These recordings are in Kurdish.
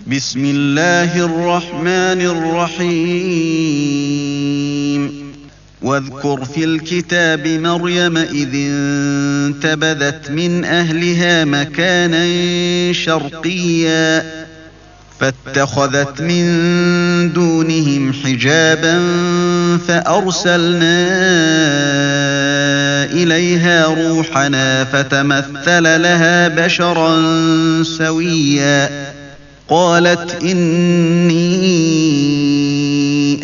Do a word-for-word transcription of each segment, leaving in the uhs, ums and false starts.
بسم الله الرحمن الرحيم. واذكر في الكتاب مريم إذ انتبذت من أهلها مكانا شرقيا فاتخذت من دونهم حجابا فأرسلنا إليها روحنا فتمثل لها بشرا سويا. قالت إني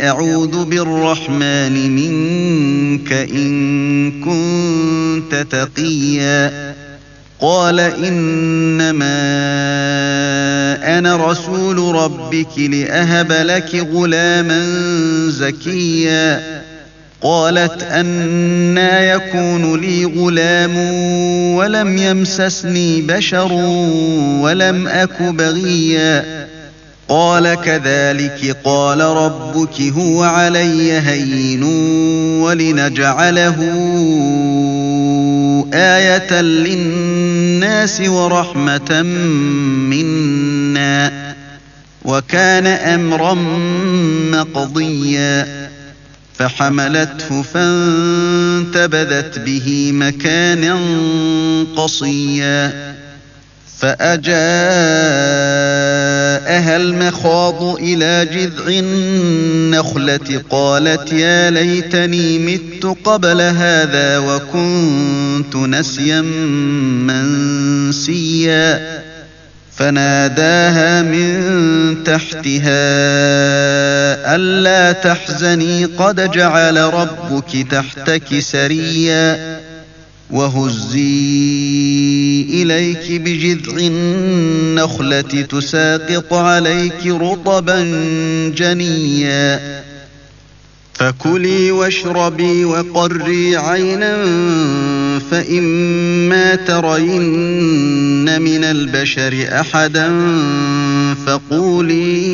أعوذ بالرحمن منك إن كنت تقيا. قال إنما أنا رسول ربك لأهب لك غلاما زكيا. قالت أنى يكون لي غلام ولم يمسسني بشر ولم أك بغيا. قال كذلك قال ربك هو علي هين ولنجعله آية للناس ورحمة منا وكان أمرا مقضيا. فحملته فانتبذت به مكانا قصيا. فأجاءها المخاض إلى جذع النخلة قالت يا ليتني مت قبل هذا وكنت نسيا منسيا. فناداها من تحتها ألا تحزني قد جعل ربك تحتك سريا. وهزي إليك بجذع النخلة تساقط عليك رطبا جنيا. فكلي واشربي وقري عينا فإما ترين من البشر أحدا فقولي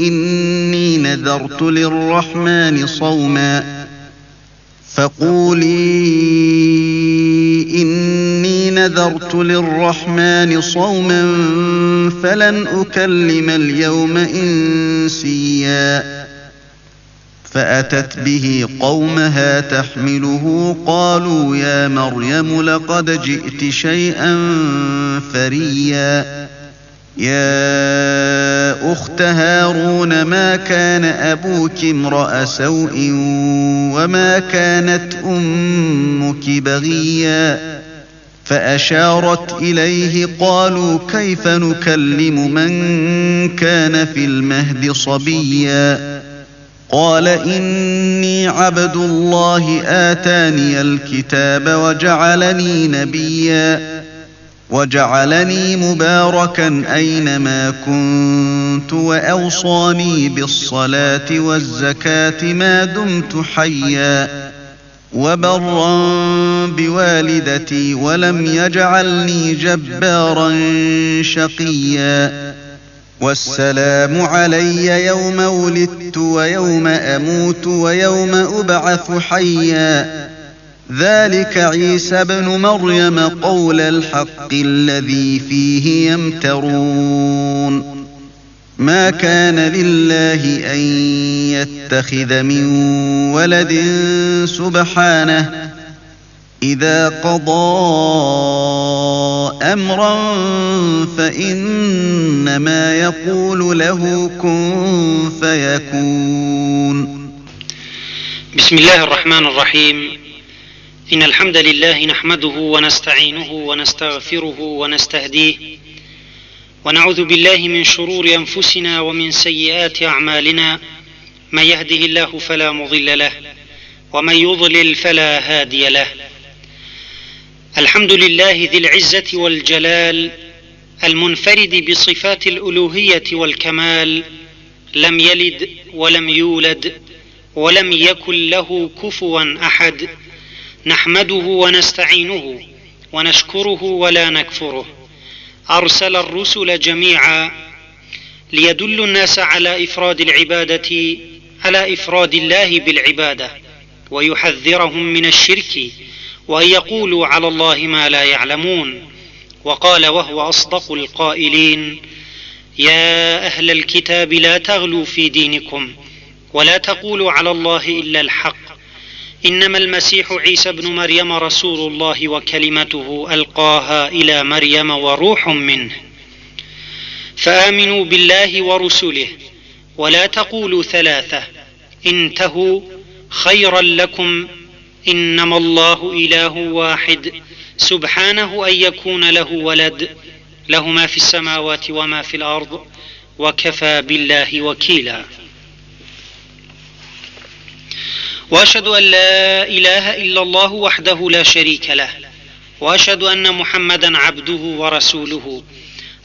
إني نذرت للرحمن صوما فقولي إني نذرت للرحمن صوما فلن أكلم اليوم إنسيا. فأتت به قومها تحمله قالوا يا مريم لقد جئت شيئا فريا. يا أخت هارون ما كان أبوك امرأ سوء وما كانت أمك بغيا. فأشارت إليه قالوا كيف نكلم من كان في المهد صبيا. قال إني عبد الله آتاني الكتاب وجعلني نبيا. وجعلني مباركا أينما كنت وأوصاني بالصلاة والزكاة ما دمت حيا وبرا بوالدتي ولم يجعلني جبارا شقيا. والسلام علي يوم ولدت ويوم أموت ويوم أبعث حيا. ذلك عيسى ابن مريم قول الحق الذي فيه يمترون. ما كان لله أن يتخذ من ولد سبحانه إذا قضى أمرا فإنما يقول له كن فيكون. بسم الله الرحمن الرحيم. إن الحمد لله نحمده ونستعينه ونستغفره ونستهديه، ونعوذ بالله من شرور أنفسنا ومن سيئات أعمالنا، من يهده الله فلا مضل له، ومن يضلل فلا هادي له. الحمد لله ذي العزة والجلال، المنفرد بصفات الألوهية والكمال، لم يلد ولم يولد، ولم يكن له كفوا أحد. نحمده ونستعينه ونشكره ولا نكفره. أرسل الرسل جميعا ليدلوا الناس على إفراد العبادة، على إفراد الله بالعبادة، ويحذرهم من الشرك، وأن يقولوا على الله ما لا يعلمون. وقال وهو أصدق القائلين: يا أهل الكتاب لا تغلوا في دينكم ولا تقولوا على الله إلا الحق، إنما المسيح عيسى ابن مريم رسول الله وكلمته ألقاها إلى مريم وروح منه، فآمنوا بالله ورسله، ولا تقولوا ثلاثة، انتهوا خيرا لكم، إنما الله إله واحد، سبحانه أن يكون له ولد، له ما في السماوات وما في الأرض، وكفى بالله وكيلا. وأشهد أن لا إله إلا الله وحده لا شريك له، وأشهد أن محمدا عبده ورسوله،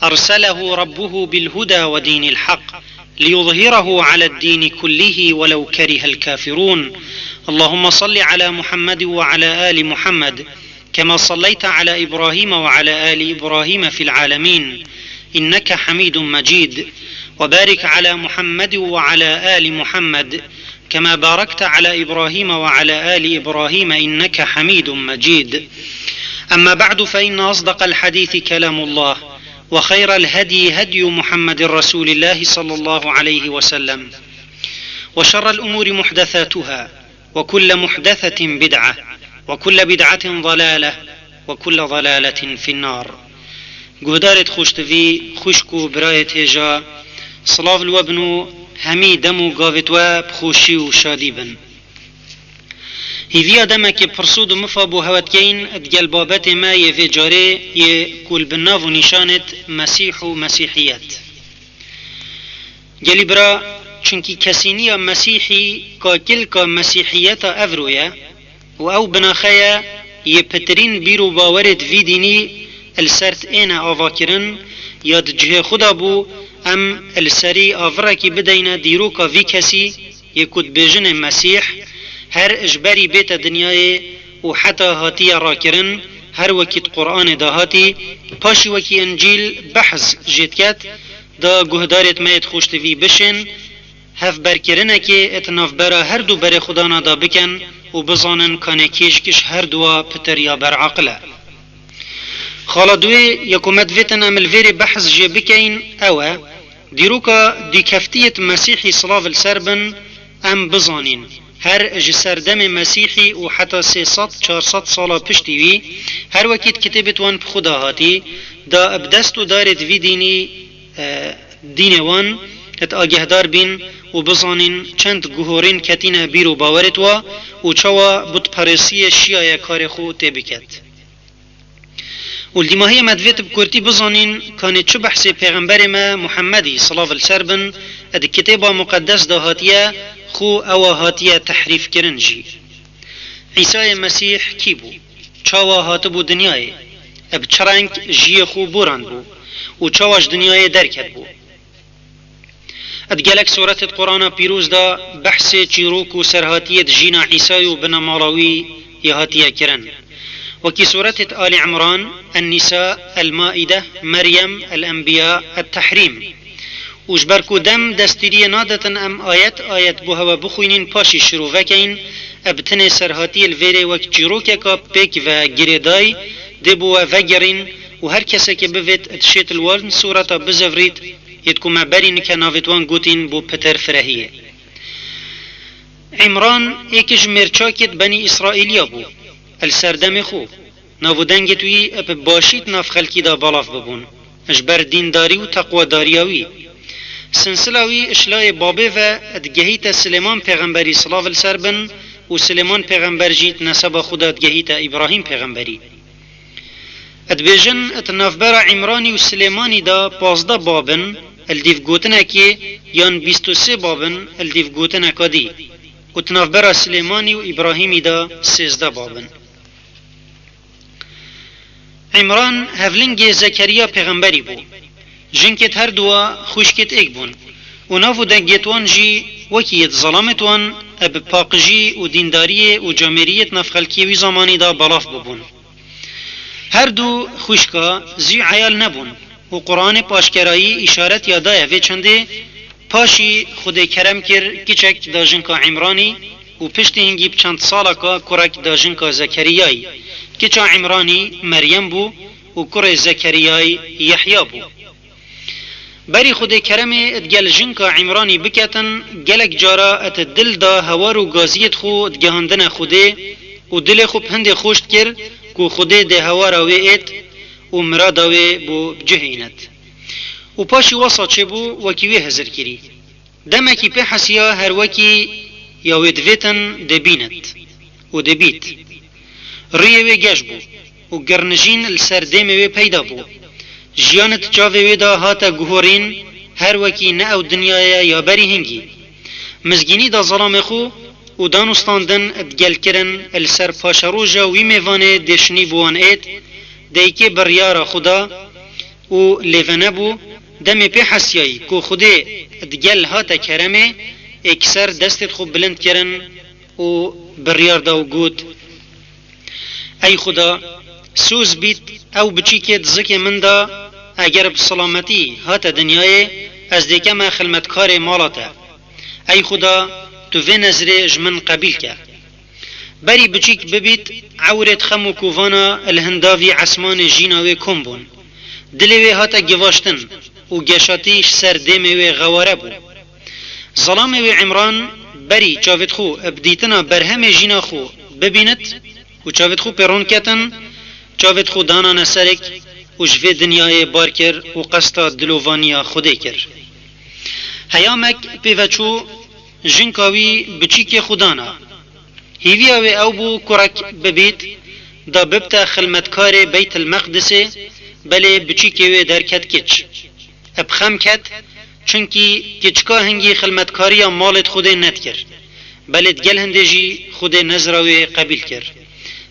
أرسله ربه بالهدى ودين الحق، ليظهره على الدين كله ولو كره الكافرون. اللهم صل على محمد وعلى آل محمد، كما صليت على إبراهيم وعلى آل إبراهيم في العالمين، إنك حميد مجيد، وبارك على محمد وعلى آل محمد، كما باركت على إبراهيم وعلى آل إبراهيم، إنك حميد مجيد. أما بعد، فإن أصدق الحديث كلام الله، وخير الهدي هدي محمد رسول الله صلى الله عليه وسلم، وشر الأمور محدثاتها، وكل محدثة بدعة، وكل بدعة ضلالة، وكل ضلالة في النار. Guhdarêt xweştivî, xwişk û birayêt hêja, silav li we bin û hemî dem û gavêt we bi xweşî û şadî bin. Hîviya demekê pirsûd û mifa bo hewe dikeyin, digel babetê me yê vê carê yê ku li bin nav û nîşanêt Mesîh û Mesîhiyet. Gelî bira, çunkî kesîniya Mesîhî kakilka Mesîhiyeta evro ye û ew binaxe ye yê pitirîn bîr û bawerêt vî dînî li ser êne avakirin, ya di cihê xwe de bû, em li serî avirekî bideyne dîroka vî kesî yê ku dibêjinê Mesîh, her ji berî bête dinyayê û heta hatiye rakirin, her wekî di Quranê de hatî, paşî wekî Încîl behs jê diket, da guhdarêt me yêt xweştivî bişên, hevberkirinekê di navbera her du berê xwedana de bikin û bizanin kanê kî ji kî ji her dua pitir ya bereqil e. Xala duê ya ku me divêtin em li vêrê behs jê bikeyin ew e, dîroka dîkeftiyêt Mesîhî silav li ser bin, em bizanîn, her ji serdemê Mesîhî û heta sê sed çar sed sala piştî wî, her wekî di kitêbêt wan bi xwe de hatî, da bi dest û darêt vî dînî, e, dînê wan, di agehdar bîn û bizanîn çend guhorên ketîne bîr û bawerêt wa û çawa butperêsiyê şiyaye karê xwe tê biket. Û li dîmahiyê me divêt bi kurtî bizanîn kanê çi behsê pêxemberê me Muhemmedî, silav li ser bin, di kitêba muqeddes de hatiye, xwe ewa hatiye tehrîfkirin jî. Îsayê Mesîh kî bû? Çawa hatibû dinyayê? Bi çi reng jiyê xwe borandbû? Û çawa ji dinyayê derketbû? Di gelek sûretêt Qur'ana Pîroz de behsê çîrok û serhatiyêt jîna Îsayê û binemala wî yê hatiye kirin. Wekî sûretêt Alî Imran, En-Nîsa, El-Maîde, Meryem, El-Enbîya, Et-Tehrîm. Û ji ber ku dem destûriyê nadetin em ayet ayet bo hewe bixwînîn paşî şirove keyin, bi tenê serhatiyê li vêrê wek çîrokeka pêk ve girêdayî dê bo we vegerîn û her kesekê bivêt dişêt li wan sûreta bizevrît, yêt ku me berî nike navêt wan gotîn bo pitir firehiyê. Îmran êk ji mêrçakêt Benî Îsraîliya bû, li ser demê xwe. Nav û dengêt wî bi başî di nav xelkî de belav bibûn, ji ber dîndarî û teqwedariya wî. Sinsila wî ji layê babê ve digehîte Silêman pêxemberî silav li ser bin û Silêman pêxember jî di neseba xwe de digehîte Îbrahîm pêxemberî. Dibêjin, di navbera Îmranî û Silêmanî de pazdeh bab in, li dîv gotinekê, yan bîst û sê bab in, li dîv gotineka dî. Û di navbera Silêmanî û Îbrahîmî de sêzdeh bab in. Îmran hevlingê Zekeriya pêxemberî bû. Jinkêt her duwa xwişkêt êk bûn û nav û dengêt wan jî wekî yêt zelamêt wan bi paqijî û dîndariyê û camêriyêt nav xelkê wî zamanî de belav bibûn. Her du xwişka zî eyal nebûn û Quranê bi aşkerayî îşaret ya daye vê çendê. Paşî Xwedê kerem kir, kiçek da jinka Îmranî û piştî hingî bi çend salaka kurek da jinka Zekeriyayî. Kiça Îmranî Meryem bû û kurê Zekeriyayî Yehya bû. Berî Xwedê keremê digel jinka Îmranî biketin, gelek cara et dil da hewar û gaziyêt xwe digehandine Xwedê û dilê xwe bi hindê xweş dikir ku Xwedê dê hewara wê êt û mirada wê bo bi cih înet. Û paşî wesa çêbû wekî wê hizir kirî. Demekî pê hesiya her wekî ya wê divêtin dê bînit û dê bît. Rûyê wê geş bû û girnijîn li ser dêmê wê peyda bû. Jiyan di çavê wê de hate guhorîn, her wekî ne ew dinya ye ya berî hingî. Mizgînî da zelamê xwe û dan û standin digel kirin, li ser paşeroja wî mêvanê dêşinî bi wan êt, deykê biryara xwe da û lêvene bû, demê pê hesiyayî ku Xwedê digel hate keremê, êkser destêt xwe bilind kirin û biryar da û got, Ey Xuda, soz bît ew biçîkê di zikê min de, eger bi silametî hate dinyayê, ez dê keme xilmetkarê mala te. Ey Xuda, tu vê nezrê ji min qebîl ke. Berî biçîk bibît, ewrêt xem û kovana li hindavî esmanê jîna wê kom bûn. Dilê wê hate givaştin û geşatî ji ser dêmê wê xeware bû. Zelamê wê Îmran berî çavêt xwe bi dîtina berhemê jîna xwe bibînit û çavêt xwe pê ron ketin, çavêt xwe danane serek û ji vê dinyayê bar kir û qesta dilovaniya Xwedê kir. Heyamek pê ve çû, jinka wî biçîkê xwe dana. Hîviya wê ew bû kurek bibît, da bibte xilmetkarê Beytil Meqdisê, belê biçîkê wê derket kiç. Bi xem ket, çunkî kiçka hingî xilmetkariya malêt Xwedê nedikir. Belê digel hindê jî Xwedê nezra wê qebîl kir.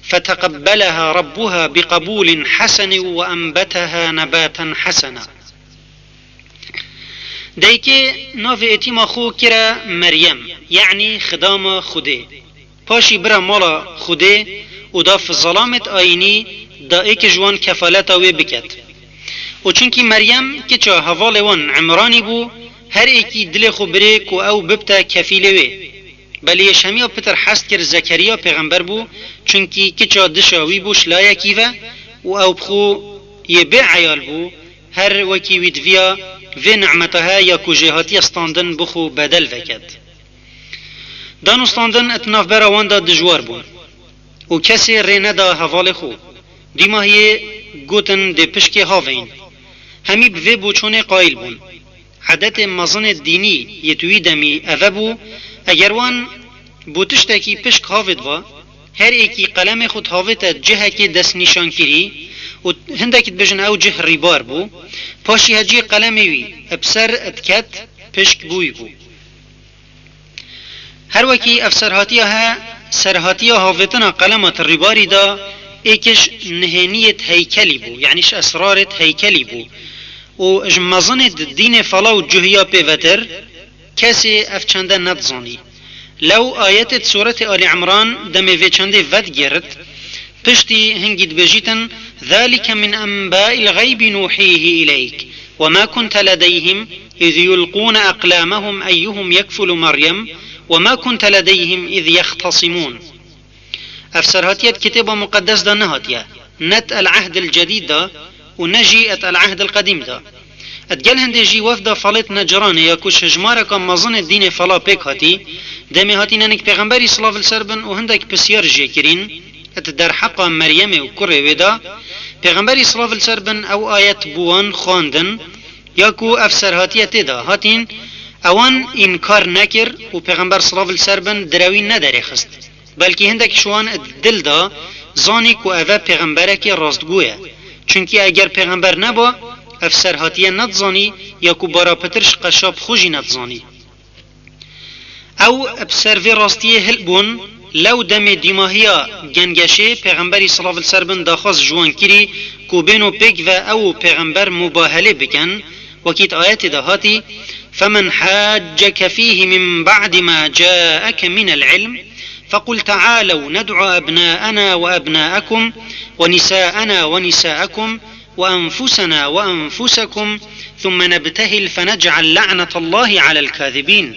Feteqebbeleha Rabbuha biqebûlin hesen û enbeteha nebatan hesena. Deykê navê êtîma xwe kire Meryem, yanî xidama Xwedê. Paşî bira mala Xwedê û da fi zelamêt ayînî da êk ji wan kefaleta wê biket. Û çunkî Meryem kiça hevalê wan Îmranî bû, her êkî dilê xwe birê ku ew bibte kefîlê wê. Belê yê şemiya pitir hez dikir Zekeriya pêxember bû, çunkî kiça dişa wî bû ji layekî ve û ew bi xwe yê bê eyal bû, her wekî wî diviya vê nimeta he ya ku jê hatiye standin bi xwe bedel veket. Dan û standin di navbera wan de dijwar bûn û kesê rê neda hevalê xwe. Dîmahiyê gotin dê pişkê havêyn. Hemî bi vê boçonê qayîl bûn. Edetê mezinê dînî yê di wî demî eve bû, eger wan bo tiştekî pişk havêt ba, her êkî qelemê xwe dihavête cihekê destnîşankirî û hindekî dibêjin ew cih rîbar bû, paşî heciyê qelemê wî bi ser diket, pişk bi wî bû. Her wekî ev serhatiya he, serhatiya havêtina qelema ti rîbarî de êkiş nihêniyêt heykelî bû, yanî ji esrarêt heykelî bû û ji mezinêt dînê fela û cuhiya pê vetir kesê ev çende nedizanî. Lew ayetêt Sûretê Alî Imran demê vê çendê vedigêrit, piştî hingî dibêjîtin, ذلك من أنباء الغيب نوحيه إليك وما كنت لديهم إذ يلقون أقلامهم أيهم يكفل مريم وما كنت لديهم إذ يختصمون. Ev serhatiye di Kitêba Muqeddes de nehatiye, ne di El Ehd El Cedîd de û ne jî di El Ehd El Qedîm de. Di gel hindê jî wefda Felêt Necranê ya ku ji hejmareka mezin ê dînê fela pêk hatî, demê hatîne nik Pêxemberî silav li ser bin û hindek pisyar jê kirîn, di derheqa Meryemê û kurê wê de, Pêxemberî silav li ser bin ew ayet bi wan xwendin, ya ku ev serhatiye tê de hatîn, ewan înkar nekir û Pêxember silav li ser bin direwî nederêxist. Belkî hindek ji wan di dil de zanî ku ev e pêxemberekî rastgû ye. Çunkî eger pêxember neba, ev serhatiye nedizanî ya ku bara pitir ji qeşa bi xwe jî nedizanî. Ew bi ser vê rastiyê hil bûn, lew demê dîmahiya gengeşê pêxemberî silav li ser bin daxwaz ji wan kirî ku bêno pêk ve ew û pêxember mubahelê bikin, wekî di ayetê de hatî, فمن حاجك فيه من بعد ما جاءك من العلم فقل تعالوا ندع أبناءنا وأبناءكم ونساءنا ونساءكم وأنفسنا وأنفسكم ثم نبتهل فنجعل لعنة الله على الكاذبين.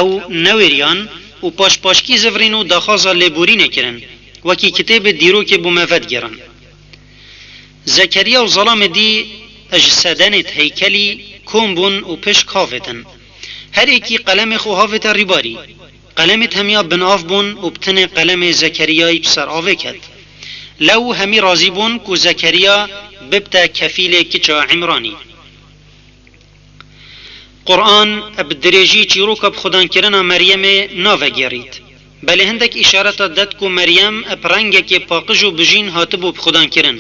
Ew newêriyan û paşpaşkî zivirîn û daxwaza lêborînê kirin, wekî kitêbê dîrokê bo me vedigêrin. Zekeriya û zelamê dî ji sedenêt heykelî kom bûn û pişk havêtin. Her êkî qelemê xwe havête rîbarî. Qelemêd hemiya bin av bûn û bi tinê qelemê Zekeriyayî bi ser avê ket. Lew hemî razî bûn ku Zekeriya bibte kefîlê kiça Îmranî. Quran bi dirêjî çîroka bi xudankirina Meryemê navegêrît. Belê hindek îşareta det ku Meryem bi rengekê paqij û bijîn hatibû bi xudankirin.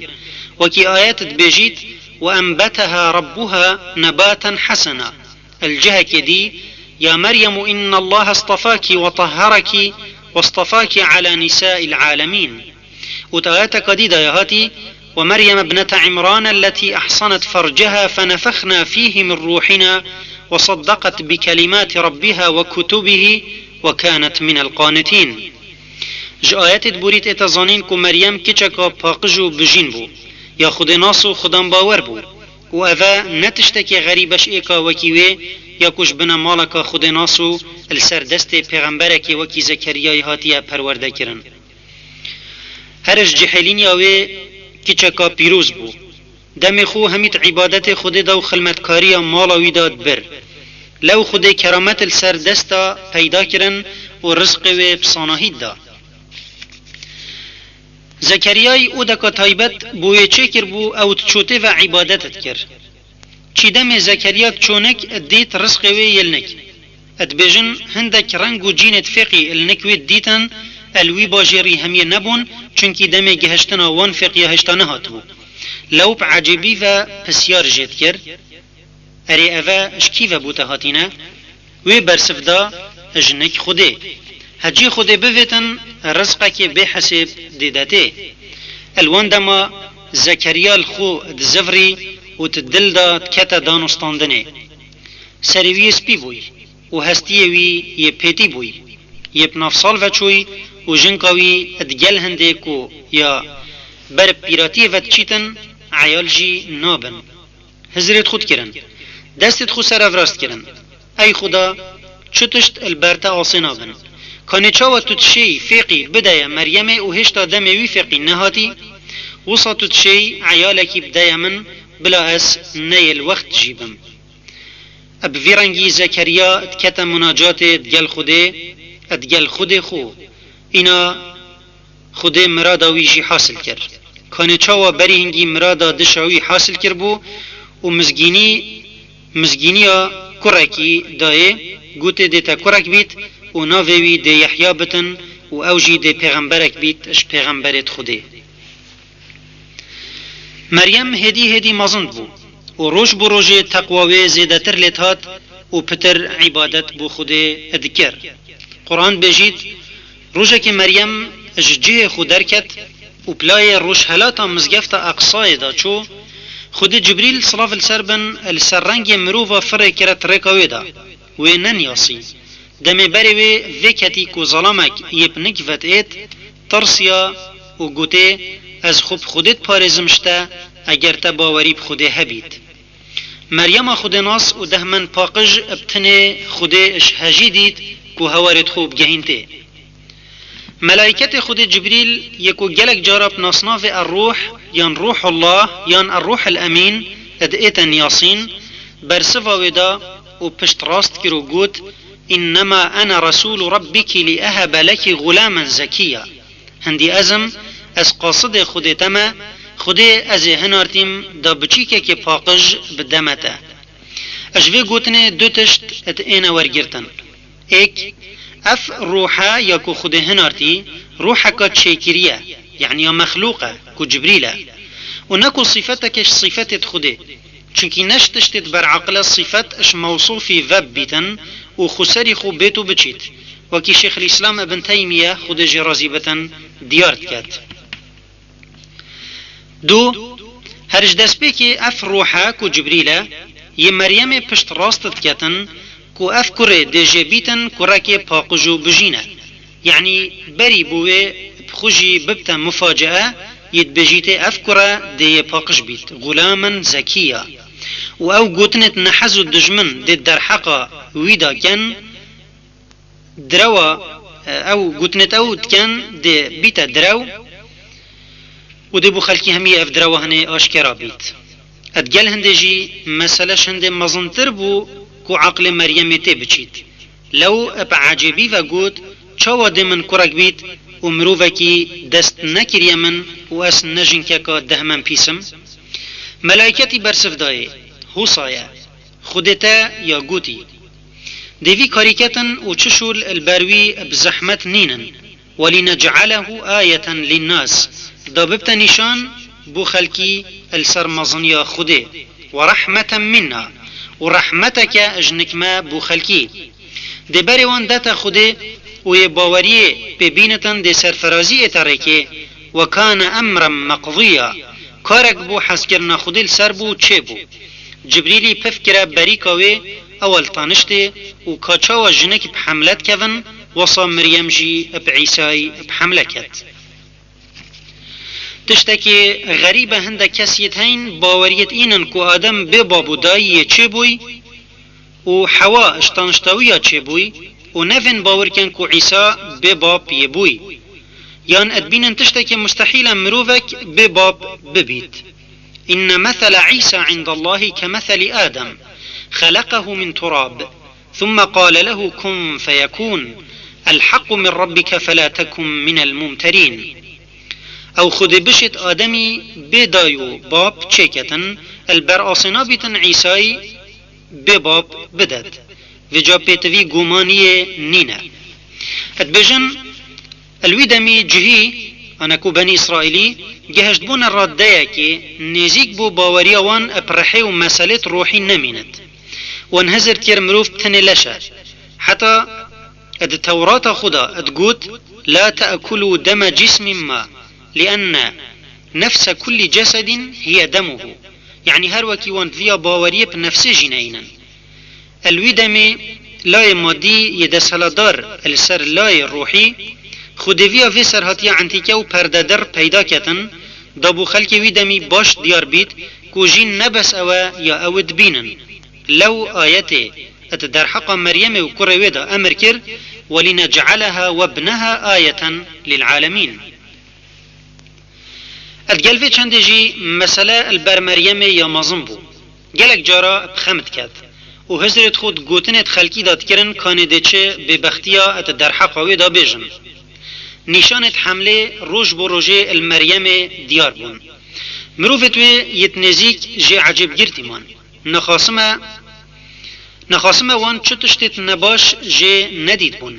Wekî ayet dibêjît, "Ve enbeteha rabbuha nebaten hesena." Li cihekê dî, "Ya Meryemu innallaha estafaki ve tahharaki ve estafaki ala nisa'il alemin." Û di ayeteka dî de ya hatî, "Ve Meryem ibnete Imran elleti ahsanet ferceha fenefexna fihi min ruhina ve saddaqet bi kelimati rabbiha ve kutubihi ve kanet minel qanitin." Ji ayetê di borî tête zanîn ku Meryem kiçeka paqij û bijîn bû, ya xwedênas û xudan bawer bû. Û eve ne tiştekê xerîb e ji êka wekî wê, ya ku ji binemaleka xwedênas û li ser destê pêxemberekê wekî Zekeriyayê hatiye perwerde kirin. Her ji cihêlîniya wê kiçeka pîroz bû. Demê xwe hemî di îbadetê Xwedê de û xilmetkariya mala wî de dibir. Lew Xwedê keramet li ser desta peyda kirin û rizqê wê bi sanahî dida. Zekeriyayî odeka taybet bo wê çêkiribû, ew di çotê ve îbadet dikir. Çî demê Zekeriya di çonik dît rizqê wê yê li nik. Dibêjin, hindek reng û cînêd fêqî li nik wê dîtin, el wî bajêrî hemiyê nebûn, çunkî demê gihiştina wan fêqiya hêşta nehatibû. Lew bi ecêbî ve pisyar jê dikir, "Erê, eve ji kî ve bo te hatîne?" Wê bersiv da, "Ji nik Xwedê." Hecî Xwedê bivêtin, rizqekê bêhesêb dê de tê. El wan dema Zekeriya li xwe dizivirî û di dil de dikete danûstandinê. Serê wî yê spî bûyî û hestiyê wî yê pêtî bûyî. Yê bi nav sal ve çûyî û jinka wî digel hindê ku ya ber bi pîratiyê ve diçîtin, eyal jî nabin. Hizrêd xwe dikirin. Destêd xwe serevrast kirin. Ey Xuda, çi tişt li ber te asê nabin? Kanê çawa tu dişêyî fêqî bideye Meryemê û hêşta demê wî fêqî nehatî? Wisa tu dişêyî eyalekî bideye min, bila ez neyê li wext jî bim. Bi vî rengî Zekeriya dikete munacatê digel Xwedê, digel Xwedê xwe. Îna Xwedê mirada wî jî hasil kir. Kanê çawa berî hingî mirada dişa wî hasil kiribû û mizgînî, mizgîniya kurekî dayê, gotê dê te kurek bît û navê wî dê Yehya bitin û ew jî dê pêxemberek bît ji pêxemberêd Xwedê. Meryem hêdî hêdî mezin bû û roj bi rojê teqwa wê zêdetir lê dihat û pitir îbadet bo Xwedê dikir. Quran bêjît, rojekê Meryem ji cihê xwe derket û pilayê rojhelata mizgefta Eqsayê de çû, Xwedê Cibrîl, silav li ser bin, li ser rengê mirova firê kire di rêka wê de. Wê neniyasî. Demê berê wê vê ketî ku zelamek yê bi nik ve diêt, tirsiya û gotê, "Ez xwe bi Xwedê diparêzim ji te, eger te bawerî bi Xwedê hebît." Meryema xwedênas û dehmend paqij bi tinê Xwedê ji hejî dît ku hewarêd xwe bigehîntê. Melaîketê Xwedê Cibrîl, yê ku gelek cara bi nasnavê Er-Ruh yan Ruhullah yan Er-Ruh el-Emîn diête niyasîn, bersiva wê da û pişt rast kir û got, "Innema ene Resûlu Rabbiki li ehebe leki gulamen zekiyya." Hindî ez im, ez qasidê Xwedê te me, Xwedê ez ê hinartîm da biçîkekê paqij bide me te. Ji vê gotinê du tişt diêne wergirtin. Êk, ev ruhe ya ku Xwedê hinartî, ruheka çêkirî ye, yanî ya mexlûq e, ku Cibrîl e. Û ne ku sîfeteke ji sîfetêd Xwedê. Çunkî ne ji tiştêd bereqil e sîfet ji mewsûfî ve bibîtin û xweserî xwe bêt û biçît. Wekî Şêxilîslam Ibn Teymîye, Xwedê jê razî bitin, diyar diket. Du, her ji destpêkê ev ruhe ku Cibrîl e, yê Meryemê pişt rast diketin ku ev kurê dê jê bîtin kurekê paqij û bijîn e. Yanî berî bo wê bi xwe jî bibte mufacee, yê dibêjîtê ev kure dê yê paqij bît, gulamen zekiyya. Û ew gotinêd nehez û dijmin dê derheqa wî de ken, direwa, ew gotinêd ew diken dê bîte direw û dê bo xelkî hemî ev direwa hinê aşkera bît. Ed gel hindê jî mesele ji hindê mezintir bû ku aqlê Meryemê tê biçît. Lew bi ecêbî ve got, çawa dê min kurek bît û mirovekî dest nekiriye min û ez ne jinkeka dehmem pîs im? Melayketî bersiv dayê, Husa ye, Xwedê te ya gotî. Dê vî karî ketin û çi şûl li ber wî bi zehmet nînin. ولنجعله آية للناس، da bibte nîşan bo xelkî li ser meziniya Xwedê. ورحمة منا، û rehmeteke ji nik me bo xelkî. Dê berê wan dete Xwedê û yê baweriyê pê bînitin dê serfirazî ête rêkê. وكان أمرا مقضيا، karek bû hezkirina Xwedê li ser bû çêbû. Cibrîlî piv kire berîka wê, ew li taniştê û ka çawa jinik bi hemle dikevin, wesa Miryem jî bi Îsayî bi hemle ket. Tiştekî xerîb e, hindek kes yêt heyn baweriyêt înin ku Adem bê bab û dayî yê çêbûy û Hewa ji tanişta wî ya çêbûy û nevên bawer ken ku Îsa bê bab yê bûy. Yan edbînin tiştekî mustehîl e mirovek bê bab bibît. إن مثل عيسى عند الله كمثل آدم خلقه من تراب ثم قال له كن فيكون الحق من ربك فلا تكن من الممترين. Ew Xwedê bişêt Ademî bê day û bab çêketin, li ber asê nabîtin Îsayî bê bab bidet. Vêca pêtivî gumaniyê nîne. Dibêjin, li wî demî cihî, ane ku Benî Îsraîlî, gehiştbûne raddeyekê nêzîk bû baweriya wan bi rihê û meselêt ruhî nemînit. Wan hizir dikir mirov tenê leş e. Heta di Tewrata xwe de digot, لا تأكلوا دم جسم ما، لأن نفس كل جسد هي دمه. Yanî her wekî wan di viya baweriyê bi nefsê jî neyînin. Li wî demê layê madî yê desthilatdar li ser layê ruhî, Xwedê viya vê serhatiya entîke û perdedir peyda ketin, da bo xelkê wî demî baş diyar bît ku jîn ne bes ew e ya ew ê dibînin. Lew ayetê di derheqa Meryemê û kurê wê de emir kir, ولنجعلها وابنها آية للعالمين. Digel vê çendê jî mesele li ber Meryemê ya mezin bû. Gelek cara bi xem diket û hizrêt xwe di gotinêt xelkî de dikirin, kanê dê çi bêbextiya di derheqa wê de bêjin. Nîşanêt hemlê roj bo rojê li Meryemê diyar bûn. Mirovêt wê yêt nêzîk jê ecêbgir dîman. Nexasime, nexasime wan çi tiştêt nebaş jê nedîtbûn.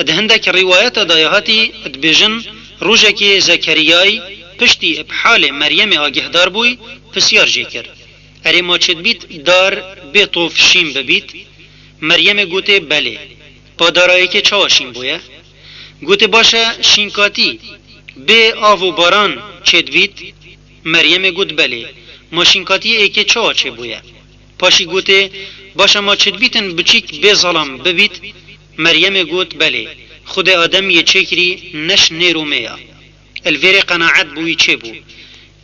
Di hindek rîwayeta de ya hatî dibêjin, rojekê Zekeriyayî piştî bi halê Meryemê agîhdar bûy, pisyar jê kir, Erê ma çêdibît dar bê tov şîn bibît? Meryemê gotê, Belê. Pa dara êkê çawa şîn bûye? Gotê, Baş e, şînkatî bê av û baran çêdibît? Meryemê got, Belê. Ma şînkatiyê êkê çawa çêbûye? Paşî gotê, Baş e, ma çêdibîtin biçîk bê zalam bibît? Meryemê got, Belê. Xwedê Adem yê çêkirî ne ji nêr û mê ya. Li vêrê qenaet bi wî çêbû.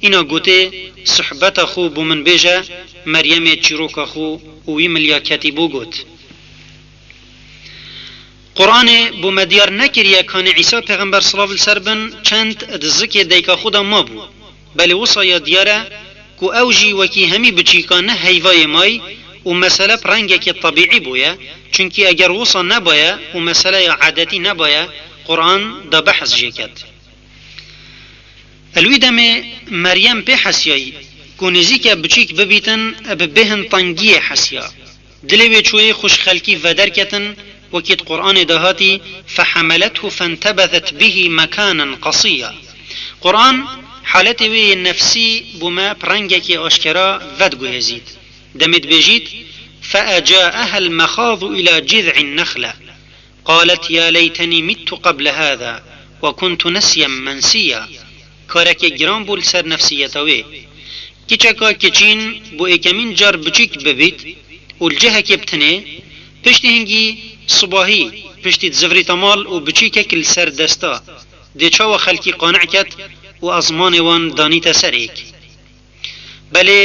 Îna gotê, Suhbeta xwe bo min bêje. Meryemê çîroka xwe û wî milya ketî bo got. Quranê bo me diyar nekiriye kanê Îsa pêxember, silav li ser bin, çend di zikê dayika xwe de mabû. Belê wisa ya diyar e ku ew jî wekî hemî biçîkan ne heyvayê may û mesele bi rengekê tebîî bûye, çunkî eger wisa nebaye û meseleya edetî nebaye, Quran da behs jê ket. Li wî demê Meryem pê hesiyayî ku nêzîk e biçîk bibîtin, bi bêhn tengiyê hesiya. Dilê wê çûyê xwe ji xelkî veder ketin, wekî di Quranê de hatî, فحملته فانتبذت به مكانا قصيا. Quran haletê wê yê nefsî bo me bi rengekê aşkera vediguhêzît. Demê dibêjît, فأجاءها المخاض إلى جذع النخلة قالت يا ليتني مت قبل هذا وكنت نسيا منسيا. Karekê giran bû li ser nefsiyeta wê. Kiçeka kiçîn bo êkemîn car biçîk bibît û li cihekê bi tinê, piştî hingî sibahî, piştî dizivrîta mal û biçîkek li ser desta, dê çawa xelkî qani'ket û ezmanê wan danîte ser êk. Belê,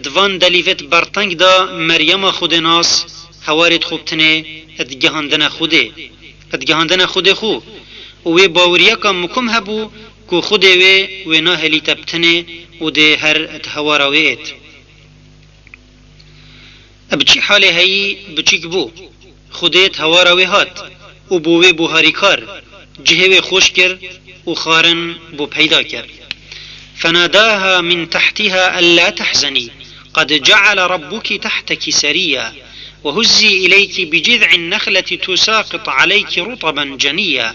di van delîvêt berteng de Meryema Xwedênas hewarêt xwe bi tinê digihandine Xwedê. Digihandine Xwedê xwe û wê baweriyeka mukim hebû ku Xwedê wê, wê nahêlîte bi tinê û dê her di hewara wê êt. Bi çi halê heyî biçîk bû, Xwedê di hewara wê hat û bo wê bû harîkar, cihê wê xweş kir û xwarin bo peyda kir. فناداها من تحتها ألا تحزني قد جعل ربك تحتك سريا وهزي إليك بجذع النخلة تساقط عليك رطبا جنيا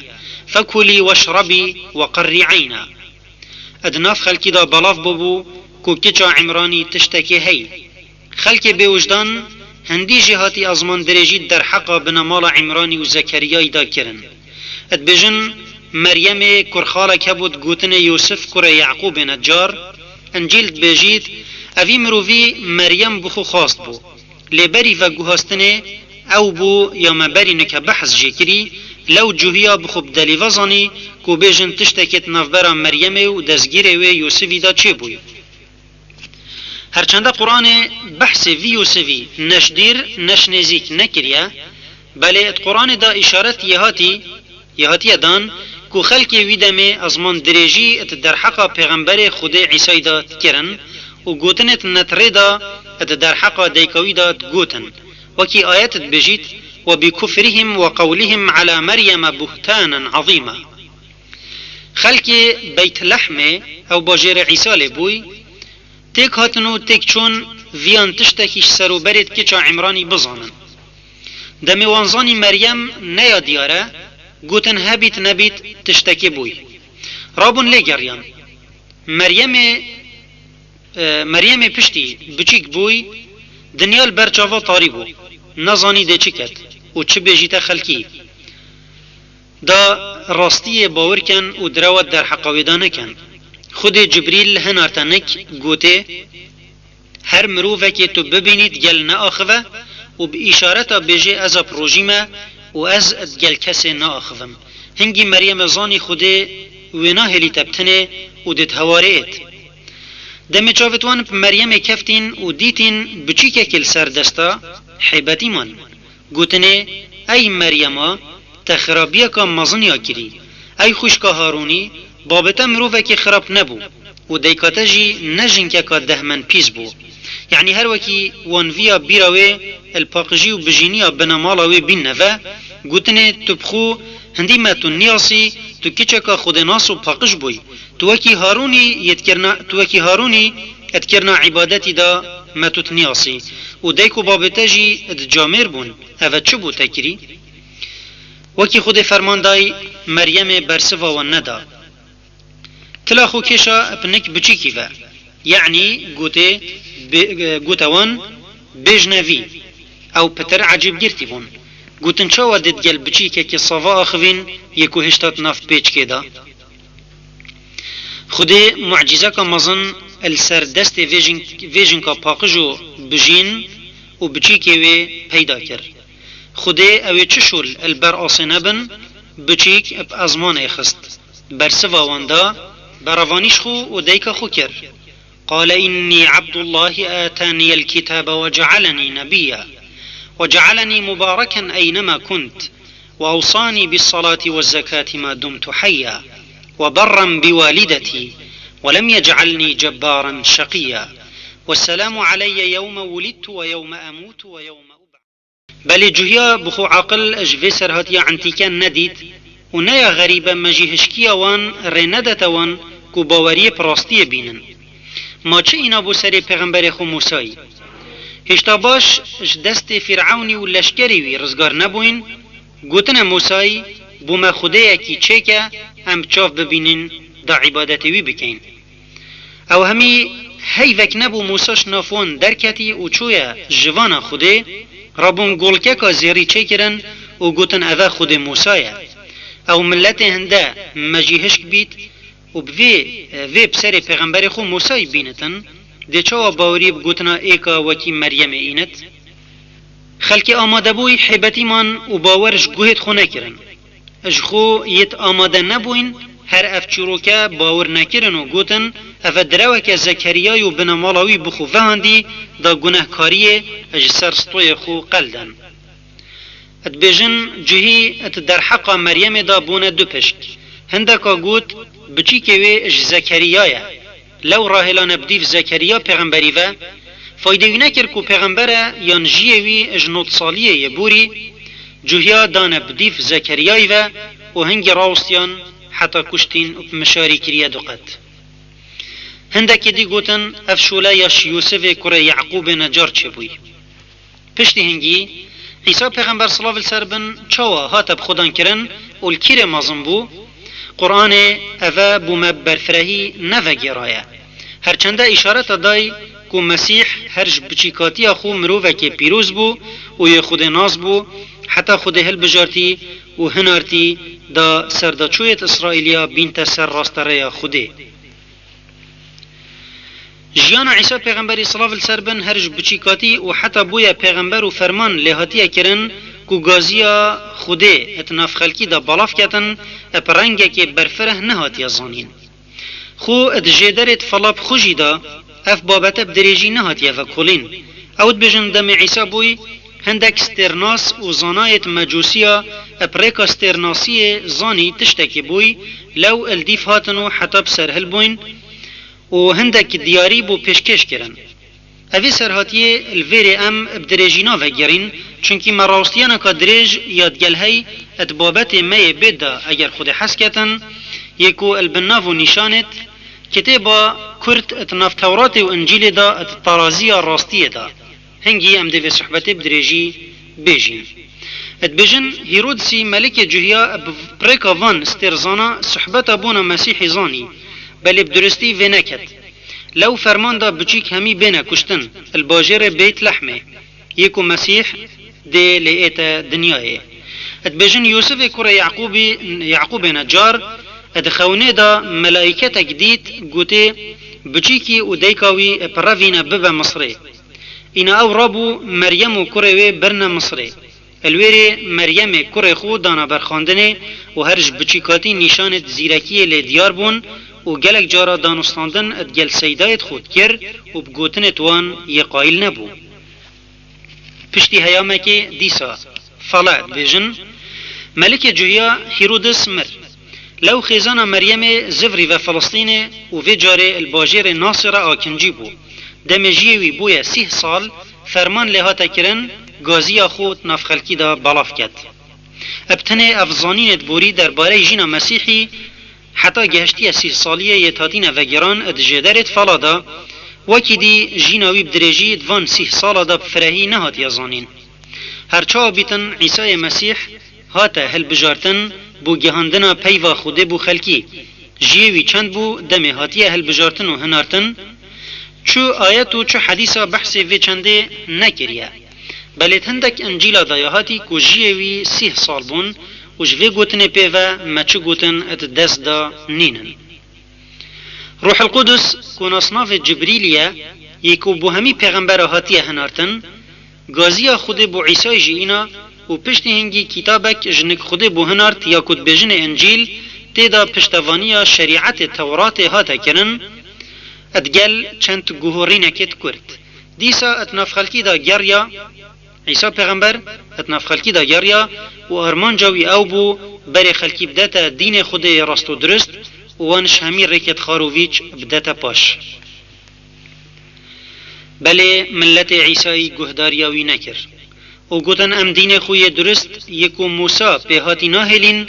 فكلي واشربي وقري عينا. Di nav xelkî de belav bûbû ku kiça Îmranî tiştekê heyî. Xelkê bêwijdan hindî jêhatî ezmandirêjî derheqa binemala Îmranî û Zekeriyayî de kirin. Dibêjin, Meryemê kurxalek hebû digotinê Yûsif kurê Yeqûbê Necar, Încîl dibêjît, evî mirovî Meryem bi xwe xwast bû. Lê berî veguhastinê ew bû ya me berî nike behs jê kirî, lew cuhiya bi xwe bi delî vezanî ku bêjin tiştekê di navbera Meryemê û destgîrê wê Yûsivî de çêbûyî. Herçende Quranê behsê vî Yûsivî neş dîr neş nêzîk nekiriye, belê di Quranê de îşaret yê hatî, yê hatiye dan ku xelkê wî demê ezman dirêjî di derheqa pêxemberê Xwedê Îsayî de dikirin û gotinê di netirê de di derheqa dayika wî de digotin. Wekî ayet dibêjît, وبكفرهم وقولهم على مريم بهتانا عظيما. Xelkê Beytlehmê, ew bajêrê Îsa lê bûy, têk hatin û têk çûn viyan tiştekî ji serûberê di kiça Îmranî bizanin. Demê wan zanî Meryem neya diyar e, gotin hebît nebît tiştekê bûy. Rabûn lê geriyan. Meryemê, e, Meryemê piştî biçîk bûy, dinya li ber çava tarî bû. Nezanî dê çi ket û çi bêjîte xelkî. Da rastiyê bawer ken û direwa derheqa wê de nekin. Xwedê Cibrîl hinarte nik, gotê, Her mirovekê tu bibînî digel neaxive û bi îşareta bêjê ez a bi rojî me û ez digel kesê neaxivim. Hingî Meryemê zanî Xwedê wê nahêlîte bi tinê û dê di hewarê êt. Demê çavêt wan bi Meryemê keftîn û dîtîn biçîkekê li ser desta, hêbetî man. Gotinê, Ey Meryema, te xirabiyeka mezin ya kirî. Ey xwişka Harûnî, babê te mirovekî xirab nebû û dayika te jî ne jinkeka dehmenpîz bû. Yanî her wekî wan viya bîra wê li paqijî û bijîniya binemala wê bînne ve, gotinê, Tu bi xwe hindî me tu niyasî, tu kiçeka xwedênas û paqij bûyî. Tu wekî Harûnî yê dikirina, tu wekî Harûnî dikirina îbadetî de me tu niyasî. Û dayik û babê te jî di camêr bûn. Eve çi bû te kirî? Wekî Xwedê ferman dayî, Meryemê bersiva wan neda. Tila xwe kêşa bi nik biçîkî ve. Yanî gotê, bê-, gote wan, Bêjne vî. Ew pitir ecêbgirtî bûn. Gotin, Çawa dê digel biçîkekî sava axivîn yê ku hêşta di nav pêçkê de? Xwedê mucîzeka mezin li ser destê vê jin-, vê jinka paqij û bijîn û biçîkê wê peyda kir. Xwedê ew ê çi şûl li ber asê nebin, biçîk bi ezmanê xist. Bersiva wan da, berevanî ji xwe û dayika xwe kir. قال إني عبد الله آتاني الكتاب وجعلني نبيا وجعلني مباركا أينما كنت وأوصاني بالصلاة والزكاة ما دمت حيا وبرا بوالدتي ولم يجعلني جبارا شقيا والسلام علي يوم ولدت ويوم أموت ويوم أبعث. Belê cuhiya bi xwe aqil ji vê serhatiya entîke nedît û neya xerîb e me jî hişkiya wan rê nedete wan ku baweriyê bi rastiyê bînin. Ma çi îna bo serê pêxemberê xwe Mûsayî? Hêşta baş ji destê Fîrewnî û leşkerê wî rizgar nebûyîn, gotine Mûsayî, Bo me Xwedêyekî çêke, em bi çav bibînin, da îbadetê wî bikeyn. Ew hemî heyvek nebû Mûsa ji nav wan derketî û çûye ji vana Xwedê, rabûn golkeka zêrî çêkirin û gotin, Eve Xwedê Mûsa ye. Ew miletê hinde me jî hişk bît û bi vê, vê bi serê pêxemberê xwe Mûsayî bînitin, dê çawa bawerî bi gotina êka wekî Meryemê înit? Xelkê amadebûyî hêbetî man û bawer ji guhêt xwe nekirin. Ji xwe yêt amade nebûyn, her ev çîroke bawer nekirin û gotin, Eve direweke Zekeriyayê û binemala wî bi xwe vehandî, da gunehkariyê ji ser stoyê xwe qelden. Dibêjin, Cihî di derheqa Meryemê de bûne du pişk. Hindeka got, Biçîkê wê ji Zekeriya ye. Lew rahêlane bi dîv Zekeriya pêxemberî ve, Fayde wî nekir ku pêxember e yan jiyê wî ji nod saliyê yê borî, cuhiya dane bi dîf Zekeriyayî ve û hingî rawestiyan heta kuştîn û bi mişarî kiriye du qet. Hindekî dî gotin, ev şole ya ji Yûsifê kurê Yeqûbê Necar çêbûyî. Piştî hingî, Îsa pêxember, silav li ser bin, çawa hate bi xwedan kirin û li kîrê mezin bû? Quranê eve bo me bi berfirehî nevegêraye. Her çende îşareta day ku Mesîh her ji biçîkatiya xwe mirovekê pîroz bû û yê Xwedê nas bû, heta Xwedê hilbijartî û hinartî da serdaçoyêt Îsraîliya bînte ser rasterêya Xwedê. Jiyana Îsa pêxemberî, silav li ser bin, her ji biçîkatî û heta bûye pêxember û ferman lê hatiye kirin ku gaziya Xwedê di nav xelkî de belav ketin, bi rengekê berfireh nehatiye zanîn. Xwe di jêderê di fela bi xwe jî de ev babete bi dirêjî nehatiye vekolîn. Ew dibêjin, demê Îsa bûyî, hindek stêrnas û zanayêt mecûsiya bi rêka stêrnasiyê zanî tiştekî bûyî, lew li dîf hatin û heta bi ser hilbûyn û hindek diyarî bû pêşkêş kirin. Evê serhatiyê li vêrê em bi dirêjî navegerîn, çunkî me rawestiyaneka dirêj ya digel hey di babetê me yê bêt de, eger Xwedê hez ketin, yê ku li bin nav û nîşanêt kitêba kurt di nav Tewratê û Încîlê de di teraziya rastiyê de. Hingî em dê vê sohbetê bi dirêjî bêjîn. Dibêjin, Hîrodisî melikê cuhiya bi rêka van stêrzana sohbeta bona Mesîhî zanî, belê bi duristî vê neket. Lew ferman da biçîk hemî bêne kuştin, li bajêrê Beyt Lehmê, yê ku Mesîh dê lê ête dinyayê. Dibêjin, Yûsifê kurê Yeqûbî, Yeqûbê Necar, di xewnê de melaîketek dît, gotê, biçîkî û dayika wî pirevîne bibe Misrê. Îna ew rabû Meryem û kurê wê birine Misrê. Li wêrê Meryemê kurê xwe dana ber xwendinê û her ji biçîkatî nîşanêt zîrekiyê lê diyar bûn û gelek cara danûstandin digel seydayêt xwe dikir û bi gotinêt wan yê qayîl nebû. Piştî heyamekê dîsa, fala dibêjin, melikê cuhiya Hîrodis mir. Lew xêzana Meryemê zivrî ve Filistînê û vê carê li bajêrê Nasirê akincî bû. Demê jiyê wî bûye sîh sal, ferman lê hate kirin, gaziya xwe di nav xelkî de belav ket. Bi tenê ev zanînêt borî derbarey jîna Mesîhî, heta gehiştiye sîh saliyê yê hatine vegeran di jêderêt fala de, wekî dî jîna wî bi dirêjî di van sîh sala de bi firehî nehatiye zanîn. Her çawa bîtin, Îsayê Mesîh hate hilbijartin, bo gihandina peyva Xwedê bo xelkî. Jiyê wî çend bû, demê hatiye hilbijartin û hinartin, çu ayet û çu hedîsa behsê vê çendê nekiriye. Belê di hindek Încîla de ya hatî ku jiyê wî sîh sal bûn û ji vê gotinê pê ve me çi gotin di dest de nînin. Ruhil Qudus, ku nasnavê Cibrîlî ye, yê ku bo hemî pêxembera hatiye hinartin, gaziya Xwedê bo Îsayê jî îna û piştî hingî kitabek ji nik Xwedê bo hinart ya ku dibêjinê Încîl, tê de piştevaniya şerîetê Tewratê hate kirin, digel çend guhorînekêt kurt. Dîsa di nav xelkî de geriya, Îsa pêxember di nav xelkî de geriya û armanca wî ew bû, berê xelkî bidete dînê Xwedê yê rast û dirust û wan ji hemî rêkêt xarovîç bidete paş. Belê miletê Îsayî guhdariya wî nekir û gotin, em dînê xwe yê dirust, yê ku Mûsa pê hatî nahêlîn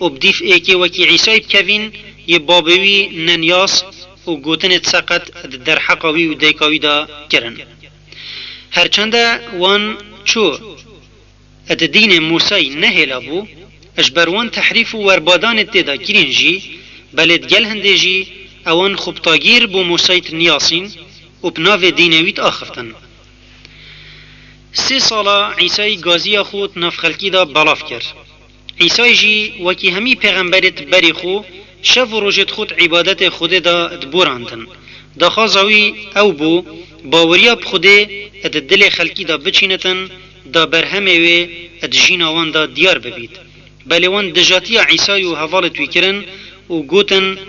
û bi dîf êkê wekî Îsayî bikevîn, yê babê wî neniyas û gotinêt seqet di derheqa wî û dayika wî de kirin. Her çende wan çû di dînê Mûsayî nehêla bû, ji ber wan tehrîf û werbadanê tê de kirîn jî, belê digel hindê jî ewan xwe bi tagîr bo Mûsayî diniyasîn û bi navê dînê wî diaxiftin. Sê sala Îsayî gaziya xwe di nav xelkî de belav kir. Îsayî jî wekî hemî pêxemberêt berî xwe şev û rojêt xwe di îbadetê Xwedê de diborandin. Daxwaza wî ew bû, baweriya bi Xwedê di dilê xelkî de biçînitin, da berhemê wê di jîna wan de diyar bibît. Belê wan dijatiya Îsayî û hevalêt wî kirin û gotin,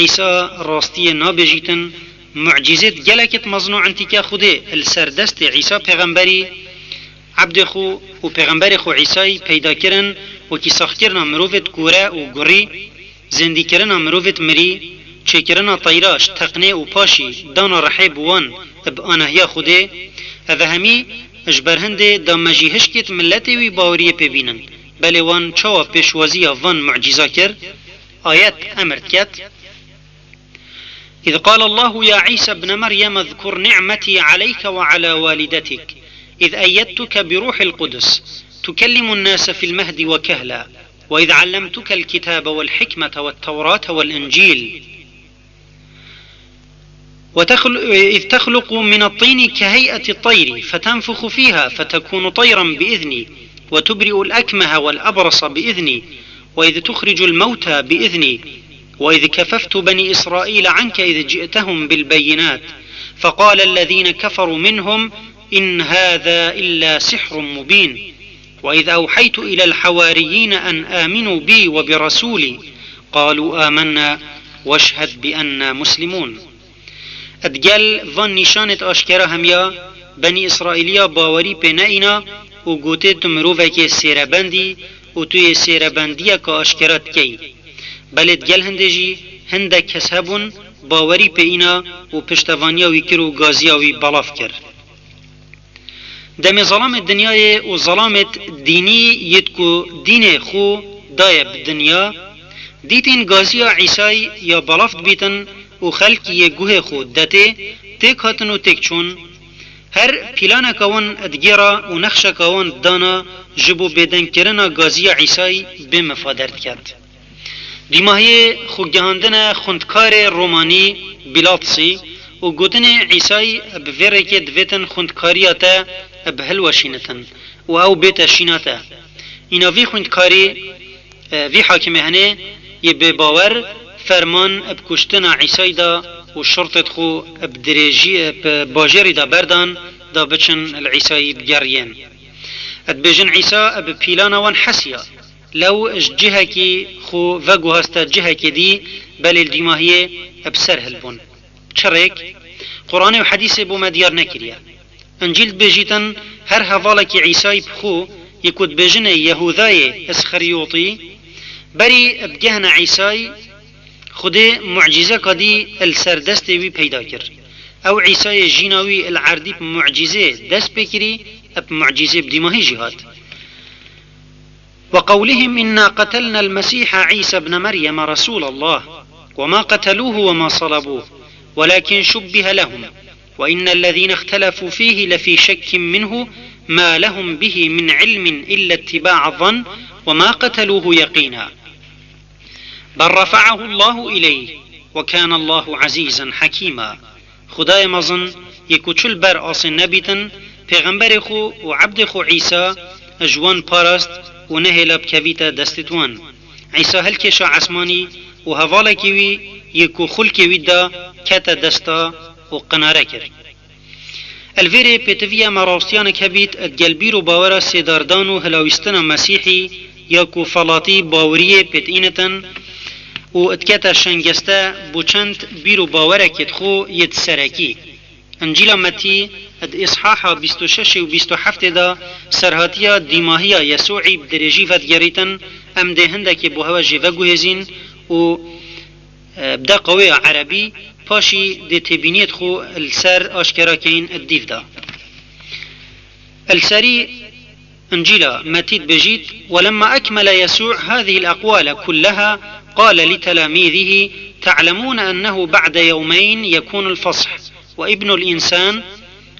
Îsa rastiyê nabêjîtin, mucîzêt gelekêt mezin û entîke Xwedê li ser destê Îsa pêxemberî, Ebdê xwe û pêxemberê xwe Îsayî peyda kirin, wekî saxkirina mirovêt kûre û gurî, zêndîkirina mirovêt mirî, çêkirina teyra ji teqnê û paşî dana rihê bi wan bi anahiya Xwedê, Eve hemî ji ber hindê da me jî hişkêt miletê wî baweriyê pê bînin. Belê wan çawa pêşwaziya van mucîza kir? Ayet emir diket. إذ قال الله يا عيسى ابن مريم اذكر نعمتي عليك وعلى والدتك إذ أيدتك بروح القدس تكلم الناس في المهد وكهلا وإذ علمتك الكتاب والحكمة والتوراة والإنجيل وتخل-، إذ تخلق من الطين كهيئة الطير فتنفخ فيها فتكون طيرا بإذني وتبرئ الأكمه والأبرص بإذني وإذ تخرج الموتى بإذني وإذ كففت بني إسرائيل عنك إذ جئتهم بالبينات فقال الذين كفروا منهم إن هذا إلا سحر مبين وإذ أوحيت إلى الحواريين أن آمنوا بي وبرسولي قالوا آمنا واشهد بأننا مسلمون. Digel van nîşanêt aşkera hemiya Benî Îsraîliya bawerî pê neîna û gotê tu mirovekê sêrebend î û tu yê sêrebendiyeka aşkera dikey. Belê digel hindê jî hindek kes hebûn bawerî pê îna û piştevaniya wî kir û gaziya wî belav kir. Demê zelamê dinyayê û zelamêt dînî yêt ku dînê xwe daye bi dinya, dîtîn gaziya Îsay ya belav dibîtin û xelk yê guhê xwe detê têk hatin û têk çûn. Her pîlaneka wan digêra û nexşeka wan dana ji bo bêdengkirina gaziya Îsay bê mifa derdiket. Dîmahiyê xwe gihandine xwendkarê Romanî Bîlatsî û gotinê Îsay bi vê rêkê divêtin xwendkariya te bi hilweşînitin û ew bête şîna te. Îna vî xwendkarî, e, vî hakimê henê yê bêbawer ferman bi kuştina Îsay da û şirtêt xwe bi dirêjî, bi bajêrî da berdan da biçin li Îsayî bigeriyên. Dibêjin Îsa bi pîlana wan hesiya. Lew ji cihekî xwe veguhaste cihekê dî, belê li dîmahiyê bi ser hilbûn. Çi rêk? Quranê û hedîsê bo me diyar nekiriye. Încîl dibêjîtin, her hevalekî Îsayî bi xwe, yê ku dibêjinê Yehûdayê Îsxeryotî, berî bigehne Îsayî, Xwedê mucîzeka dî li ser destê wî peyda kir. Ew Îsayê jîna wî li erdî bi mucîzê dest pê kirî, bi mucîzê bi dîmahî jî hat. وقولهم إنا قتلنا المسيح عيسى ابن مريم رسول الله وما قتلوه وما صلبوه ولكن شبه لهم وإن الذين اختلفوا فيه لفي شك منه ما لهم به من علم إلا اتباع الظن وما قتلوه يقينا بل رفعه الله إليه وكان الله عزيزا حكيما. Xwedayê mezin yê ku çi li ber asê nebîtin, pêxemberê xwe û ebdê xwe Îsa ji wan parast û nehêla bikevîte destêt wan. Îsa hilkêşa esmanî û hevalekî wî yê ku xulkê wî da kete desta û qinare kir. Li vê rê pêtiviya me rastiyanek hebît, digel bîr û bawera sêdardan û hilawîstina Mesîhî ya ku felatî baweriyê pêtînitin û dikete şengeste bo çend bîr û bawerekêt xwe yêt serekî. Încîla Metî di îshaha bîst û şeş û bîst û heftê de serhatiya dîmahiya Yesûî bi dirêjî vedigerîtin, em dê hindekê bo hewe jê veguhêzîn û, e, bi deqa wê ya erebî, paşî dê têbîniyêt xwe li ser aşkera keyin di dîv de. Li serî Încîla Metî dibêjît, ولما أكمل يسوع هذه الأقوال كلها قال لتلاميذه تعلمون أنه بعد يومين يكون الفصح وابن الإنسان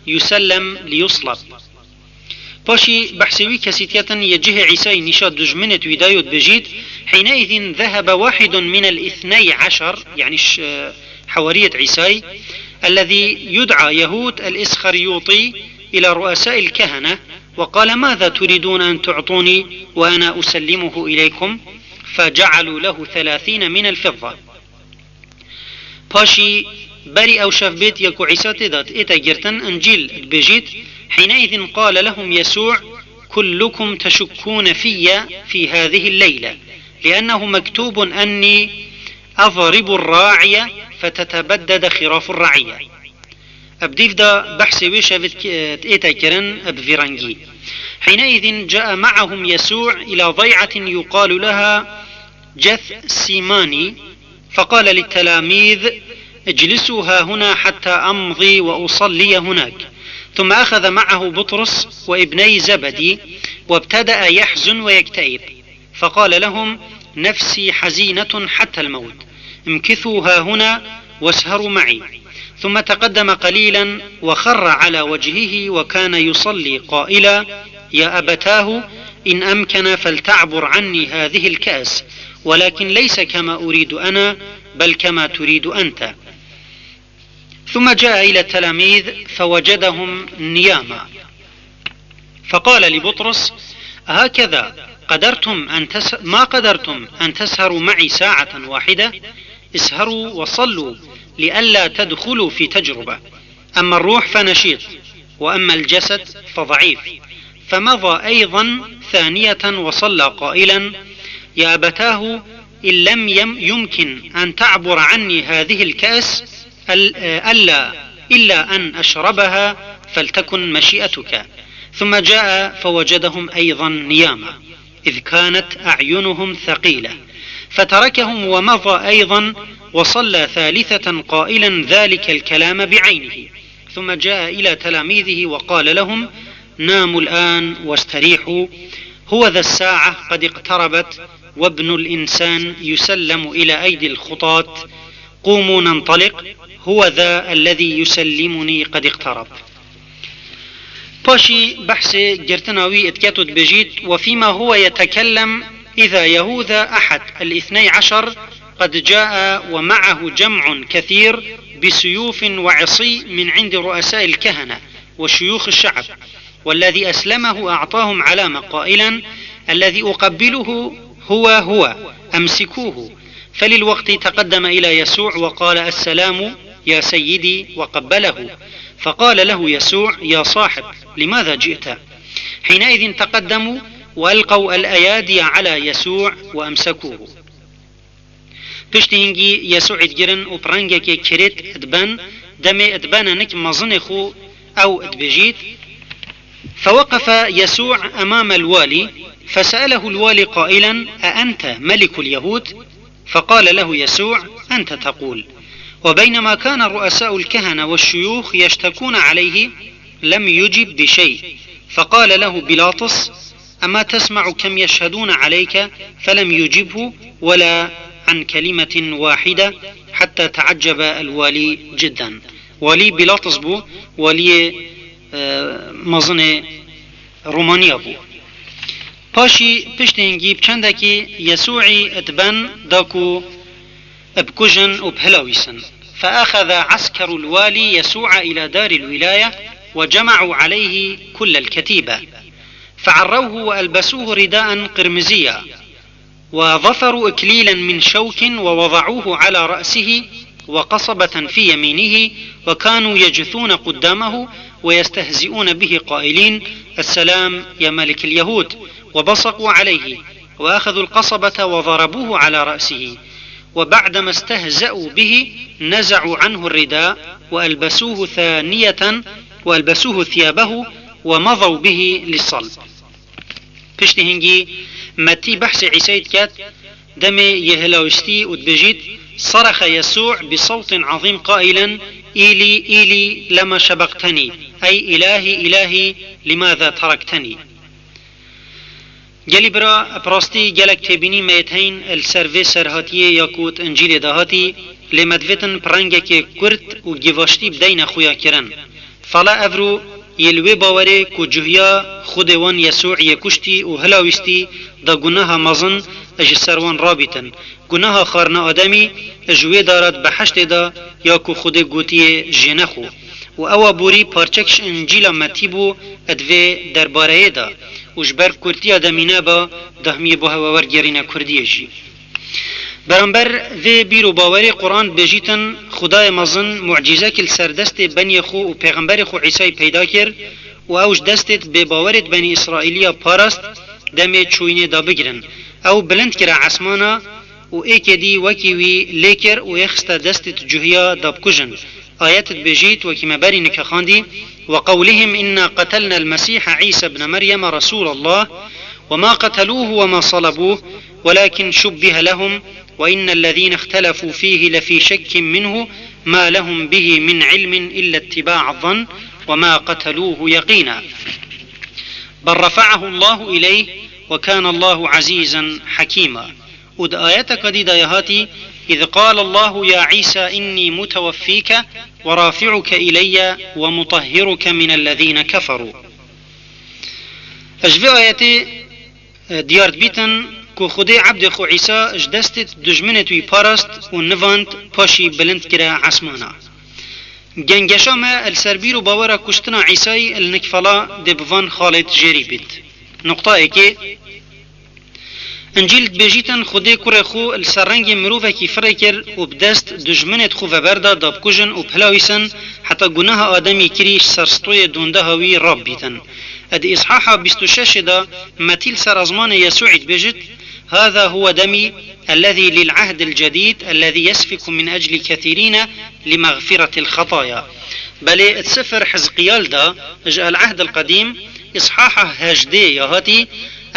يسلم ليصلب. Paşî behsê wî kesîtketin yê cihê Îsayî nîşa dijminêt wî dayo dibêjît, حينئذ ذهب واحد من الاثني عشر، يعني ş-, حوارية عيساي، الذي يدعى يهود الإسخريوطي إلى رؤساء الكهنة وقال ماذا تريدون أن تعطوني وأنا أسلمه إليكم؟ فجعلوا له ثلاثين من الفضة. Paşî berî ew şev bêt ya ku Îsa tê de ête girtin, Încîl dibêjît, حينئذ قال لهم يسوع كلكم تشكون في في هذه الليلة لأنه مكتوب أني أضرب الراعي فتتبدد خراف الرعية. Bi dîv de behsê wê şevê ête kirin bi vî rengî. حينئذ جاء معهم يسوع إلى ضيعة يقال لها جثسيماني، فقال للتلاميذ: اجلسوا هاهنا حتى أمضي وأصلي هناك. ثم أخذ معه بطرس وابني زبدي، وابتدأ يحزن ويكتئب، فقال لهم: "نفسي حزينة حتى الموت، امكثوا هاهنا واسهروا معي." ثم تقدم قليلا وخر على وجهه وكان يصلي قائلا: "يا أبتاه، إن أمكن فلتعبر عني هذه الكأس، ولكن ليس كما أريد أنا، بل كما تريد أنت." ثم جاء إلى التلاميذ فوجدهم نياما، فقال لبطرس: "أهكذا قدرتم أن تس-، ما قدرتم أن تسهروا معي ساعة واحدة؟ اسهروا وصلوا لئلا تدخلوا في تجربة. أما الروح فنشيط، وأما الجسد فضعيف." فمضى أيضا ثانية وصلى قائلا: "يا أبتاه، إن لم يم-، يمكن أن تعبر عني هذه الكأس، ال-، ألا، إلا أن أشربها، فلتكن مشيئتك." ثم جاء فوجدهم أيضا نياما، إذ كانت أعينهم ثقيلة، فتركهم ومضى أيضا وصلى ثالثة قائلا ذلك الكلام بعينه. ثم جاء إلى تلاميذه وقال لهم: "ناموا الآن واستريحوا، هو ذا الساعة قد اقتربت، وابن الإنسان يسلم إلى أيدي الخطاة، قوموا ننطلق، هو ذا الذي يسلمني قد اقترب." Paşî behsê girtina wî diket û dibêjît: "وفيما هو يتكلم، إذا يهوذا أحد الاثني عشر قد جاء ومعه جمع كثير بسيوف وعصي من عند رؤساء الكهنة وشيوخ الشعب، والذي أسلمه أعطاهم علامة قائلا: الذي أقبله هو هو، أمسكوه." فللوقت تقدم إلى يسوع وقال: "السلام يا سيدي"، وقبله. فقال له يسوع: "يا صاحب، لماذا جئت؟" حينئذ تقدموا وألقوا الأيادي على يسوع وأمسكوه. Piştî hingî Yesûî digirin û bi rengekê kirêt diben, demê dibene nik mezinê xwe ew dibêjît: فوقف يسوع أمام الوالي، فسأله الوالي قائلا: "أأنت ملك اليهود؟" فقال له يسوع: "أنت تقول." وبينما كان رؤساء الكهنة والشيوخ يشتكون عليه، لم يجب بشيء، فقال له بيلاطس: "أما تسمع كم يشهدون عليك؟" فلم يجبه ولا عن كلمة واحدة، حتى تعجب الوالي جدا. Walî Bîlatis bû, waliyê, e, mezinê Romaniya bû. Paşî piştî hingî bi çendekî Yesûî diben da ku bikujin û bihilawîsin. فأخذ عسكر الوالي يسوع إلى دار الولاية وجمعوا عليه كل الكتيبة، فعروه وألبسوه رداء قرمزيا، وظفروا إكليلا من شوك ووضعوه على رأسه وقصبة في يمينه، وكانوا يجثون قدامه ويستهزئون به قائلين: "السلام يا ملك اليهود"، وبصقوا عليه وأخذوا القصبة وضربوه على رأسه، وبعدما استهزأوا به نزعوا عنه الرداء وألبسوه ثانية، وألبسوه ثيابه ومضوا به للصلب. Piştî hingî Metî behsê Îsayî diket, demê yê hilawîstî û dibêjît: صرخ يسوع بصوت عظيم قائلا: "إيلي، إيلي، لما شبقتني؟" أي: "إلهي، إلهي، لماذا تركتني؟" Gelî bira, bi rastî gelek têbînî me yê heyn li ser vê serhatiyê ya ku di Încîlê de hatî, lê me divêtin bi rengekê kurt û givaştî bi deyna xwe ya kirin. Fala evro yê li wê bawerê ku cuhiya Xwedê wan Yesû yê kuştî û hilawîstî da gunaha mezin ji ser wan rabîtin, gunaha xwarina Ademî ji wê dara di beheştê de ya ku Xwedê gotiye jê nexwe. Û ewa borî parçek ji Încîla Metî bû di vê derbareyê de û ji ber kurtiya de mîne ba dahmiyê bo hewe wergêrîne kurdiyê jî. Beramber vê bîr û bawerê Quran dibêjîtin, Xwedayê mezin mucîzekî li ser destê beniyê xwe û pêxemberê xwe Îsayî peyda kir û ew ji destê bêbawerê di Benî Îsraîliya parast, demê çûyînê da bigirin. Ew bilind kire esmana û êkê dî wekî wî lê kir û ê xiste destê di cuhiya da bikujin. Ayet dibêjît, wekî me berî nika xwendî: "وقولهم إنا قتلنا المسيح عيسى ابن مريم رسول الله وما قتلوه وما صلبوه ولكن شبه لهم وإن الذين اختلفوا فيه لفي شك منه ما لهم به من علم إلا اتباع الظن وما قتلوه يقينا، بل رفعه الله إليه، وكان الله عزيزا حكيما. û di ayeteka dî de ya hatî: إذ قال الله يا عيسى إني متوفيك ورافعك إلي ومطهرك من الذين كفروا. Ji vê ayetê, e, diyar dibîtin ku Xwedê ebdê xwe Îsa ji destê dijminê wî parast û nivand, paşî bilind kire esmana. Gengeşa me li ser bîr û bawera kuştina Îsayî li nik fela dê bi van xalê tijêrî bît. Nuqta êkê, Încîl dibêjîtin Xwedê kurê xwe li ser rengê mirovekî firê kir û bi dest dijminê xwe veber da da bikujin û bihilawîsin, heta guneha Ademî kirî ji ser stoyê dondeha wî rabibîtin. Di îshaha bîst û şeşê de Metî li ser ezmanê Yesûî dibêjit: هذا هو دمي الذي للعهد الجديد الذي يسفك من أجل كثيرين لمغفرة الخطايا. Belê, di sifir Hizqiyal de, ji El Ehd El Qedîm, îshaha hejdê ya hatî: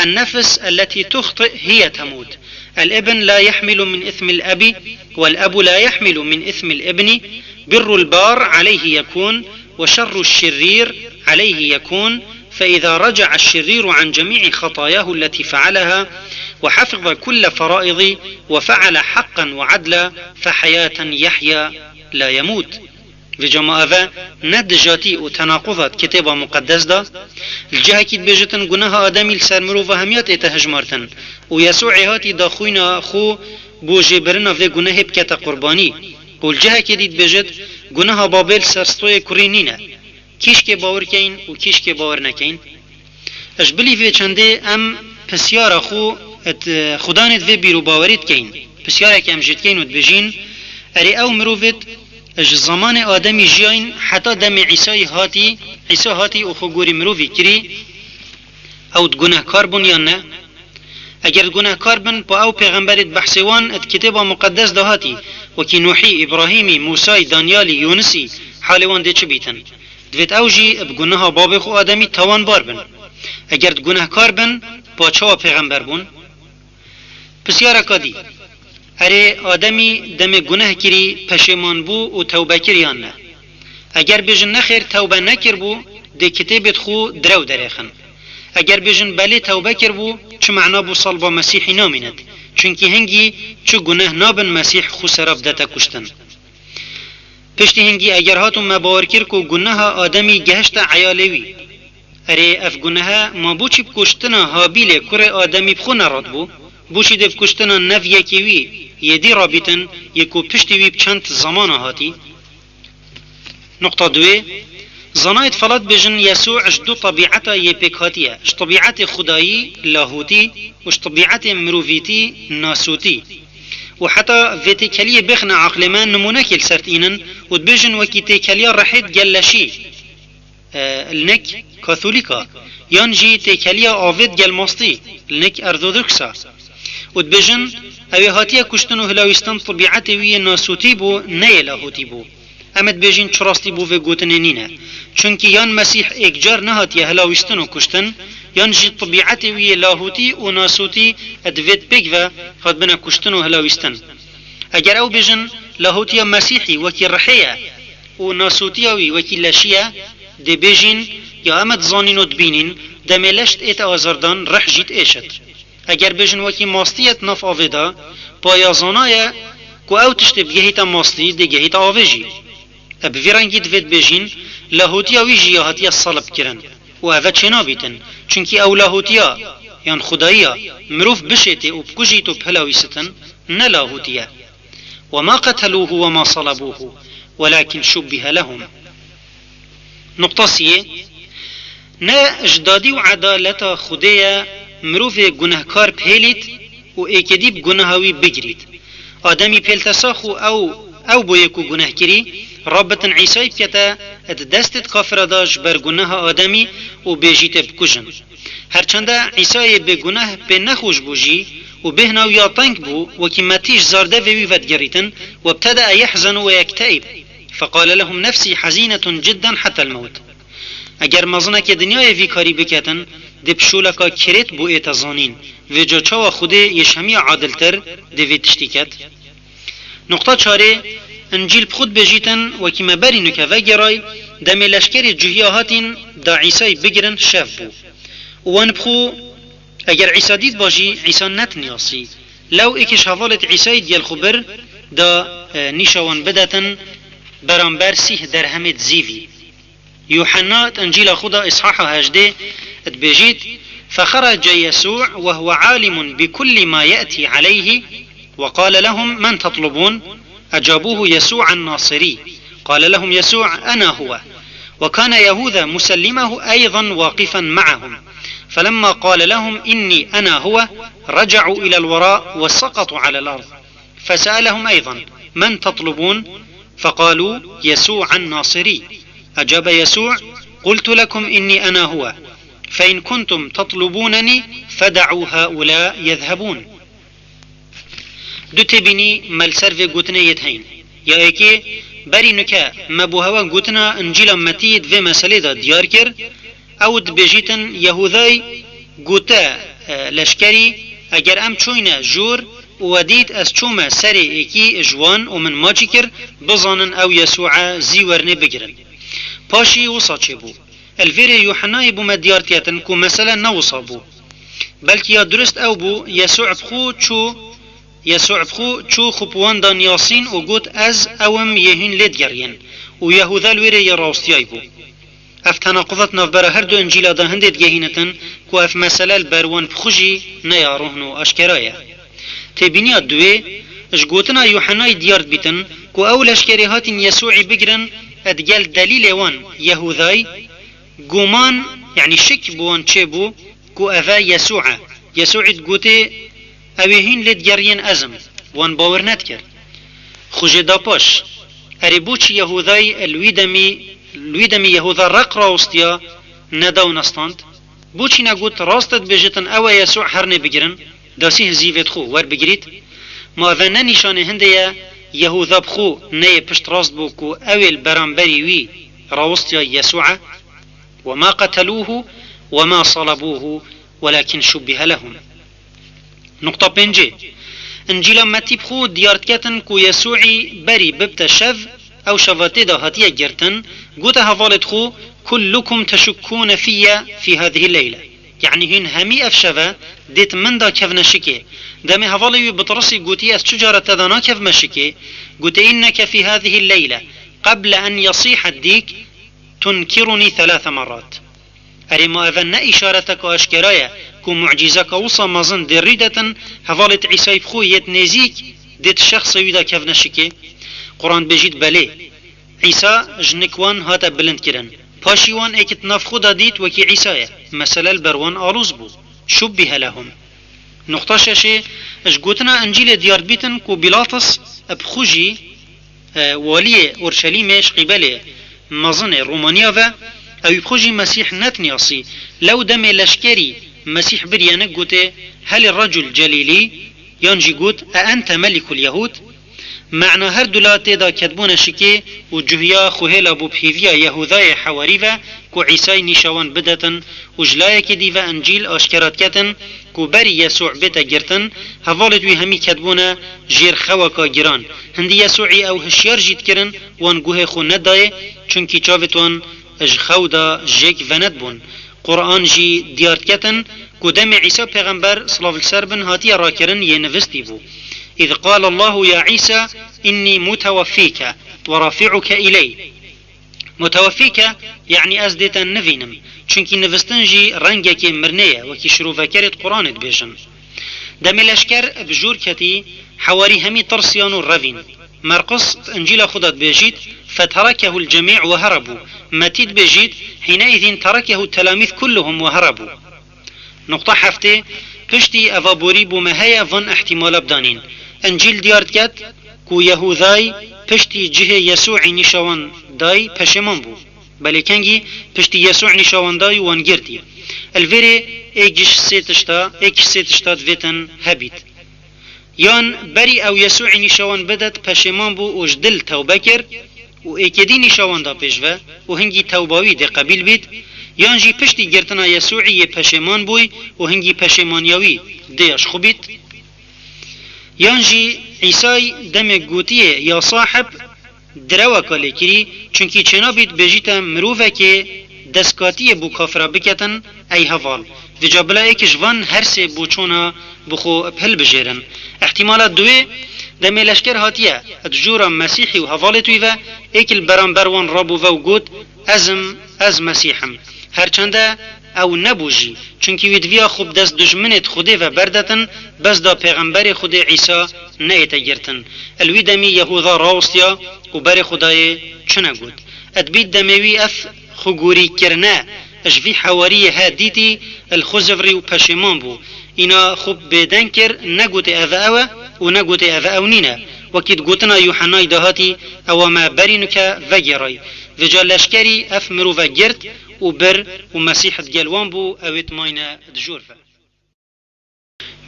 النفس التي تخطئ هي تموت. الابن لا يحمل من إثم الأب، والأب لا يحمل من إثم الابن. بر البار عليه يكون، وشر الشرير عليه يكون، فإذا رجع الشرير عن جميع خطاياه التي فعلها، وحفظ كل فرائض، وفعل حقا وعدلا، فحياة يحيا لا يموت. Vêca ma eve ne dijatî û tenaquz e di Kitêba Muqeddes de? Li cihekî dibêjitin guneha Ademî li ser mirova hemiya tête hejmartin û Yesû ê hatî da xwîna xwe bo jêbirina vê gunehê bikete qurbanî. Û li cihekê dî dibêjit, guneha babê li ser stoyê kurî nîne. Kîşkê bawer keyn û kîşkê bawer nekeyn. Ji bilî vê çendê em pisyara xwe, et, xudanê di vê bîr û bawerî dikeyn. Pisyarek em jê dikeyn û dibêjîn, erê ew mirovêt ji zamanê Ademî jiyayîn heta demê Îsayî hatî, Îsa hatî û xwe gorî mirovî kirî, ew di gunehkar bûn yan ne? Eger di gunehkar bin, pa ew pêxemberêt behsê wan di Kitêba Muqeddes de hatî, wekî Nuhî, Îbrahîmî, Mûsayî, Danyalî, Yûnisî, halê wan dê çi bîtin? Divêt ew jî bi guneha babê xwe Ademî tawanbar bin. Eger di gunehkar bin, pa çawa pêxember bûn? Pisyareka dî. Erê, Ademî demê guneh kirî, peşêman bû û tewbe kir yan ne? Eger bêjin nexêr, tewbe nekiribû, dê kitêbêt xwe direw derêxin. Eger bêjin belê tewbe kiribû, çi mena bo saliba Mesîhî namînit? Çunkî hingî çi guneh nabin Mesîh xwe sera bidete kuştin. Piştî hingî eger hato me bawer kir ku guneha Ademî gehişte eyalê wî. Erê, ev gunehe ma bo çi bi kuştina Habîlê kurê Ademî bi xwe neratibû? Bo çi dê bi kuştina nev yekê wî yê dî rabîtin, yê ku piştî wî bi çend zamana hatî? Nuqta duwê, zanayê di fela dibêjin Yesû ji du tebîeta yê pêk hatiye, ji tebîetê xwedayî, lahûtî, û ji tebîetê mirovîtî, nasûtî. Û heta vê têkeliyê bêxine aqlê me nimûnekê li ser tînin û dibêjin wekî têkeliya rehê digel leşî, e, li nik katholîka, yan jî têkeliya avê digel mastî, li nik ortodoksa. Û dibêjin, ew ê hatiye kuştin û hilawîstin tebîetê wî yê nasûtî bû, ne yê lahûtî bû. Em ê dibêjin çi rastî bo vê gotinê nîne. Çunkî yan Mesîh êkcar nehatiye hilawîstin û kuştin, yan jî tebîetê wî yê lahûtî û nasûtî divêt pêk ve hatibine kuştin û hilawîstin. Eger ew bêjin, lahûtiya Mesîhî wekî rihê ye û nasûtiya wî wekî leşî ye, dê bêjîn, ya em ê dizanîn û dibînîn, demê leş diête azardan, rih jî diêşit. Eger bêjin wekî mastî ye di nav avê de, pa ya zana ye ku ew tiştê bigehîte mastî, dê gehîte avê jî. E, bi vî rengî divê dibêjîn, lahûtiya wî jî ya hatiye salib kirin û ev e çênabîtin, çunkî ew lahûtiya, yan xudayiya, mirov bişêtê û bikujît û bihilawîsitin, ne lahûtî ye. وما قتلوه وما صلبوه ولكن شبه لهم. Nuqta siyê, ne ji dadî û edaleta Xwedê ye mirovê gunehkar bihêlît û êkê dî bi guneha wî bigirît. Ademî pêltesa xwe ew, ew boyê ku guneh kirî, rabitin Îsayî bikete di destê kafira de ji ber guneha Ademî û bêjîtê bikujin. Her çende Îsayê bêguneh pê nexweş bû jî û bêhna wî ya teng bû, wekî Metî ji zardevê wî vedigirîtin, وابتدأ يحزن ويكتئب، فقال لهم نفسي حزينة جدا حتى الموت. Eger mezinekê dinyayê vî karî biketin, dê bi şoleka kirêt bo ête zanîn. Vêca çawa Xwedê yê ji hemiya adiltir dê vê tiştî ket? Nuqta çarê, Încîl bi xwe dibêjîtin, wekî me berî nuke vegêray, Demê leşkerê cuhiya hatîn da Îsayî bigirin şev bû. Û wan bi xwe, eger Îsa dît ba jî, Îsa netiniyasî. Lew êk ji hevalêt Îsayî digel xwe bir, da, e, nîşa wan bidetin beramber sîh derhemêt zîvî. Yuhanna di Încîla xwe de îshaha hejdê dibêjît, فخرج يسوع وهو عالم بكل ما يأتي عليه وقال لهم: من تطلبون؟ أجابوه: يسوع الناصري. قال لهم يسوع: أنا هو. وكان يهوذا مسلمه أيضا واقفا معهم، فلما قال لهم: إني أنا هو، رجعوا إلى الوراء وسقطوا على الأرض. فسألهم أيضا: من تطلبون؟ فقالوا: يسوع الناصري. أجاب يسوع: قلت لكم إني أنا هو، فإن كنتم تطلبونني فدعوا هؤلاء يذهبون. Du têbînî me li ser vê gotinê yêt heyn. Ya êkê, berî nuke me bo hewe gotina Încîla Metî di vê meselê de diyar kir. Ew dibêjîtin, Yehûday gote, e, leşkerî, eger em çûyne jor û we dît ez çûme serê êkî ji wan û min maçî kir, bizanin ew Yesû e, zî wernê bigirin. Paşî wisa çêbû. Li vê rê Yuhennayê bo me diyar diketin ku mesele ne wisa bû. Belkî ya durist ew bû, Yesû bi xwe çû, Yesû bi xwe çû xwe bi wan da niyasîn û got, ez ew im yê hûn lê digeriyên. Û Yehûda li wê rê yê rawestiyayî bû. Ev tenaquzat navbera her du Încîla de hindê digehînitin ku ev mesele li ber wan bi xwe jî ne ya rohn û aşkera ye. Têbîniya duwê, ji gotina Yuhennayê diyar dibîtin ku ew leşkerê hatîn Yesûî bigirin, digel delîlê wan Yehûdayî, guman, yanî şik bi wan çêbû ku ev e Yesû e. Yesûî digotê, ew ê hîn lê digeriyên ez im. Wan bawer nedikir. Xwe jê da paş. Erê, boçî Yehûdayî li wî demî, li wî demî Yehûda req rawestiya, neda û nestand? Boçî negot, rast dibêjitin ew e Yesû, hernê bigirin, dasî hizîvêt xwe werbigirît? Ma ev e ne nîşanê hindê ye, Yehûda bi xwe neyê piştrast bû ku ew ê li beramberî wî rawestiya Yesû e? وما قتلوه وما صلبوه ولكن شبه لهم. Nuqta pêncê. Încîla Metî bi xwe diyar diketin ku Yesûî berî bibte şev, ew şeva tê de hatiye girtin, gote hevalêt xwe, كلكم تشكون في في هذه الليلة. Yanî hûn hemî ev şeve dêt min da kevne şikê. Demê hevalê wî bi tirsî gotî, ez çi cara te da nakevme şikê? Gote, إنك في هذه الليلة قبل أن يصيح الديك تنكرني ثلاث مرات. Erê, ma ev e ne îşareteke aşkera ye ku mucîzeke wisa mezin dê rî detin, hevalêt Îsayî bi xwe yêt nêzîk, dêt şexsê wî de kevne şikê? Quran dibêjît, belê. Îsa ji nik wan hate bilindkirin. Paşî wan êk di nav xwe de dît wekî Îsa ye. Mesele li ber wan aloz bû. Şubbihe lehum. Nuqta şeşê, ji gotina Încîlê diyar dibîtin ku Bîlatis bi xwe jî, e, waliyê Orşelîmê ji qîbelê mezinê Romaniya ve, ew bi xwe jî Mesîh netiniyasî. Lew demê leşkerî Mesîh biriyene gotê, "Helî recul celîlî?" Yan jî got, "E ente melikul Yehûd?" Mena her du la tê de ketbûne şikê û cuhiya xwe hêla bû bi hêviya Yehûdayê hewarî ve ku Îsayî nîşa wan bidetin û ji layekê dî ve Încîl aşkera diketin ku berî Yesû bête girtin, hevalêt wî hemî ketbûne jêr xeweka giran. Hindî Yesûî ew hişyar jî dikirin, wan guhê xwe nedayê, çunkî çavêt wan ji xew de jêk venedibûn. Quran jî diyar diketin ku demê Îsa pêxember, silav li ser bin, hatiye rakirin, yê nivistî bû, "إذ قال الله يا عيسى إني متوفيك ورافعك إلي." Mutewefîke, yanî ez dê te nivînim. Çunkî nivistin jî rengekê mirinê ye, wekî şirovekerêt Quranê dibêjin. Demê leşker bi jor ketî, hewarî hemî tirsiyan û revîn. Merqis di Încîla xwe de dibêjît, "Feterekehul cemî ve herebû." Metî dibêjît, "Hîneîzîn terekehu telamîz kulluhum ve herebû." Nuqta heftê, piştî eva borî bû me heye van ihtimala bidanîn. Încîl diyar diket ku Yehûday piştî cihê Yesûî nîşa wan day peşêman bû. Belê kengî piştî Yesû nîşa wan day û wan girtî. Li vê rê êk ji sê tişta, êk ji sê tişta divêtin hebît. Yan berî ew Yesûî nîşa wan bidet, peşêman bû û ji dil tewbe kir û êkê dî nîşa wan da pêş ve û hingî tewba wî dê qebîl bît, yan jî piştî girtina Yesûî yê peşêman bûy û hingî peşêmaniya wî dê ya ji xwe bît. Yan jî Îsay demê gotiye, "Ya sahib, Direweka lêkirî, çunkî çênabît bêjîte mirovekê destkatiyê bo kafira biketin, ey heval. Vêca bila êk ji van her sê boçona bi xwe bi hilbijêrin. Îhtîmala duwê, demê leşker hatiye, di jora Mesîhî û hevalêt wî ve, êk li beramber wan rabû ve û got, Ez im, ez Mesîh im. Her çende ew nebû jî, çunkî wî diviya xwe bi dest dujminêt Xwedê ve berdetin, bes da pêxemberê Xwedê Îsa neyête girtin. Li wî demî Yehuda rawistiya û berê Xwedayê çune got. Dibît demê wî ev xwegorîkirine ji vî hewariyê he dîtî, li xwe zivirî û peşêman bû. Îna xwe bêdeng kir, ne gotê ev e ew e û ne gotê ev e ew nîne. Wekî di gotina Yuhennayî de hatî, Ewa me berî nuke vegêrayî. Vêca leşkerî ev mirove girt û bir û Mesîh digel wan bû, ew ê dimayne di jor ve.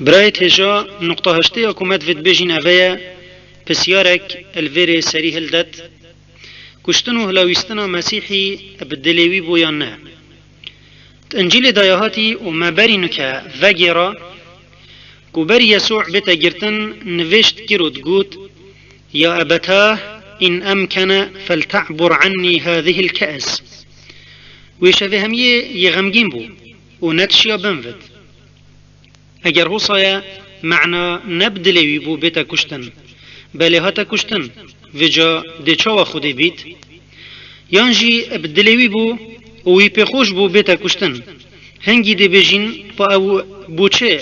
Birayê têja, nuqta heştê ya ku me divê dibêjîn ev e ye, pisyarek li vêrê serî hildet, kuştin û hilawîstina Mesîhî bi dilê wî bû yan ne? Di Încîlê de ya hatî û me berî nuke vegêra, ku berî Yesû bête girtin, nivêşt kir û digot, Ya ebetah, in emkene felte'bur ennî hâzihil ke's. Wê şevê hemiyê yê xemgîn bû û netişiya binvit. Eger hosaye, mena ne bi dilê wî bû bête kuştin, belê hate kuştin, vêca dê çawa Xwedê bît? Yan jî bi dilê wî bû û wî pê xweş bû bête kuştin. Hingî dê bêjîn, pa ew bû çi?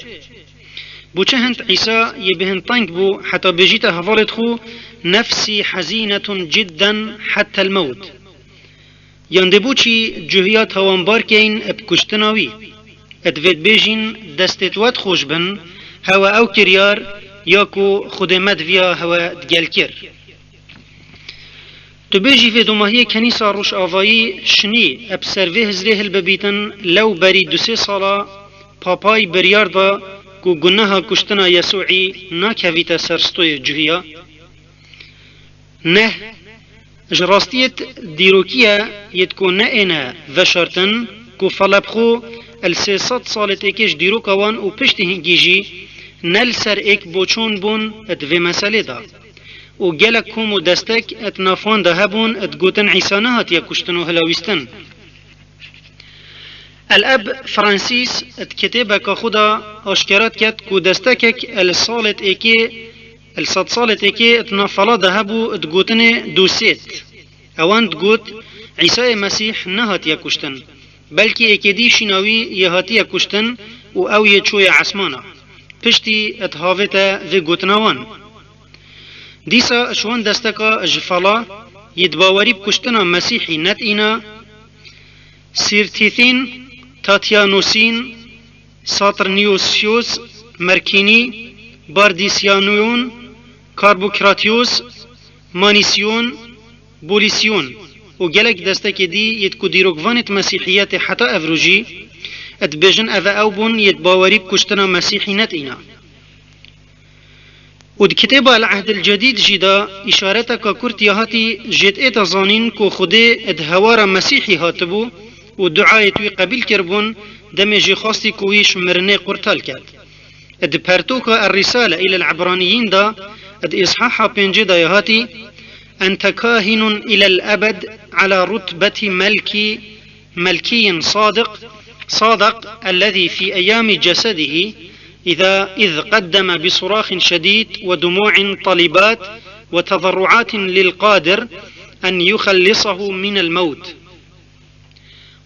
Bû çi hind Îsa yê bêhn teng bû, heta bêjîte hevalêt xwe, Nefsî hezînetun cidden hettel mewt. Yan dê bo çî cuhiya tawanbar keyn bi kuştina wî? Divê dibêjîn, destêt we dixweş bin, hewe ew kiryar ya ku Xwedê me diviya hewe digel kir. Tu bêjî vê domahiyê Kenîsa Rojavayî şinî bi ser vê hizrê hilbibîtin, lew berî du sê sala Papayî biryar da ku guneha kuştina Yesû'î nakevîte ser stoyê cuhiya? Neh, ji rastiyê dîrokî ye yêt ku ne êne veşartin, ku felebxwe li sê sed salê têkê ji dîroka wan û piştî hingî jî ne li ser êk boçûn bûn di vê meselê de. Û gelek kom û destek di nav wan de hebûn, digotin Îsa nehatiye kuştin û hilawîstin. El Eb Francis di kitêbeka xwe de aşkera diket ku destekek li salê êkê, li sed salê êkê di nav fela de hebû, digotinê Dûsêt. Ewan digot, Îsayê Mesîh nehatiye kuştin, belkî êkê dî şîna wî yê hatiye kuştin û ew yê çûye esmana. Piştî dihavête vê gotina wan. Dîsa ji wan desteka ji fela yê di bawerî bi kuştina Mesîhî netîna, Sîrtîthîn, Tatyanûsîn, Satrnîyosiyos, Merkînî, Bardîsyanûyon, Karbûkratiyos, Manîsyon, Bolîsyon û gelek destekê dî yêt ku dîrokvanêt Mesîhiyetê heta evrû jî dibêjin ev e ew bûn yêt bawerî bi kuştina Mesîhî netîna. Û di kitêba El Ehdil Cedîd jî de îşareteka kurt ya hatî jêt êta zanîn ku Xwedê di hewara Mesîhî hatibû û duayêt wî qebîl kiribûn, demê jî xwestî ku wî ji mirinê qurtal ket. Di pertoka Er-Risale îlel Ebraniyîn de di îshaha pêncê de ya hatî, Ente kahinun îlel ebed ala rutbeti melkî ملكي صادق، صادق الذي في أيام جسده إذا، إذ قدم بصراخ شديد ودموع طالبات وتضرعات للقادر أن يخلصه من الموت،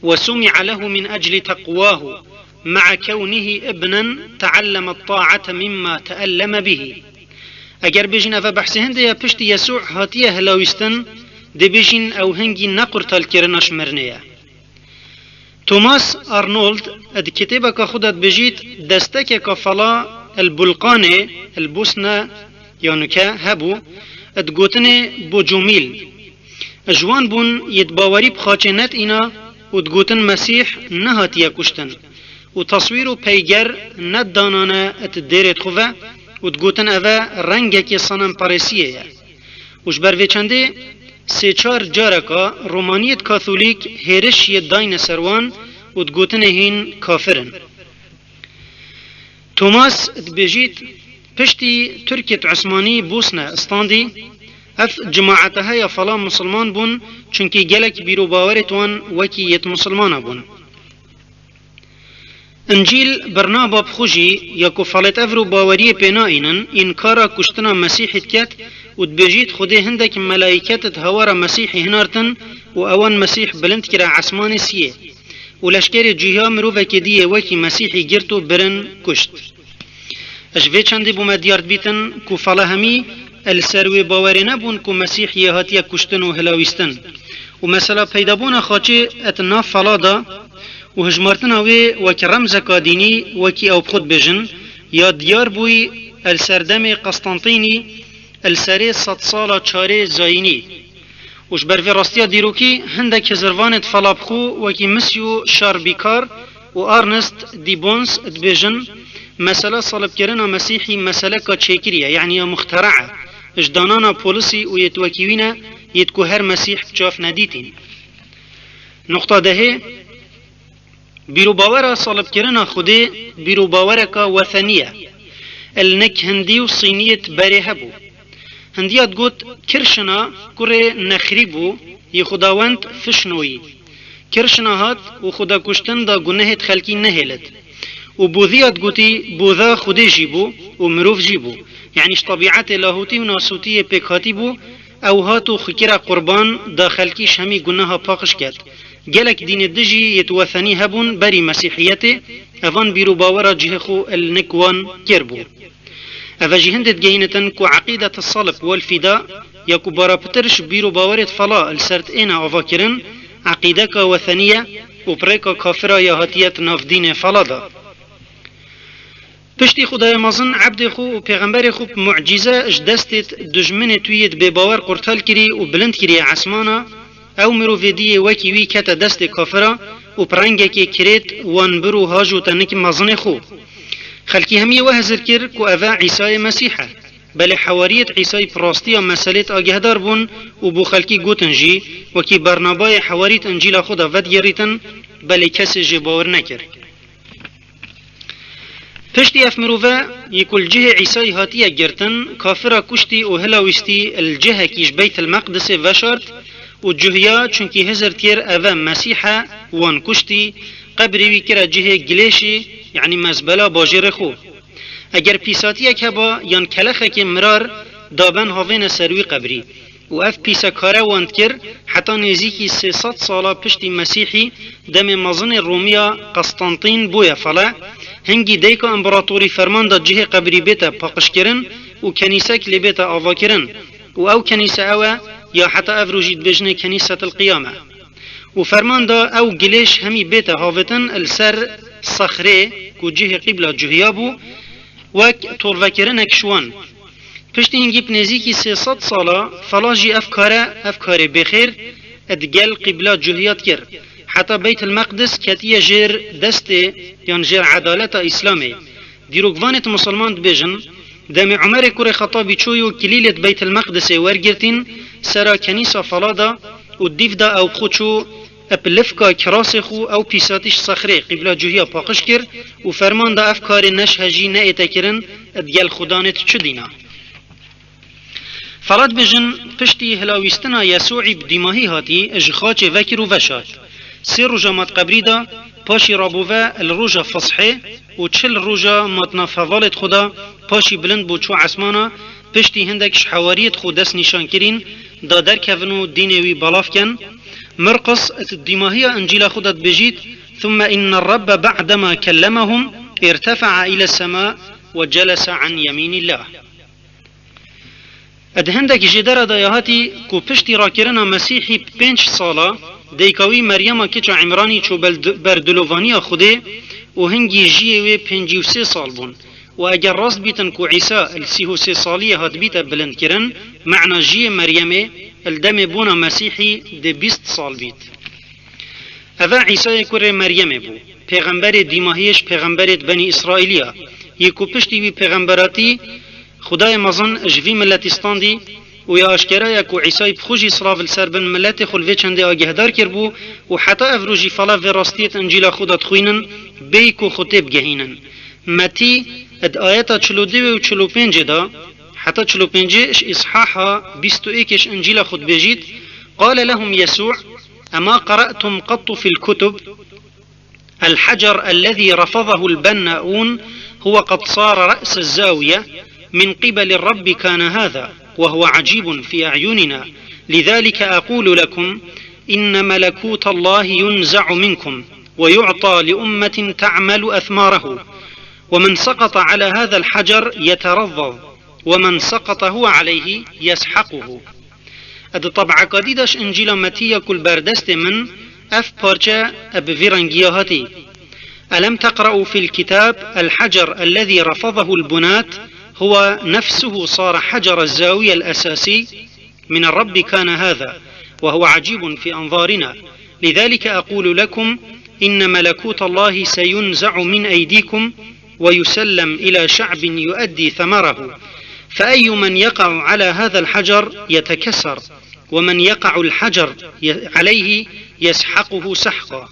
وسمع له من أجل تقواه، مع كونه ابنا تعلم الطاعة مما تألم به. Eger bêjin eve behsê hindê ye piştî Yesû hatiye hilawîstin, dê bêjin ew hingî ne qurtalkirina ji mirinê ye. Thomas Arnold di kitêbeka xwe de dibêjît, destekeka fela li Bulqanê, li Bosna ya nuke hebû, digotinê Bocomîl. Ji wan bûn yêt bawerî bi xaçê netîna û digotin Mesîh nehatiye kuştin û teswîr û peyger nedanane di dêrêt xwe ve û digotin ev e rengekê senemperêsiyê ye. Û ji ber vê çendê sê çar careka Romaniyêt Katholîk hêriş yê dayne ser wan û digotinê hîn kafir in. Thomas dibêjît, piştî Tirkêt Osmanî Bosne standî, Ev cemaeta heya fala musulman bûn, çunkî gelek bîr û bawerêt wan wekî yêt musulmana bûn. Încîl bernaba bi xwe jî ya ku falêt evr û baweriyê pê naînin, înkara kuştina Mesîhî diket û dibêjît, Xwedê hindek melayîket di hewara Mesîhî hinartin û ewan Mesîh bilind kire esmanê siyê û leşkerê cihya mirovekê diyê wekî Mesîhî girt û birin kuşt. Ji vê çendê bûme diyar dibîtin ku fala hemî li ser wê bawerê nebûn ku Mesîh yê hatiye kuştin û hilawîstin. Û mesela peydabûna xaçê et nav fala de û hijmartina wê wek remzeka dînî, wekî ew bi xwe dibêjin, ya diyar bûyî li ser demê Qestentînî, li serê sedsala çarê zayînî. Û ji ber vê rastiya dîrokî hindek hizirvanêt fala bi xwe wekî Misyo Şarbîkar û Arnest Dibons dibêjin, mesela salibkirina Mesîhî meseleka çêkirî ye, yanî ya muxtera e, ji danana polisî û yêt wekî wî ne, yêt ku her Mesîh bi çav nedîtîn. Nuqta dehê, Bîr û bawera salibkirina Xwedê bîr û bawereka wetenî ye. Li nik hindî û sîniyêt berê hebû. Hindiya digot, Kirşina kurê Nexrî bû, yê xwedawend Fişnoyî. Kirşina hat û xwedakuştin da gunehêt xelkî nehêlit. Û Bûdiya digotî, Bûda Xwedê jî bû û mirov jî bû. Yanî ji tebîetê lahûtî û nasûtiyê pêkhatî bû, ew hat û xwe kire qurban, da xelkî ji hemî guneha paqij ket. Gelek dînê dijî yêt wetenî hebûn berî Mesîhiyetê, evan bîr û bawera cihê xwe li nik wan kêr bû. Eve jî hindê digehînitin ku eqîdet salib wel fîda ya ku bara pitir ji bîr û bawerêt fala li ser êne avakirin, eqîdeka wetenî ye û bi rêka kafira ya hatiye di nav dînê fala de. Piştî Xwedayê mezin ebdê xwe û pêxemberê xwe bi mucîze ji destê dijminê tuyê dibê bawer qurtal kirî û bilind kiriye esmana, ew mirovê diyê wekî wî kete destê kafira û bi rengekê kirêt wan bir û haj û tenik mezinê xwe. Xelkî hemiyê we hizir kir ku eve Îsayê Mesîh e. Belê hewariyêt Îsayî bi rastiya meselêt agehdar bûn û bo xelkî gotin jî, wekî Bernabayê hewarît Încîla xwe de vedigeritin, belê kesê jê bawer nekir. Piştî ev mirove yê ku li cihê Îsayî hatiye girtin, kafira kuştî û hilawîstî li cihekî ji Beytil Meqdisê veşart û cuhiya, çunkî hizir dikir eve Mesîh e, wan kuştî, qebrê wî kire cihê gilêşî, yanî mezbela bajêrê xwe. Eger pîsatiyek heba yan kelexekê mirar daben havêne ser wî qebrî. Û ev pîsekare wan dikir, heta nêzîkî sê sed sala piştî Mesîhî, demê mezinê Romiya Qestentîn bûye fele, hingî dayika împeratorî ferman da cihê qebrî bête paqijkirin û kenîsek lê bête avakirin. Û ew kenîse ew e, ya heta ev rojî dibêjinê Kenîsetil Qiyame. Û ferman da ew gilêş hemî bête havêtin li ser sexrê ku cihê qîbla cuhiya bû, wek torvekirinek ji wan. Piştî hingî bi nêzîkî sê sed sala fela jî ev kare, ev karê bêxêr, di gel qîbla cuhiya dikir. Heta Beytil Meqdis ketiye jêr destê yan jêr edaleta Îslamê. Dîrokvanêt musulman dibêjin, demê Umerê kurê Xetabî çû û kilîlêt Beytil Meqdisê wergirtîn, sera kenîsa fela da û dîv da ew bi xwe çû, bi lifka kirasê xwe ew pîsatî ji sexrê qîbla cuhiya paqij kir û ferman da ev karê neşhe jî neête kirin, di gel xudanêt çi dîna. Fela dibêjin, piştî hilawîstina Yesûî bi dîmahî hatî, ji xaçê vekir û veşart. Sê roja mat qebrî da, paşî rabûve li roja Feshê û çil roja mat nav hevalêt xwe da, paşî bilind bû çû esmana, piştî hindek ji hewariyêt xwe destnîşan kirîn, da derkevin û dînê wî belav ken. Mirqis di dîmahiya Încîla xwe de dibêjît, ثم إن الرب بعدما كلمهم ارتفع إلى السماء وجلس عن يمين الله. Di hindek jêdera de ya hatî ku piştî rakirina Mesîhî bi pênc sala, dayika wî Meryema kiça Îmranî çû bel-, ber dilovaniya Xwedê û hingî jiyê wê pêncî û sê sal bûn. Û eger rast bîtin ku Îsa li sî û sê saliyê hatibîte bilindkirin, mena jiyê Meryemê li demê bûna Mesîhî dê bîst sal bît. Eve Îsayê kurê Meryemê bû, pêxemberê dîmahiyê ji pêxemberêt Benî Îsraîlî ya, yê ku piştî wî pêxemberatî Xwedayê mezin ji vî miletî standî û ya aşkera ye ku Îsayî bi xwe jî silav li ser bin miletê xwe li vê çendê agehdar kiribû û heta ev rojî fela vê rastiyê di Încîla xwe de dixwînin, bêyî ku xwe tê bigehînin. Metî, di ayeta çil û duyê û çil û pêncê de, Heta çil û pêncê ji îshaha bîst û êkê ji Încîla xwe dibêjît: قال لهم يسوع: أما قرأتم قط في الكتب؟ الحجر الذي رفضه البناؤون هو قد صار رأس الزاوية، من قبل الرب كان هذا، وهو عجيب في أعيننا. لذلك أقول لكم إن ملكوت الله ينزع منكم ويعطى لأمة تعمل أثماره، ومن سقط على هذا الحجر يترضض، ومن سقط هو عليه يسحقه. Di teb'eka dî de ji Încîla Metî ya ku li ber destê min, ev parçe bi vî rengiya hatî: ألم تقرأوا في الكتاب: الحجر الذي رفضه البناة هو نفسه صار حجر الزاوية الأساسي، من الرب كان هذا، وهو عجيب في أنظارنا. لذلك أقول لكم إن ملكوت الله سينزع من أيديكم ويسلم إلى شعب يؤدي ثمره، فأي من يقع على هذا الحجر يتكسر، ومن يقع الحجر ي-، عليه يسحقه سحقا.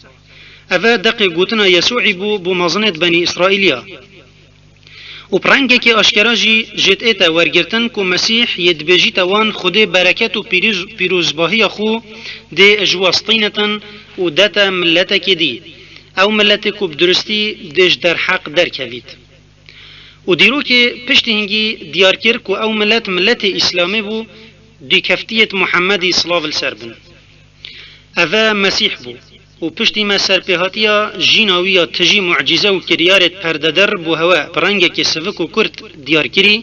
Eve deqê gotina Yesûî bû bo mezinêt Benî Îsraîliya. Û bi rengekê aşkera jî jê diête wergirtin ku Mesîh yê dibêjîte wan Xwedê bereket û pîroz-, pîrozbahiya xwe dê ji we stînetin û dete miletekê dî. Ew miletê ku bi duristî dê ji derheq derkevît. Û dîrokê piştî hingî diyar kir ku ew milet miletê Îslamê bû, dûkeftiyêt Muhemmedî silav li ser bin. Eve Mesîh bû û piştî me serpêhatiya jîna wî ya tijî mucîze û kiryarêt perdeder bo hewe bi rengekê sivik û kurt diyar kirî,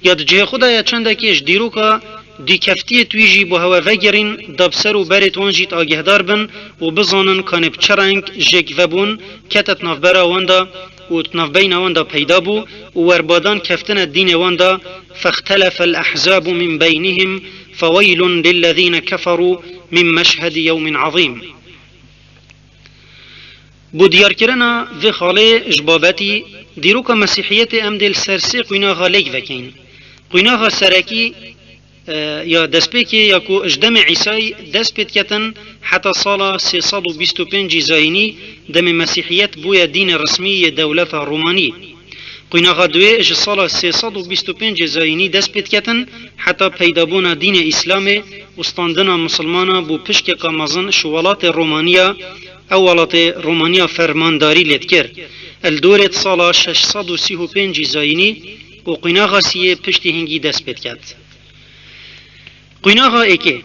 ya di cihê xwe de ye çendekê ji dîroka dûkeftiyêt wî jî bo hewe vegerîn, da bi ser û berêt wan jî agehdar bin û bizanin kanê bi çi reng jêk vebûn, ketet navbera wan de û di navbeyna wan de peyda bû û werbadan keftine dînê wan de: فاختلف الأحزاب من بينهم فويل للذين كفروا من مشهد يوم عظيم. Bo diyarkirina vê xalê ji babetî dîroka Mesîhiyetê em dê li ser sê qwînaxa lêk vekeyn. Qwînaxa serekî, e, ya destpêkê ya ku ji demê Îsayî dest pê diketin heta sala sê sed û bîst û pêncî zayînî, demê Mesîhiyet bûye dînê resmî yê dewleta Romanî. Qwînaxa duwê ji sala sê sed û bîst û pêncê zayînî dest pê diketin heta peydabûna dînê Îslamê û standina misilmana bo pişkeka mezin ji welatê Romaniya, ew welatê Romaniya fermandarî lê dikir. Li dorê di sala şeş sed û sî û pêncî zayînî û qwînaxa siyê piştî hingî dest pê diket. Qwînaxa êkê.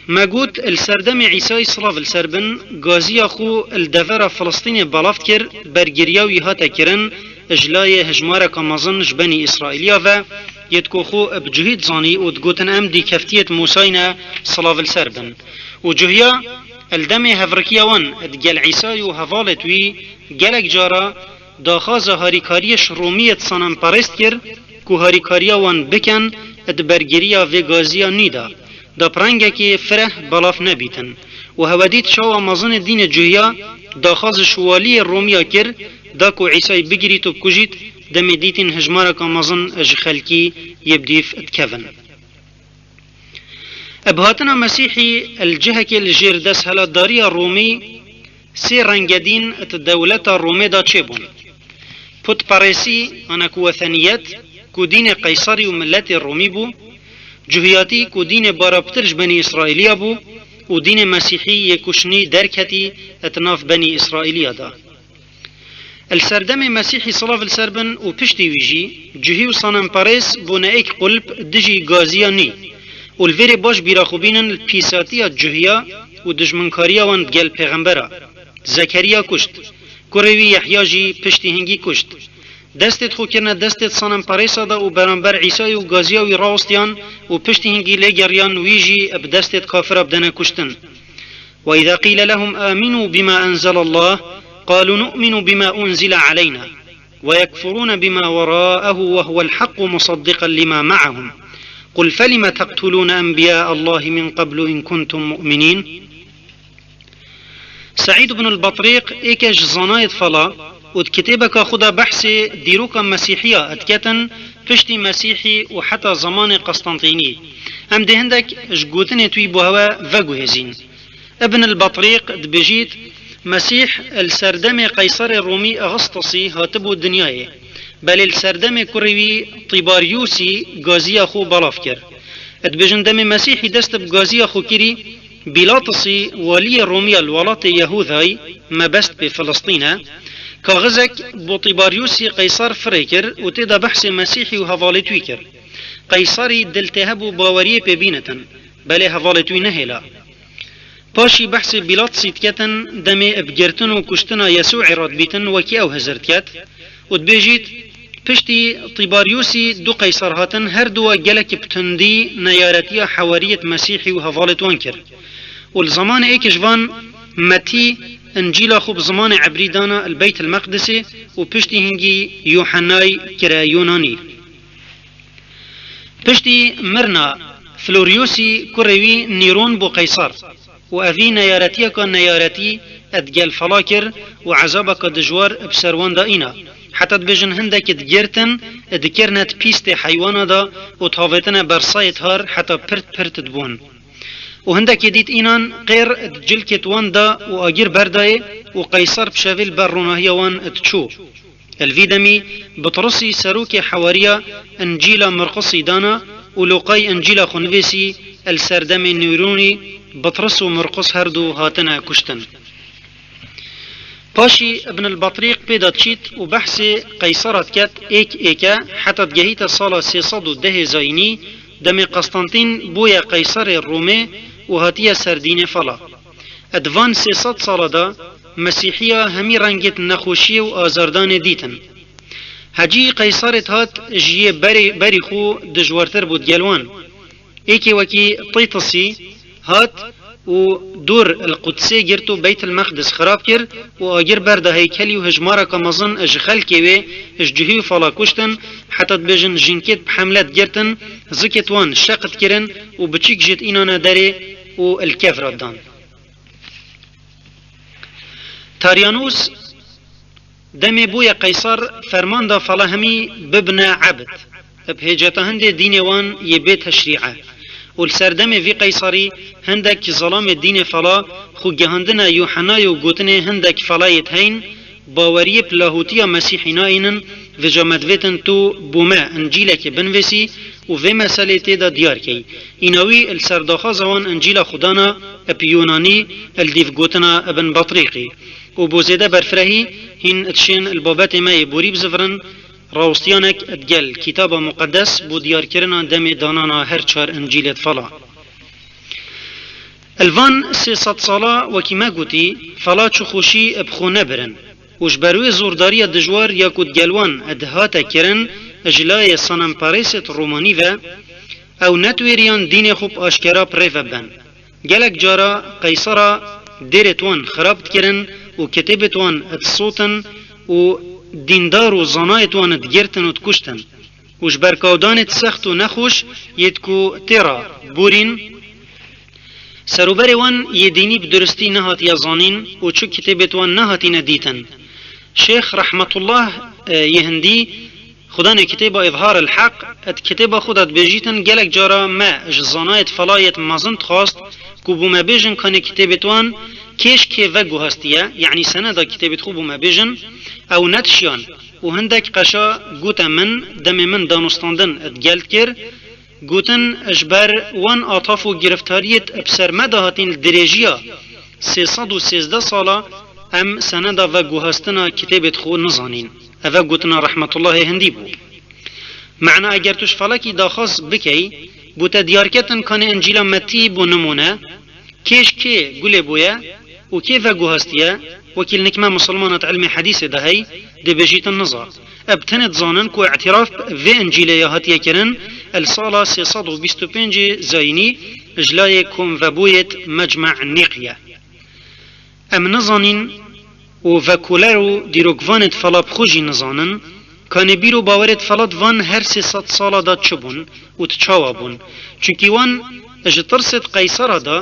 Me got, li serdemê Îsayî silav li ser bin, gaziya xwe li devera Filistînê belav dikir, bergiriya wî hate kirin, ji layê hejmareka mezin ji Benî Îsraîliya ve, yêt ku xwe bi cuhî dizanî û digotin, em dîkeftiyêt Mûsayî ne, silav li ser bin. Û cuhiya, li demê hevrikiya wan digel Îsayî û hevalêt wî, gelek cara daxwaza harîkariyê ji Romiyê di sananperêst kir ku harîkariya wan bikin di bergiriya vê gaziya nî de, da bi rengekê fireh belav nebîtin. Û hewe dît çawa mezinê dînê cuhiya daxwaz ji waliyê Romiya kir, da ku Îsayî bigirît û bikujît, demê dîtîn hejmareka mezin ji xelkî yê bi dîv dikevin. Bi hatina Mesîhî li cihekê li jêr desthilatdariya Romî sê rengedîn di dewleta Romê de çêbûn. Putperêsî, ana ku weseniyet, ku dînê Qeyserî û miletê Romî bû, cuhiyatî ku dînê baraptir ji Benî Îsraîliya bû û dînê Mesîhî yê ku şinî derketî di nav Benî Îsraîliya de. Li serdemê Mesîhî silav li ser bin û piştî wî jî, cuhî û sanenperês bûne êk qulp dijî gaziya nî û li vêrê baş bîra xwe bînin li pîsatiya cuhiya û dijminkariya wan digel pêxembera. Zekeriya kuşt. Kurê wî Yehya jî piştî hingî kuşt. Destêt xwe kirine destêt sanenperêsa de û beramber Îsayê û gaziya wî rawistiyan û piştî hingî lê geriyan wî jî bi destêt kafira bidene kuştin. وإذا قيل لهم آمنوا بما أنزل الله قالوا نؤمن بما أنزل علينا ويكفرون بما وراءه وهو الحق مصدقا لما معهم قل فلم تقتلون أنبياء الله من قبل إن كنتم مؤمنين. Seîd ibn al-Batrîq êke ji zanayêt fela û di kitêbeka xwe de behsê dîroka Mesîhiya diketin piştî Mesîhî û heta zemanê Qestentînî. Em dê hindek ji gotinêt wî bo hewe veguhêzîn. Ibn al-Batrîq dibêjît, Mesîh li serdemê Qeyserê Romî Augustusî hatibû dinyayê. Belê li serdemê kurê wî Tîbaryûsî gaziya xwe belav kir. Dibêjin demê Mesîhî dest bi gaziya xwe kirî, Bîlatisî waliyê Romî ya li welatê Yehûdayî, mebest pê Filistîn e, kaxizek bo Tîbaryûsî Qeysar firê kir û tê de behsê Mesîhî û hevalêt wî kir. Qeysarî dil tê hebû baweriyê pê bînitin, belê hevalêt wî nehêla. Paşî behsê Bîlatisî diketin, demê bi girtin û kuştina Yesû'ê re dibîtin wekî ew hizir diket û dibêjît, piştî Tîbaryûsî du Qeysar hatin, her duwa gelek bi tundî neyaretiya hewariyêt Mesîhî û hevalêt wan kir. Û li zemanê êkê ji van Metî Încîla xwe bi zimanê Ebrî dana li Beytil Meqdisê û piştî hingî Yuhennay kire Yunanî. Piştî mirina Floriyosî kurê wî Nîron bû Qeysar û evî neyaretiyeka neyaretî digel fela kir û ezabeke dijwar bi ser wan de îna. Heta dibêjin hindekî digirtin, dikirine di pîstê heywana de û dihavêtine ber sayê tihar heta pirt pirt dibûn. Û hindekî dît înan qêr di cilkêt wan de û agir berdayê û Qeysar bi şevê li ber ronahiya wan diçû. Li vî demî Bitrisî serokê hewariya Încîla Mirqisî dana û Lûqayî Încîla xwe nivîsî, li serdemê Nîronî Bitris û Mirqis her du hatine kuştin. Paşî Ibn el-Batrîq pê de diçît û behsê Qeysara diket êk êke heta digehîte sala sê sed û dehê zayînî, demê Qestentîn bûye Qeysarê Romê û hatiye ser dînê fela. Di van sê sed sala de Mesîhiya hemî rengêt nexweşiyê û azardanê dîtin. Hecî Qeysarêt hat ji yê berê, berî xwe dijwartir bû digel wan. Êkê wekî Tîtisî hat û dûr li Qudsê girt û Beytil Meqdis xirab kir û agir berda heykelî û hijmareka mezin ji xelkê wê ji cihî û fala kuştin, heta dibêjin jinkêt bi hemle digirtin, zikêt wan şeqit kirin û biçîk jêt înane derê û li kev re didan. Taryanûs demê bûye Qeysar ferman da fela hemî bibine ebd, bi hêceta hindê dînê wan yê bê teşrî'e. Û li ser demê vî Qeysarî hindek zelamê dînê fela xwe gihandine Yuhennayê û gotinê hindek felayêt heyn, baweriyê bi lahûtiya Mesîhî naînin, vêca me divêtin tu bo me Încîlekê binivîsî û vê meselê tê de diyar key. Îna wî li ser daxwaza wan Încîla xwe dana bi Yûnanî, li dîv gotina Ibn Batrîqî. Û bo zêde berfirehî hîn dişên li babetê me yê borî bizivirin, rawestiyanek digel Kitaba Muqeddes bo diyarkirina demê danana her çar Încîlêt fela. Li van sê sed sala wekî me gotî, fela çi xweşî bi xwe nebirin û ji ber wê zordariya dijwar ya ku digel wan dihate kirin ji layê senemperêsêt Romanî ve, ew netwêriyan dînê xwe bi aşkera bi rê ve ben. Gelek cara Qeysara dêrêt wan xirab dikirin û kitêbêt wan disotin û dîndar û zanayêt wan digirtin û dikuştin. Û ji ber kawdanêt sext û nexweş yêt ku tê re borîn, serûberê wan yê dînî bi duristî nehatiye zanîn û çi kitêbêt wan nehatîne dîtin. Şêx Rehmetullah, e, yê Hindî, xudanê kitêba Îzhar el Heq, di kitêba xwe de dibêjîtin, gelek cara me ji zanayêt felayêt mezin dixwast ku bo me bêjin kanê kitêbêt wan kêş kê veguhastiye, yanî seneda kitêbêt xwe bo me bêjin, ew nedişiyan. Û hindek qeşa gote min, demê min danûstandin digel dikir, gotin, ji ber wan ataf û giriftariyêt bi ser me de hatîn li dirêjiya sê sed û sêzdeh sala em seneda veguhastina kitêbêt xwe nizanîn. Eve gotina Rehmetullahê Hindî bû. Mena eger tu ji felekî daxwaz bikey, bo te diyarketin kanê Încîla Metî bo nimûne, kêş kê gulê bûye û kê veguhastiye, wekî li nik me misilmana di ilmê hedîsê de hey, dibêjîtin niza. Ev tenê dizanin ku îtiraf vê Încîlê ya hatiye kirin li sala sê sed û bîst û pêncê zayînî ji layê komvebûyêt Mecme Nîqiye. Em nizanîn û vekoler û dîrokvanêt fela bi xwe jî nizanin, kanê bîr û bawerêt fela di van her sê sed sala de çi bûn û di çawa bûn. Çunkî wan ji tirsêt Qeysara de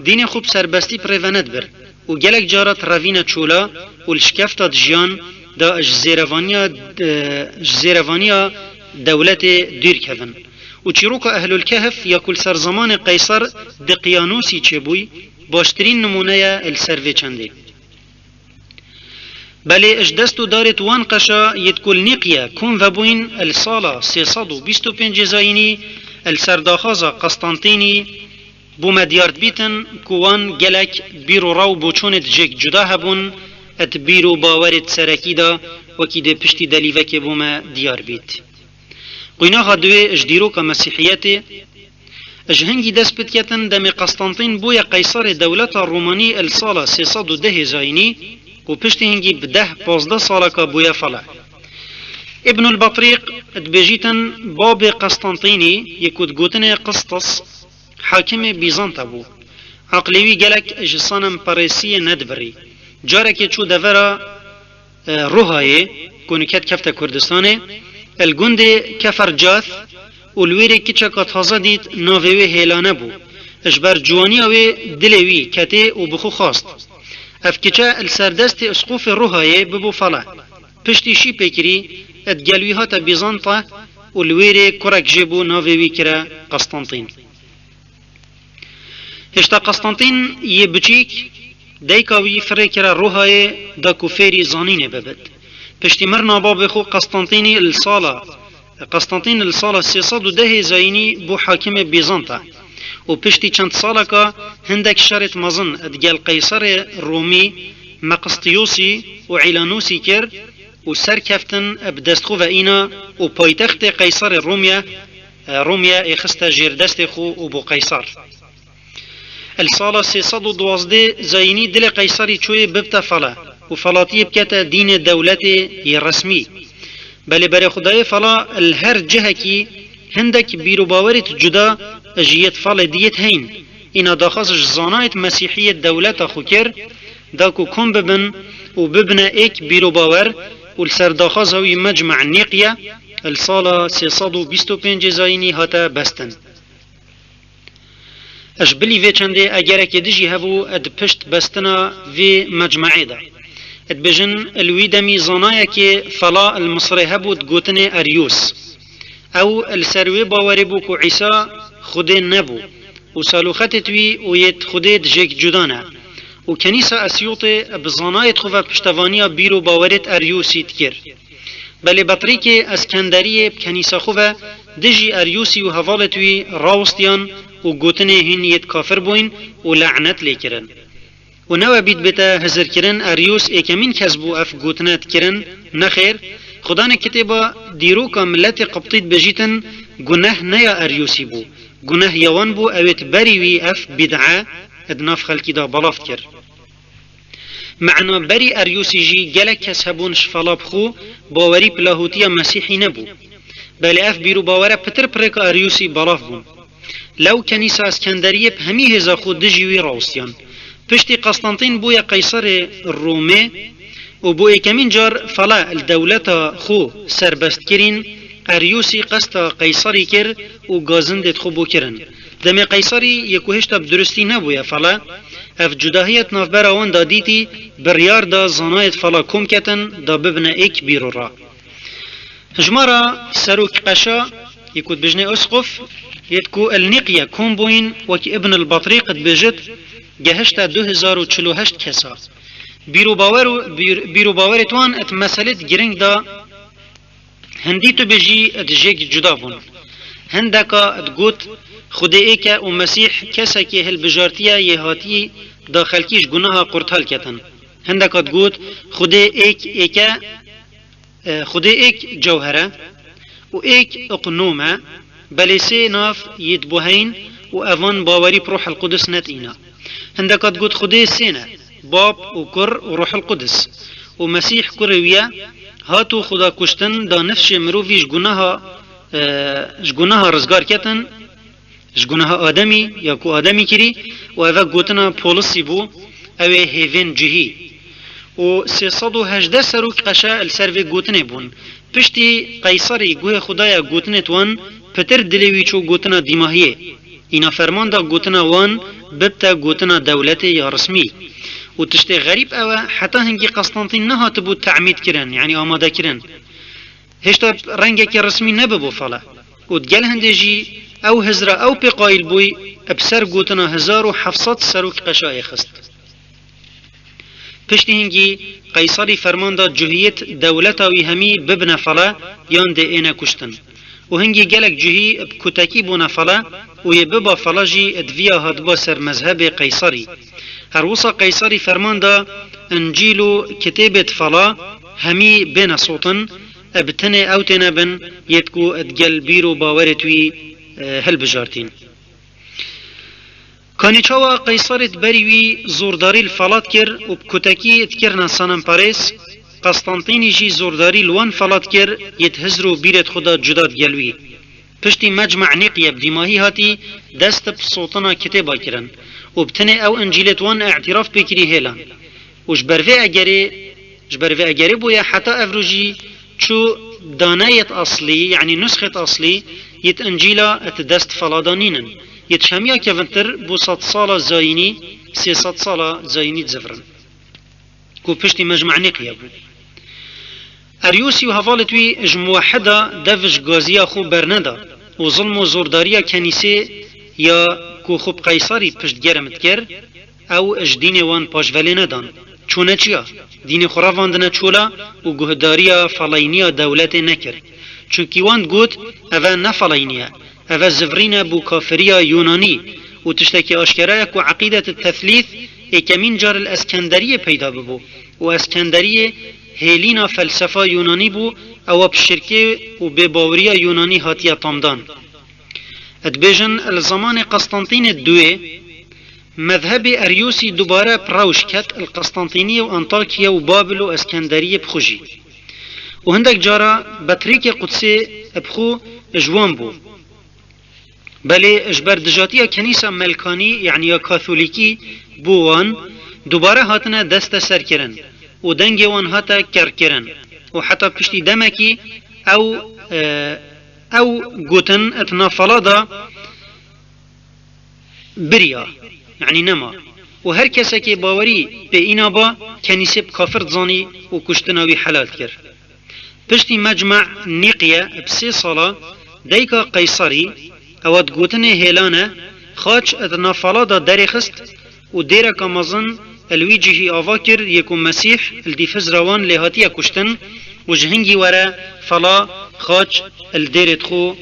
dînê xwe bi serbestî bi rê ve nedibir û gelek cara di revîna çola û li şikefta dijiyan de ji zêrevaniya, e, ji zêrevaniya dewletê dûr kevin. Û çîroka Ehlul Kehf ya ku li ser zemanê Qeysar Diqyanûsî çêbûy, baştirîn nimûne ye li ser vê çendê. Belê ji dest û darêt wan qeşa yêt ku li Nîqye kom vebûyn, el sala sê sed û bîst û pêncê zayînî, el ser daxwaza Qestantînî bû me diyar dibîtin ku wan gelek bîr û rew boçûnêt jêk cuda hebûn, et bîr û bawerêt serekî de wekî dê piştî delîvekê bû me diyar bît. Qwînaxa duwê ji dîroka Mesîhiyetê, ji hingî dest pê diketin demê Qestantîn bûye qeyserê dewleta Romanî el sala sê sed û dehê zayînî û piştî hingî bi deh pazdeh saleka bûye fele. Îbnul Betrîq dibêjîtin babê Qestantînî yê ku digotinê Qistis hakimê Bîzanta bû. Aqlê wî gelek ji sanemperêsiyê nedibirî. Carekê çû devera e, Ruhayê, ku niket kefte Kurdistanê, el gundê Kefercath û li wêrê kiçeka taze dît navê wê Hêlane bû. Ji ber ciwaniya wê dilê wî ketê û bi xwe xwast. Ev kiçe li ser destê Isqofê Ruhayê bibû fele. Piştî şîpê kirî, digel wî hate Bîzanta û li wêrê kurek jê bû navê wî kire Qestantîn. Hêşta Qestantîn yê biçîk, dayika wî firê kire Ruhayê da ku fêrî zanînê bibit. Piştî mirina babê xwe Qestantînî li sala, Qestantîn li sala sê sed û dehê zayînî bû hakimê Bîzanta û piştî çend saleka hindek şerêt mezin digel qeyserê Romî Meqistiyosî û Îlanosî kir û serkeftin bi dest xwe ve îna û paytextê qeyserê Romya, Romya ê xiste jêr destê xwe û bû qeyser. Li sala sê sed û duwazdeh zayînî dilê qeyserî çûyê bibte fele û felatiyê bikete dînê dewletê yê resmî. Belê berê Xwedayê fela li her cihekî hindek bîr û bawerêt cuda ji yêt felê diyêt heyn. Îna daxwaz ji zanayêt mesîhiyê dewleta xwe kir, da ku kom bibin û bibine êk bîr û bawer û li ser daxwaza wî Mecme Nîqye li sala sê sed û bîst û pêncê zayînî hate bestin. Ji bilî vê çendê egerekê din jî hebû di pişt bestina vê mecmeê de. Dibêjin, li wî demî zanayekê fela li Misirê hebû digotinê Eryûs. Ew li ser wê bawerê bû ku Îsa Xwedê nebû û saloxetêt wî û yêt Xwedê di jêk cuda ne. Û Kenîsa Esyûtê bi zanayêt xwe ve piştevaniya bîr û bawerêt Eryûsî dikir. Belê Betrîkê Eskenderiyê bi kenîsa xwe ve dijî Eryûsî û hevalêt wî rawistiyan û gotinê hîn yêt kafir bûyn û lenet lê kirin. Û newe bît bête hizirkirin, Eryûs êkemîn kes bû ev gotine dikirin, nexêr, Xudanê kitêba dîroka miletê Qibtî dibêjîtin, guneh ne ya Eryûsî bû, guneh ya wan bû, ewêt berî wî ev bîd'e di nav xelkî de belav dikir. Mena berî Eryûsî jî gelek kes hebûn ji fela bi xwe bawerî bi lahotiya Mesîhî nebû. Belê ev bîr û bawere pitir bi rêka Eryûsî belav bûn. Lew Kenîsa Eskenderiyê bi hemî hêza xwe dijî wî rawistiyan. Piştî Qestantîn bûye qeyserê Romê û bo êkemîn car fela li dewleta xwe serbest kirîn, Eryûsî qesta qeyserî kir û gazindêt xwe bo kirin. Demê qeyserî yê ku hêşta bi durustî nebûye fela, ev cudahiyet navbera wan da dîtî, biryar da zanayêt fela kom ketin da bibine êk bîr û ra. Ji me re serok qeşa, yê ku dibêjinê usqof, yêt ku el Nîqye kom bûyîn, wekî Ibn el Batrîq dibêjit, gehişte du hezar û çil û heşt kesa. Bîr û bawer û bîr, bîr û bawerêt wan et meselêt giring da hindî tu bêjî et jêk cuda bûn. Hindeka digot, Xwedê êk e û Mesîh kesekê hilbijartiye yê hatî da xelkî ji gunaha qurtal ketin. Hindeka digot, Xwedê êk, êk e, e, Xwedê êk cewher e û êk iqnûm e, belê sê nav yê dibuheyn û evan bawerî bi Ruhil Qudus netîna. Hindeka digot, Xwedê sê ne, Bab û Kur û Ruhil Qudus. Û Mesîh kurê wî ye, hat û Xuda kuştin da nifşê mirovî ji gunaha, e, ji gunaha rizgar ketin, ji gunaha Ademî ya ku Ademî kirî û eve gotina Polisî bû, ew ê hêvên cihî. Û sê sed û hejdeh serok qeşe li ser vê gotinê bûn. Piştî Qeyserî guhê Xwedaya gotinêt wan, pitir dilê wî çû gotina dîmahiyê. Îna ferman da gotina wan bibte gotina dewletê ya rismî. Û tiştê xerîb ew e, heta hingî Qestantîn nehatibû temîd kirin, yanî amade kirin. Hêşta rengekî resmî nebibû fele. Û digel hindê jî ew hizra ew pê qayîl bûy, bi ser gotina hezar û heft sed serok qeşayê xist. Piştî hingî Qeysarî ferman da cuhiyêt dewleta wî hemî bibine fele yan dê êne kuştin. Û hingî gelek cuhî bi kutekî bûne fele û yê biba fele jî di viya hatiba ser mezhebê Qeysarî. Her wisa Qeysarî ferman da Încîl û kitêbêt fele hemî bêne sotin, bi tenê ew têne bin yêt ku di gel bîr û bawerêt wî, e, hilbijartîn. Kanî çawa Qeysarî di berî wî zordarî li fele dikir û bi kutekî dikirine sanenperêz, Qestentînî jî zordarî li wan fele dikir yêt hizr û bîrêt xwe da cuda digel wî. Piştî Mecma Nîqye bi dîmahî hatî, dest bi sotina kitêba kirin û bi tenê ew Încîlêt wan îtîraf pê kirî hêlan. Û ji ber vê egerê, ji ber vê egerê bûye heta evro jî çû daneyêt aslî, yanî nusxêt aslî, yêt Încîla di dest fele da nînin. Yêt hemiya kevintir bo sed sala zayînî, sê sed sala zayînî dizivirin. Ku piştî Mecma Nîqye bû. Eryûsî û hevalêt wî ji muwehhida dev ji gaziya xwe berneda û zilm û zordariya kenîsê ya ku xwe bi Qeysarî piştgerm dikir, ew ji dînê wan paşvelê nedan. Çûne çiya? Dînê xwe revandine çola û guhdariya feleyniya dewletê nekir. Çunkî wan digot, eve ne feleyniye, eve zivirîne bo kafiriya Yûnanî û tiştekî aşkera ye ku eqîdet teslîth êkemîn car li Eskenderiyê peyda bibû û Eskenderiyê hêlîna felsefa Yûnanî bû, ewa bi şirkê û bêbaweriya Yûnanî hatiye tamdan. Dibêjin, li zemanê Qestentînê Duyê, mezhebê Eryûsî dubare bi rewş ket li Qestentîniyê û Antakya û Babil û Eskenderiyê bi xwe jî. Û hindek cara Betrîkê Qudsê bi xwe ji wan bû. Belê ji ber dijatiya kenîsa melkanî, yanî ya katholîkî bo wan, dubare hatine desteserkirin û dengê wan hate kerrkirin û heta piştî demekî ew, e, ew gotin di nav fela de biriya, yanî nema. Û her kesekê bawerî pê îna ba, kenîsê bi kafir dizanî û kuştina wî helal dikir. Piştî Mecma Nîqye bi sê sala, dayika Qeysarî, ewa di gotinê hêlan e, xaç di nav fela de derêxist û dêreka mezin li wî cihî ava kir, yê ku Mesîh li dîv hizra wan lê hatiye kuştin û ji hingî were fela xaç li dêrêt xwe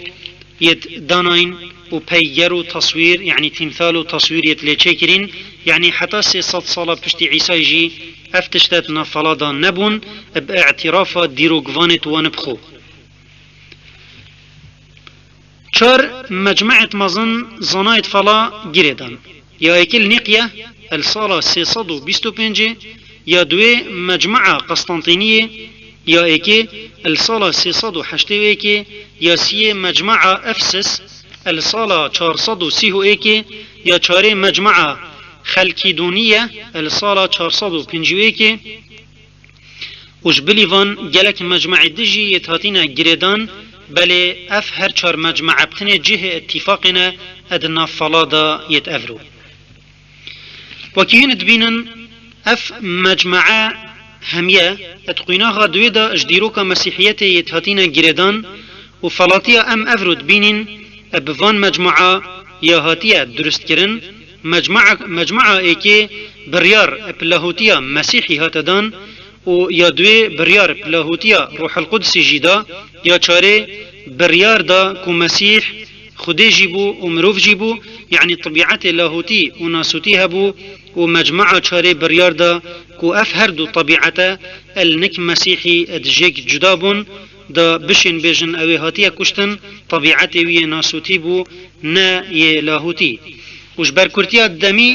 yêt danayîn û peyger û teswîr, yanî tîmsal û teswîr yêt lê çêkirîn, yanî heta sê sed sala piştî Îsayî jî ev tiştet nav fela de nebûn, bi îtîrafa dîrokvanêt wan bi xwe. Çar mecmeet mezin zanayêt fela girêdan. Ya êkê li Nîqye, el sala sê sed û bîst û pêncê, ya duê mecmea Qestentîniyê, ya êkê el sala sê sed û heştê û êkê, ya siyê mecmea Efsis, el sala çar sed û sî û êkê, ya çarê mecmea Xelkîdoniye, el sala çar sed û pêncî û êkê, û ji bilî van gelek mecmeê din jî yêt hatîne girêdan, belê ev her çar mecmea bi tenê cihê îtîfaqê ne, di nav fela de yêt evro. Wekî hîn dibînin, ev mecmea hemiye di quînaxa duê de ji dîroka Mesîhiyetê yêt hatîne girêdan û felatiya em evro dibînîn, bi van mecmea ya hatiye durustkirin, mecmea, mecmea êkê biryar bi lahûtiya Mesîhî hate dan, û ya duê biryar bi lahûtiya Ruhul Qudsî jî da, ya çarê biryar da ku Mesîh Xwedê jî bû û mirov jî bû, yanî tebîetê lahûtî û nasûtî hebû, û mecmea çarê biryar da ku ev her du tebîete el nik Mesîhî di jêk cuda bûn, da bişên bêjin ew ê hatiye kuştin, tebîetê wî yê nasûtî bû, ne yê lahûtî. Û ji ber kurtiya demî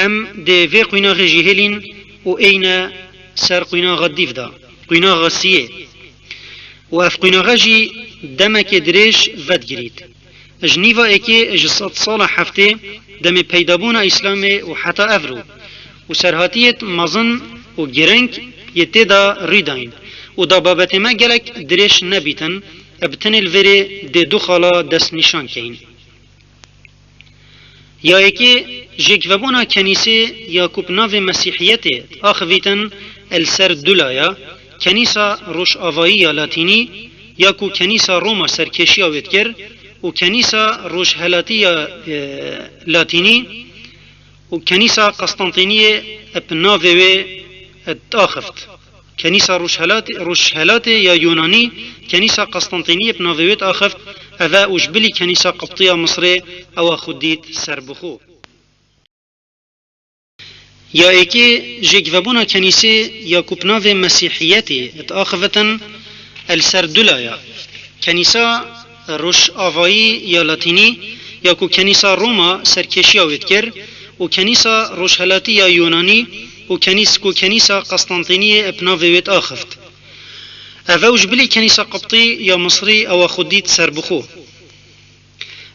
em dê vê quînaxê jî hêlîn û êyne ser quînaxa dîv de, quînaxa siyê. Û ev quînaxe jî demekê dirêj vedigirît. Ji nîva êkê ji sed sala heftê demê peydabûna Îslamê û heta evro û serhatiyêt mezin û gireng yê tê de rî dayîn û da babetê me gelek dirêj nebîtin, bi tenê li vêrê dê du xala destnîşan keyin. Ya yekê jêkvebûna kenîsê ya ku bi navê Mesîhiyetê axivîtin el ser du laya, kenîsa rojavayî ya latînî ya ku kenîsa Roma serkêşiya wê dikir û kenîsa rojhelatî ya, e, latînî û kenîsa Qestentîniyê bi navê wê diaxift. Kenîsa Rojhelatê, Rojhelatê ya Yûnanî, Kenîsa Qestentîniyê bi navê wê diaxift, eve û ji bilî Kenîsa Qibtî ya Misrê ewa xwe dît serbixwe. Ya êkê jêkvebûna kenîsê ya ku bi navê Mesîhiyetê diaxivitin, li ser du laya. Kenîsa Rojavayî ya Latînî ya ku Kenîsa Roma serkêşiya wê dikir û Kenîsa Rojhelatî ya Yûnanî û kenîs-, ku Kenîsa Qestentîniyê bi navê wê diaxift. Eve û ji bilî Kenîsa Qibtî ya Misrî ewa xwe dît serbixwe.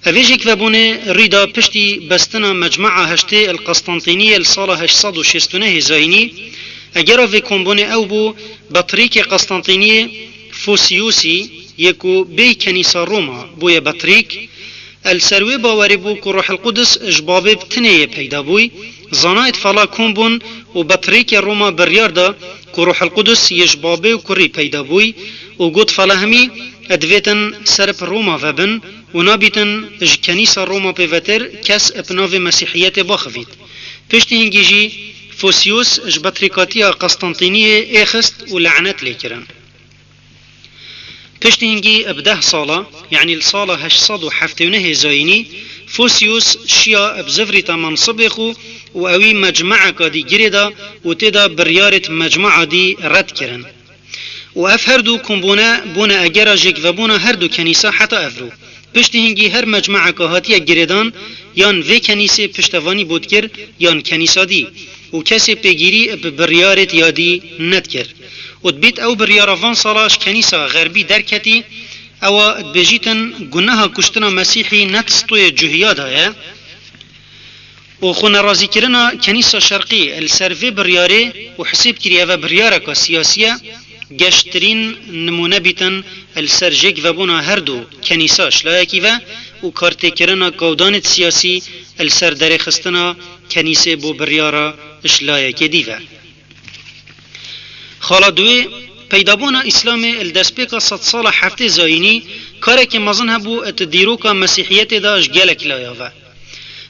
Evê jêkvebûnê rî da piştî bestina Mecmea Heştê el Qestentîniyê li sala heşt sed û şêst û nehê zayînî. Egera vê kombûnê ew bû, Betrîkê Qestentîniyê Fosiyosî yê ku bêyî Kenîsa Roma bûye Betrîk, el ser wê bawerê bû ku Ruhel Qudus ji Babê bi tinê yê peyda bûy, zanayêt fela kom bûn û Betrîkê Roma biryar da ku Ruhel Qudus yê ji Babê û Kurî peyda bûy û got fela hemî divêtin ser bi Roma vebin û nabîtin ji Kenîsa Roma pêvetir kes bi navê Mesîhiyetê baxivît. Piştî hingî jî Fosiyos ji Betrîkatiya Qestentîniyê êxist û lenet lê kirin. Piştî hingî bi deh sala, yanî li sala heşt sed û heftê û nehê zayînî, Fosiyos şiya bi zivrîta mensibê xwe û ewî mecmeeka dî girê da û tê de biryarêt mecmea dî red kirin. Û ev her du kombûne bûne egera jêkvebûna her du kenîsa heta evro. Piştî hingî her mecmeeka hatiye girêdan, yan vê kenîsê piştevanî bû dikir, yan kenîsa dî. Û kesê pêgîrî bi biryarêt ya dî nedikir. Û dibît ew biryara van sala ji kenîsa xerbî derketî, ewa dibêjîtin guneha kuştina Mesîhî ne di stoyê cuhiya de ye. Û xwenerazîkirina Kenîsa Şerqî li ser vê biryarê û hisêb kirî eve biryareka siyasî ye, geştirîn nimûne bîtin li ser jêkvebûna her du kenîsa ji layekî ve û kartêkirina kawdanêt siyasî li ser derêxistina kenîsê bo biryara ji layekê dî ve. Xala duwê, peydabûna Îslamê li destpêka sedsala heftê zayînî karekî mezin hebû di dîroka Mesîhiyetê de ji gelek laya ve.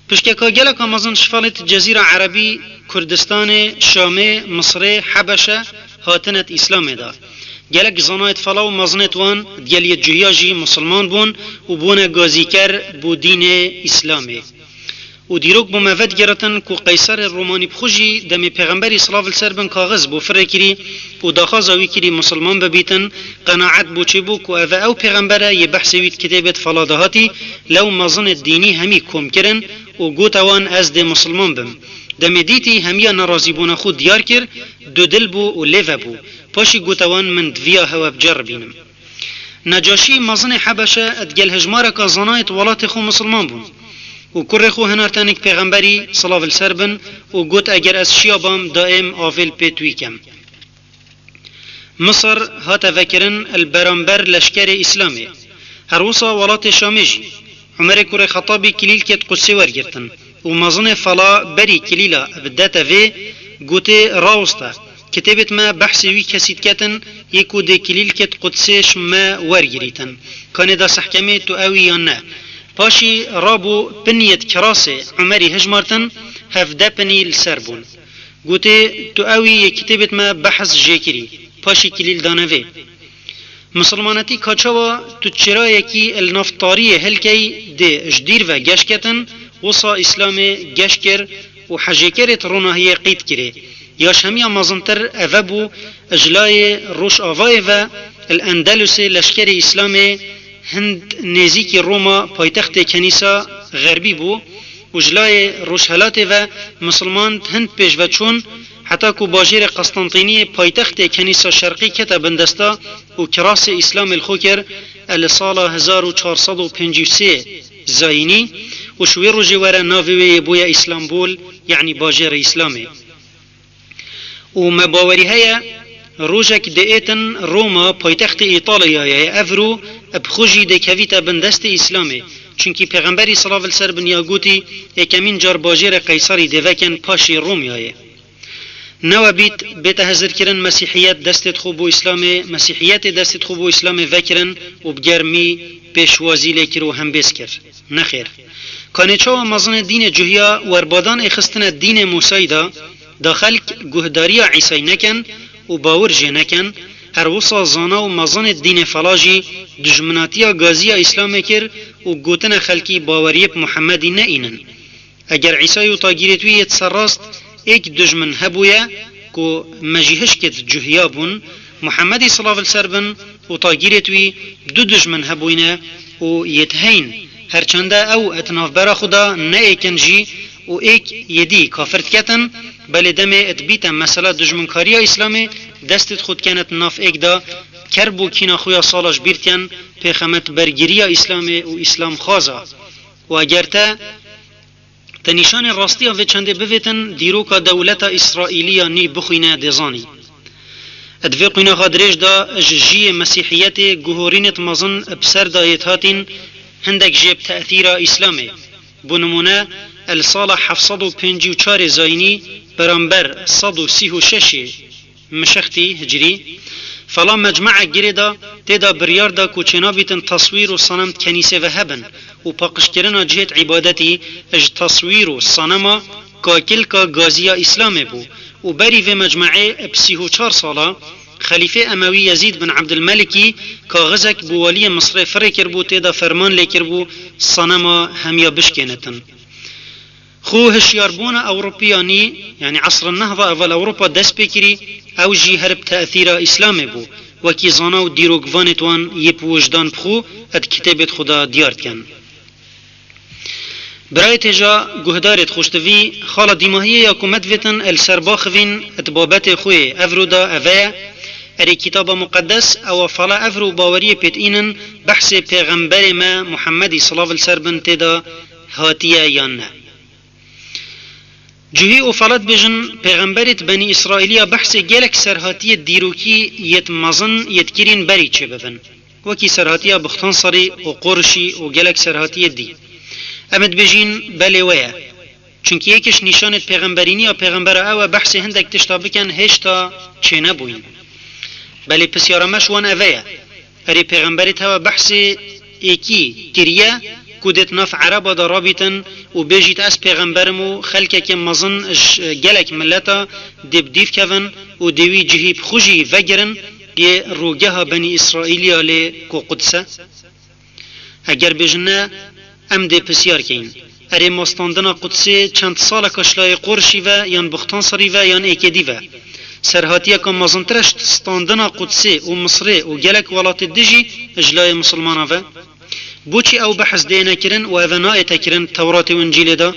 Pişkeka geleka mezin ji felêt Cezîra Erebî, Kurdistanê, Şamê, Misrê, Hebeşe hatine di Îslamê de. Gelek zanayêt fela û mezinêt wan di geliyê cuhiya jî misilman bûn û bûne gazîker bo dînê Îslamê. Û dîrok bo me vedigeritin ku Qeyserê Romanî bi xwe jî demê Pêxemberî silav li ser bin kaxiz bo firê kirî û daxwaza wî kirî misilman bibîtin, qenaet bo çêbû ku eve ew pêxember e yê behsê wî di kitêbêt fela de hatî, lew mezinêt dînî hemî kom kirin û gote wan ez dê misilman bim. Demê dîtî hemiya nerazîbûna xwe diyar kir, dudil bû û lê vebû. Paşî gote wan min diviya hewe bi ceribînim. Necaşî mezinê Hebeşe di gel hejmareka zanayêt welatê xwe misilman bûn û kurê xwe hinarte nik pêxemberî silav li ser bin û got eger ez şiya bam daêm avê li pê tûyî kem. Misir hate vekirin li beramber leşkerê Îslamê. Her wisa welatê Şamê jî. Umerê kurê Xetabî kilîlkêt Qudsê wergirtin û mezinê fela berî kilîla bi dete vê gotê rawiste. Kitêbêt me behsê wî kesî diketin, yê ku dê kilîlkêt Qudsê ji me wergirîtin. Kanê da sehkemê tu ewî yan ne. Paşî rabû piniyêt kirasê Umerî hijmartin, hevde pinî li ser bûn. Gotê tu ewî yê kitêbêt me behs jê kirî. Paşî kilîl dane vê. Misilmanetî ka çawa tu çirayekî li nav tariyê hilkey dê ji dîr ve geş ketin, wisa Îslamê geş kir û hejêkerêt ronahiyê qît kirê. Ya ji hemiya mezintir eve bû, ji layê Rojavayê ve li Endelusê leşkerê Îslamê hind nêzîkî Roma paytextê Kenîsa Xerbî bû û ji layê Rojhelatê ve misilman hind pêş ve çûn, heta ku bajêrê Qestentîniyê paytextê Kenîsa Şerqî kete bin desta û kirasê Îslamê li xwe kir, e li sala hezar û çar sed û pêncî û sê zayînî û ji wê rojê were navê wê yê bûye Îslambol, yanî bajêrê Îslamê. Û me bawerî heye, rojek dê êtin Roma, paytextê Îtalyayê ye, evro bi xwe jî dê kevîte bin destê Îslamê. Çunkî Pêxemberî silav li ser bin ya gotî, yekemîn car bajêrê Qeyserî dê vekin paşî Romyayê. Newe bît, bête hezirkirin Mesîhiyet destêt xwe bo Îslamê, Mesîhiyetê destêt xwe bo Îslamê vekirin û bi germî pêşwazî lê kir û hembêz kir. Nexêr. Kanê çawa mezinê dînê cuhiya werbadan êxistine dînê Mûsayî de, Da xelk guhdariya Îsay nekin û bawir jê nekin, her wisa zana û mezinê dînê fela jî dijminatiya gaziya Îslamê kir û gotine xelkî baweriyê bi Muhemmedî neînin. Eger Îsay û tagîrêt wî yêt serrast êk dijmin hebûye ku me jî hişkêt cuhiya bûn, Muhemmedî silav li ser bin û tagîrêt wî du dijmin hebûyne û yêt heyn. Herçende ew et navbera xwe de ne êkin jî û êk yê dî kafir diketin, belê demê et bîte mesela dijminkariya Îslamê, destêt xwe dikenet nav êk de, kerb û kîna xwe ya sala ji bîr diken, pêxemet bergiriya Îslamê û Îslam xwaza. Û eger te Te nîşanê rastiya vê çendê bivêtin, dîroka dewleta Îsraîlî ya nî bixwîne dê zanî. Di vê qunaxa dirêj de ji jiyê Mesîhiyetê guhorînêt mezin bi ser de yêt hatin, hindek jê bi te'thîra Îslamê. Bo nimûne, el sala heft sed û pêncî û çarê zayînî beramber sed û sî û şeşê Mişextî hicrî, fela mecme'ek girê da, tê da biryar da ku çênabîtin teswîr û senem di kenîsê ve hebin û paqijkirina cihêt îbadetî ji teswîr û senema kakilka gaziya Îslamê bû û berî vê mecme'ê bi sî û çar sala Xelîfê Emewî Yezîd bin Ebdilmelikî kaxizek bo waliyê Misrê firê kiribû, tê da ferman lê kiribû senema hemiya bişkênitin. Xwe hişyarbûna Ewropiyanî, yanî Esr Nehda, eval Ewropa dest pê kirî, ew jî her bi te'thîra Îslamê bû, wekî zana û dîrokvanêt wan yê bi wijdan bi xwe et kitêbêt xwe de diyar dikin. Birayê têja guhdarêt xweştivî, xala dîmahiyê ya ku me divêtin el ser baxivîn et babetê xwe yê evro de eve ye, erê Kitaba Muqeddes ewa fala evro baweriyê pêt înin, behsê pêxemberê me Muhemmedî silav li ser bin tê de hatiye yan ne. Cihî û fala dibêjin, pêxemberêt Benî Îsraîliya behsê gelek serhatiyê dîrokî yêt mezin yêt kirîn berî çêbibin. Wekî serhatiya Buxtansarî û Qorişî û gelek serhatiyê dî. Em dibêjîn, belê we ye. Çunkî yek ji nîşanêt pêxemberîniya pêxembera ew e behsê hindek tişta bikin hêşta çênebûyîn. Belê pisyara me ji wan eve ye. Erê pêxemberêt hewe behsê êkî kiriye ku dêt nav Ereba de rabîtin û bêjît, ez pêxemberim û xelkekê mezin ji gelek mileta dê bi dîv kevin û dê wî cihî bi xwe jî vegirin yê rûgeha Benî Îsraîliya lê ku Quds e? Eger bêjin ne, em dê pisyar keyin. Erê ma standina Qudsê çend saleka ji layê Qorişî ve yan Buxtansarî ve yan êkê dî ve? Serhatiyeka mezintir e ji standina Qudsê û Misrê û gelek welatê din jî ji layê misilmana ve? Boçî ew behs dêne kirin û eve naête kirin Tewratê û Încîlê de?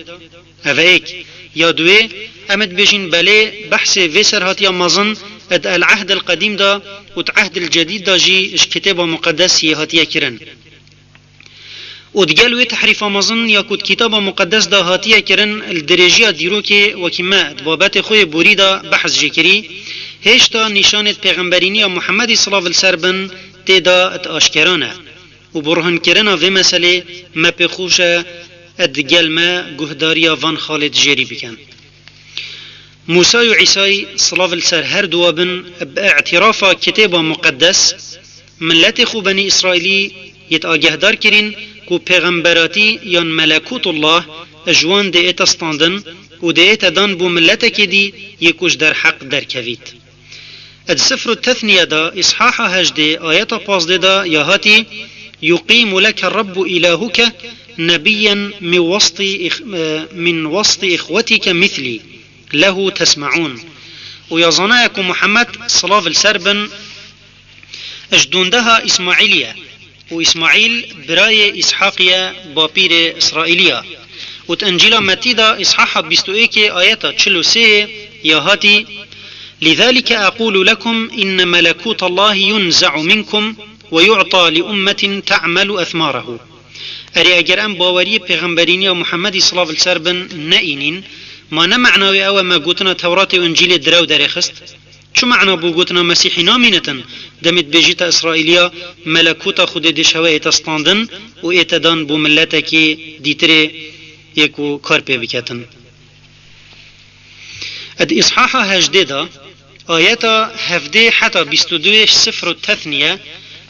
Eve êk. Ya duwê, em dibêjin belê behsê vê serhatiya mezin di El Ehdil Qedîm de û di Ehdil Cedîd de jî ji Kitêba Muqeddes yê hatiye kirin. Û digel wê tehrîfa mezin ya ku di Kitaba Muqeddes de hatiye kirin, li dirêjiya dîrokê wekî me di babetê xwe yê borî de behs jê kirî, hêşta nîşanêt pêxemberîniya Muhemmedî silav li ser bin tê de di aşkera ne. Û bo rihinkirina vê meselê me pê xweş e digel me guhdariya van xalê dijêrî bikin. Mûsa û Îsayî, silav li ser her duwa bin, bi îtîrafa Kitêba Muqeddes, miletê xwe Benî Îsraîlî yêt agehdar kirîn ku pêxemberatî yan melekûtullah ji wan dê ête standin û dê ête dan bo miletekê dî yê ku ji derheq derkevît. Di Sifru Tethniye de, îshaha hejdê, ayeta pazdê de ya hatî, "Yuqîmu leke Rabbu ilahuke nebiyyen min wasti ih-, min wasti ihwetike mislî." Lehu tesme'ûn. Û ya zanaye ku Muhammed, silav li ser bin, ji dundeha Îsmaîlî ye. Û Îsmaîl birayê Îshaqî ye, bapîrê Îsraîlî ya. Û di Încîla Metî de, îshaha bîst û êkê, ayeta çil û sê ya hatî, "Lizalike aqulu lekum inne melekûtallahi yunze'u minkum ve yu'ta li ummetin ta'melu ethmarahu." Erê, eger em baweriyê pêxemberîniya Muhemmedî, silav li ser bin, neînîn, ma ne mena wê ew e me gotina Tewratê û Încîlê direw derêxist? Çi mena bû gotina Mesîhî namînitin, demê dibêjî te Îsraîliya, melekûta Xwedê dê ji hewe ête standin û ête dan bo miletekê dîtirê yê ku kar pê biketin? Di îshaha hejdê de, ayeta hevdê heta bîst û duyê ji Sifru Tethniye,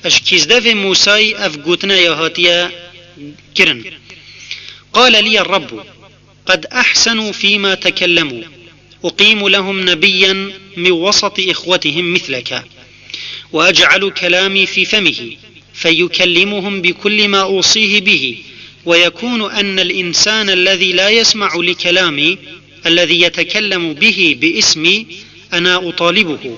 ji kîzdevê Mûsayî ev gotine ya hatiye kirin, "Qale liye Rabbu, qed ehsenu fîma tekellemû, أقيم لهم نبيا من وسط إخوتهم مثلك، وأجعل كلامي في فمه، فيكلمهم بكل ما أوصيه به، ويكون أن الإنسان الذي لا يسمع لكلامي، الذي يتكلم به باسمي، أنا أطالبه،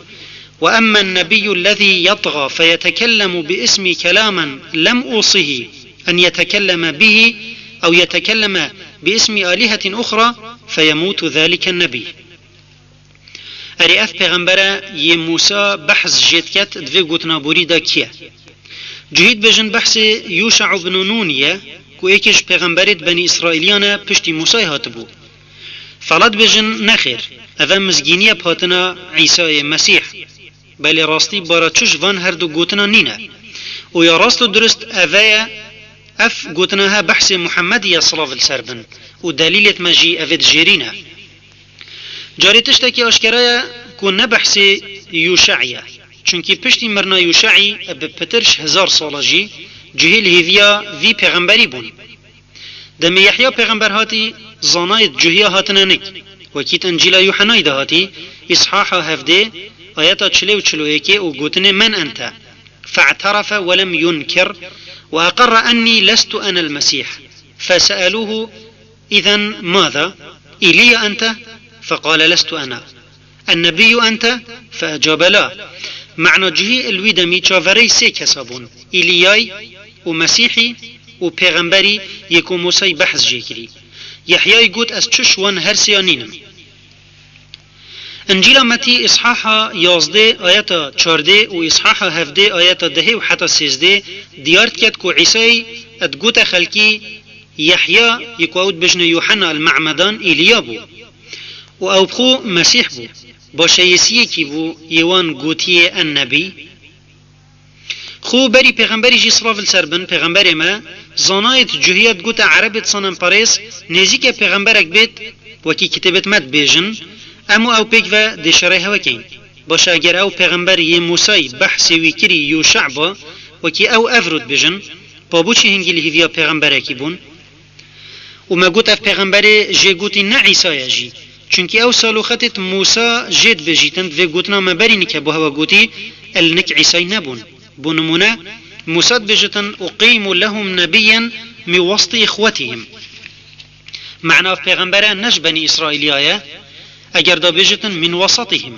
وأما النبي الذي يطغى فيتكلم باسمي كلاما لم أوصه أن يتكلم به، أو يتكلم باسم آلهة أخرى، فيموت ذلك النبي. Erê ev pêxembere yê Mûsa behs jê diket, di vê gotina borî de kî ye? Cihî dibêjin behsê Yûşa ibn Nûn ye, ku êkê ji pêxemberêt Benî Îsraîliyan e, piştî Mûsayê hatibû. Fela dibêjin nexêr, ev e mizgîniye bi hatina Îsayê Mesîh. Belê rastî bara çi ji van her du gotinan nîne. Û ya rast û dirust ev e ye, ev gotina he behsê Muhemmedî ye, silav li ser bin, û delîlêt me jî evê dijêrîne. Carê tiştekî aşkera ye ku ne behsê Yûşe'î ye. Çunkî piştî mirina Yûşe'î bi pitir ji hezar sala jî cihê li hêviya vî pêxemberî bûn. Demê Yehya pêxember hatî, zanayêt cuhiya hatine nik. Wekî di Încîla Yûhenayî de hatî, Îshaha hevdê, ayeta çilê û çil û yekê û gotinê "Men ente?" فاعترف ولم ينكر وأقر أني لست أنا المسيح. فسألوه: إذن ماذا؟ إيليا أنت؟ فقال: لست أنا. النبي أنت؟ فأجاب: لا. Mena cihî li wî demî çaverêy sê kesa bûn: Îliyay û Mesîhî û pêxemberî yê ku Mûsay behs jê kirî. Yehyayî got: Ez çi ji wan her sêya nînim. Încîla Metî, Îshaha yazdê ayeta çardê û Îshaha hevdê ayeta dehê û heta sêzdê diyar diket ku Îsayî digote xelkî, Yehya, yê ku ew dibêjine Yûhenna el-Me'medan, Îliya bû. Û ew bi xwe Mesîh bû. Başeyesiyekî bû yê wan gotiyê en nebî. Xwe berî pêxemberî jî, silav li ser bin, pêxemberê me, zanayêt cuhiya digote erebêt sanenperêz, nêzîke pêxemberek bêt, wekî kitêbêt me dibêjin, em û ew pêk ve dê şerê hewe keyn. Baş e, eger ew pêxember yê Mûsayî behsê wî kirî Yûşe ba, wekî ew evro dibêjin, pa bo çi hingî li hêviya pêxemberekî bûn? Û me got, ev pêxemberê jê gotî ne Îsa ye jî. Çunkî ew sal û xetêt Mûsa jê dibêjîtin, di vê gotina me berî nike bo hewe gotî, el nik Îsay nebûn. Bo nimûne, Mûsa dibêjitin, "Uqîmu lehum nebiyyen min wesṭî îxwetihim." Mena ev pêxembere ne ji Benî Îsraîliya ye, eger da bêjitin, "Min wesatihim."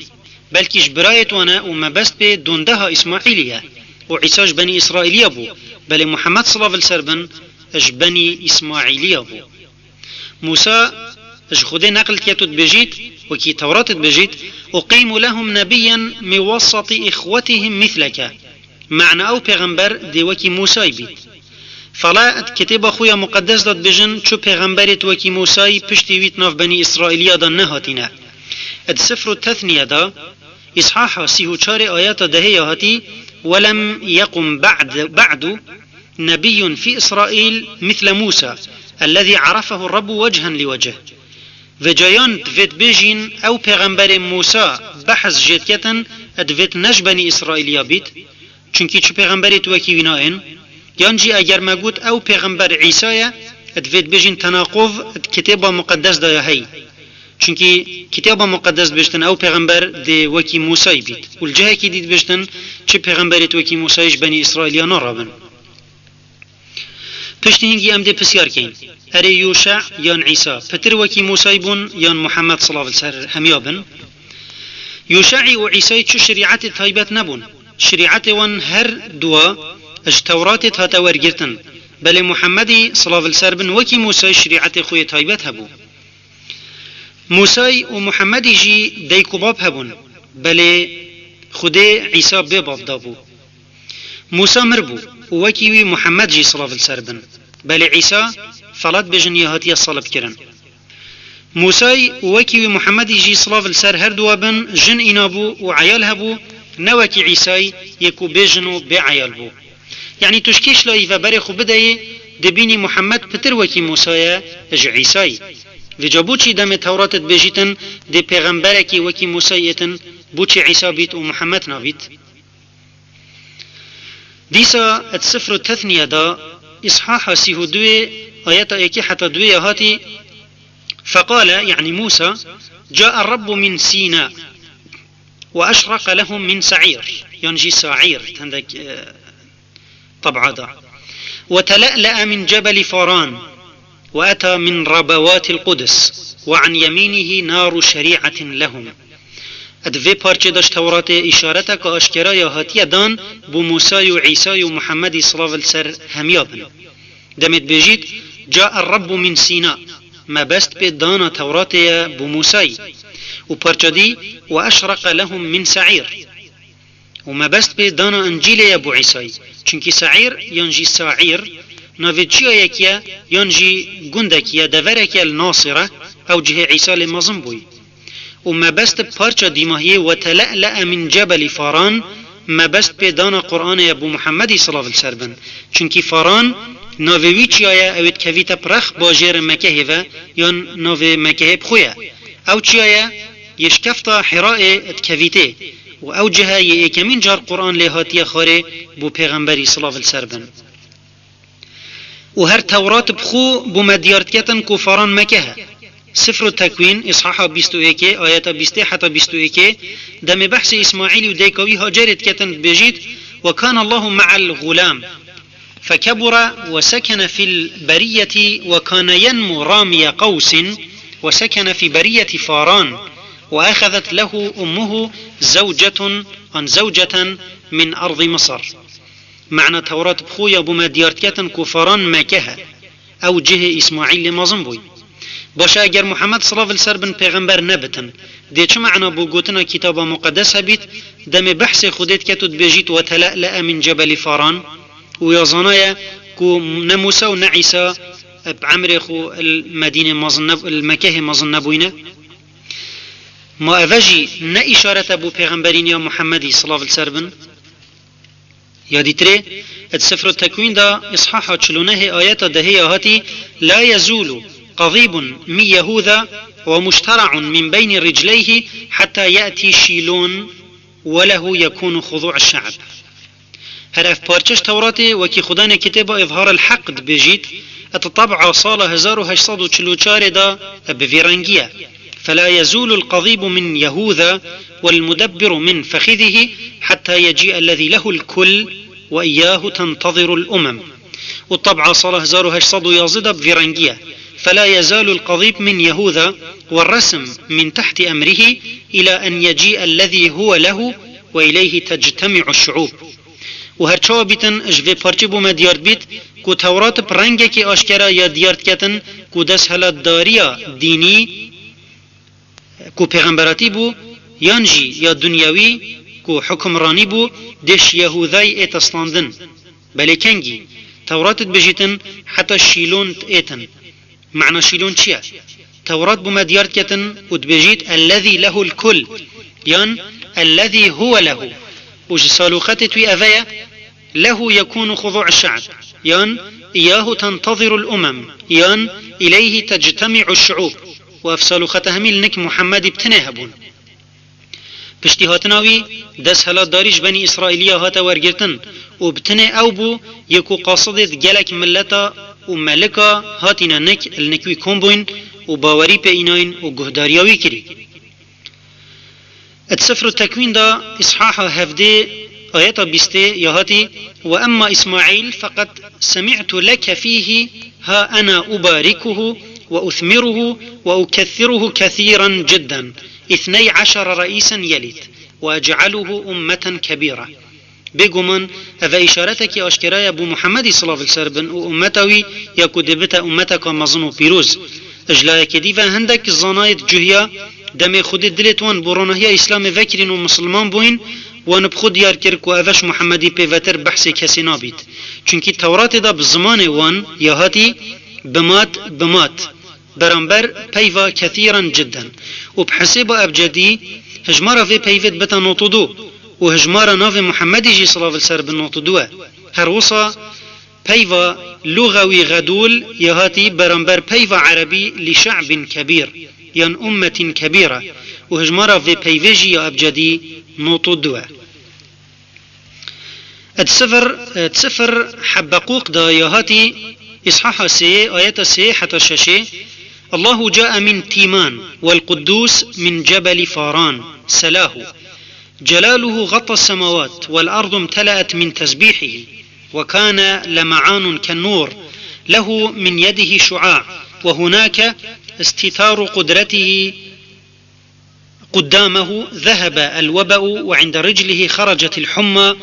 Belkî ji birayêt wan e û mebest pê dondeha Îsmaîlî ye. Û Îsa ji Benî Îsraîliya bû, belê Muhammed, silav li ser bin, ji Benî Îsmaîliya bû. Mûsa ji Xwedê neqil dike, tu dibêjît, wekî Tewratê dibêjît, "Uqîmu lehum nebiyyen min wesatî îxwetihim mîsleke." Mena ew pêxember dê wekî Mûsayî bît. Fala di kitêba xwe ya muqedes de dibêjin, çu pêxemberêt wekî Mûsayî piştî wî di nav Benî Îsraîliya de nehatîne. Di Sifr û Tethniye de, Îshaha sîh û çarê ayeta dehê ya hatî, "Welem yequm ba'd-, ba'du nebiyyun fî Îsraîl misle Mûsa, ellezî arafehu Rabbu wechan li wecih." Vêca yan divê dibêjîn, ew pêxemberê Mûsa behs jê diketin, divêt ne ji Benî Îsraîliya bît, çunkî çi pêxemberêt wekî wî nayên? Yan jî eger me got ew pêxember Îsa ye, divê dibêjin tenaquz di Kitêba Muqeddes de ya hey. Çunkî Kitêba Muqeddes dibêjtin ew pêxember dê wekî Mûsayî bît. Û li cihekî dî dibêjtin çi pêxemberêt wekî Mûsayî ji Benî Îsraîliya narabin. Piştî hingî em dê pisyar keyn. Erê Yûşe yan Îsa pitir wekî Mûsayî bûn yan Muhammed, silav li ser hemiya bin? Yûşeî û Îsayî çi şerîetê taybet nebûn. Şerîetê wan her dua ji Tewratê hate wergirtin. Belê Muhammedî, silav li ser bin, wekî Mûsayî şerîetê xwe yê taybet hebû. Mûsayî û Muhammedî jî dayik û bab hebûn. Belê Xwedê Îsa bê bab dabû. Mûsa mir bû û wekî wî Muhammed jî, silav li ser bin. Belê Îsa, fela dibêjin, ya hatiye salibkirin. Mûsayî û wekî wî Muhammedî jî, silav li ser her dua bin, jin înabû û eyal hebû, ne wekî Îsayî yê ku bê jin û bê eyal bû. Yanî tu ji kê şilayî ve berê xwe bideyê, dibînî Muhammed pitir wekî Mûsa ye ji Îsayî. Vêca boçî demê Tewratê dibêjîtin, dê pêxemberekî wekî Mûsayî êtin, boçî Îsa bît û Muhammed nabît? Dîsa di Sifr û Tethniye de, Îshaha sîh û duyê, ayeta êkê heta duyê ya hatî, فقال، يعني موسى، جاء الرب من سيناء وأشرق لهم من سعير، yan jî Saîr, hindek, e, teb'a da. وتلألأ من جبل فاران وأتى من ربوات القدس وعن يمينه نار شريعة لهم. Di vê parçê de ji Tewratê îşareteke aşkera ya hatiye dan bo Mûsa û Îsa û Muhemmedî, silav li ser hemiya bin. Demê dibêjît, جاء الرب من سيناء, mebest pê dana Tewratê ye bo Mûsayî. Û parça dî, وأشرق لهم من سعير. Û mebest pê dana Încîlê ye bo Îsayî. Çunkî Saîr yan jî Saîr navê çiyayekî ye yan jî gundekî ye, deverekî ye li Nasîre, ew cihê Îsa lê mezin bûyî. Û mebest bi parça dîmahiyê وتلألأ من جبل فاران, mebest pê dana Qur'anê ye bo Muhemmedî, silav li ser bin. Çunkî Faran navê wî çiya ye, ew ê dikevîte bi rex bajêrê Mekehê ve, yan navê Mekehê bi xwe ye. Ew çiya ye, yê şikefta Hîraê dikevîtê. Û ew cih e yê êkemîn car Qur'an lê hatiye xwarê bo pêxemberî, silav li ser bin. Û her Tewrat bi xwe bo me diyar diketin ku Faran Mekeh e. Sifr û Tekwîn, îshaha bîst û êkê, ayeta bîstê heta bîst û êkê, demê behsê Îsmaîlî û dayika wî Hacerê diketin, dibêjît, وكان الله مع الغلام فكبر وسكن في البرية وكان ينمو رامي قوس وسكن في برية فاران وأخذت له أمه زوجة عن زوجة من أرض مصر. Mena Tewrat bi xwe ya bo me diyar diketin ku Faran Mekeh e. Ew cihê Îsmaîl lê mezin bûyî. Baş e, eger Muhammed, silav li ser bin, pêxember nebitin, dê çi mena bo gotina Kitaba Muqeddes hebît, demê behsê Xwedê diket û dibêjît, وتلألأ من جبل فاران, û ya zanaye ku ne Mûsa û ne Îsa bi emrê xwe li Medînê mezin neb-, li Mekehê mezin nebûyne? Ma eve jî ne îşaret e bo pêxemberîniya Muhammedî, silav li ser bin? Ya dîtirê, di Sifr û Tekwîn de, îshaha çil û nehê, ayeta dehê ya hatî, لا يزول قضيب من يهوذا ومشترع من بين رجليه حتى يأتي شيلون وله يكون خضوع الشعب. Her ev parçe ji Tewratê, wekî Xudanê kitêba Îzhar el Heq dibêjît, di teb'a sala hezar û heşt sed û çil û çarê de bi vî rengî ye. فلا يزول القضيب من يهوذا والمدبر من فخذه حتى يجيء الذي له الكل وإياه تنتظر الأمم. Û teb'a sala hezar û heşt sed û yazdeh de bi vî rengî ye. فلا يزال القضيب من يهوذا والرسم من تحت أمره إلى أن يجيء الذي هو له وإليه تجتمع الشعوب. Û her çawa bîtin, ji vê parçê bo me diyar dibît ku Tewrat bi rengekî aşkera ya diyar diketin ku desthilatdariya dînî, ku pêxemberatî bû, yan jî ya dinyewî, ku hukimranî bû, dê ji Yehûdayî ête standin. Belê kengî? Tewrat dibêjîtin heta Şîlon êtin. Mena Şîlon çi ye? Tewrat bo me diyar diketin û dibêjît, الذي له الكل, yan الذي هو له. Û ji salûqetê wî eve ye, له يكون خضوع الشعب, yan إياه تنتظر الأمم, yan إليه تجتمع الشعوب. Û ev salûqete hemî li nik Muhammedî bi tinê hebûn. Piştî hatina wî, desthilatdarî ji Benî Îsraîliya hate wergirtin û bi tinê ew bû yê ku qasidê di gelek mileta û melika hatîne nik, li nik wî kom bûyn û bawerî pê înayîn û guhdariya wî kirî. Di Sifr û Tekwîn de, îshaha hevdê, ayeta bîstê ya hatî, وأما إسماعيل فقد سمعت لك فيه ها أنا أباركه وأثمره وأكثره كثيرا جدا، اثني عشر رئيسا يلد، وأجعله أمة كبيرة. Bêguman, ev e îşaretekî aşkera ye bo Muhammedî, silav li ser bin, û ummeta wî ya ku dê bite ummeteka mezin û pîroz. Ji layekê dî ve hindek zanayê dicuhiya, demê Xwedê dilê wan bo ronahiya Îslamê vekirîn û misilman bûyîn, wan bi xwe diyar kir ku ev e ji Muhammedî pêvetir behsê kesê nabît. Çunkî Tewratê de bi zimanê wan ya hatî, bi mat, bi mat. Beramber peyva kethîran cidden. Û bi hesêba ebcedî, hijmara vê peyvê dibite nod û du û hijmara navê Muhemmedî jî, silav li ser bin, nod û du e. Her wisa peyva lûxewî xedûl ya hatî beramber peyva erebî li şe'bin kebîr, yan ummetîn kebîr e. Û hijmara vê peyvê jî ya ebcedî nod û du e. Di sifir, di sifir Hebeqûq de ya hatî, îshaha sêyê, ayeta sêyê heta şeşê, الله جاء من تيمان، والقدوس من جبل فاران سلاه. جلاله غطى السماوات، والأرض امتلأت من تسبيحه. وكان لمعان كالنور، له من يده شعاع، وهناك استتار قدرته قدامه، ذهب الوبأ وعند رجله خرجت الحمى.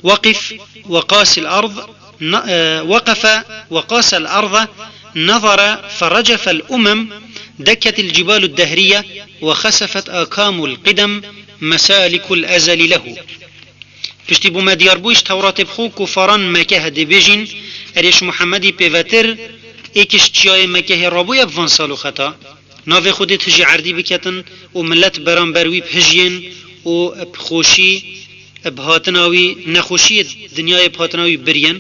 وقف وقاس الأرض، ن-، آه، وقف وقاس الأرض، نظر فرجف الأمم، دكت الجبال الدهرية، وخسفت آكام القدم، مسالك الأزل له. Piştî bû me diyar bû, ji Tewratê bi xwe kufaran Mekeh dibêjîn, erê ji Muhemmedî pêvetir êk ji çiyayê Mekehê rabûye bi van sal û xeta. Navê Xwedê tijî erdî biketin û millet beramber wî bihijiyên û bi xweşî bi hatina wî, nexweşiyê dinyayê bi hatina wî biriyên.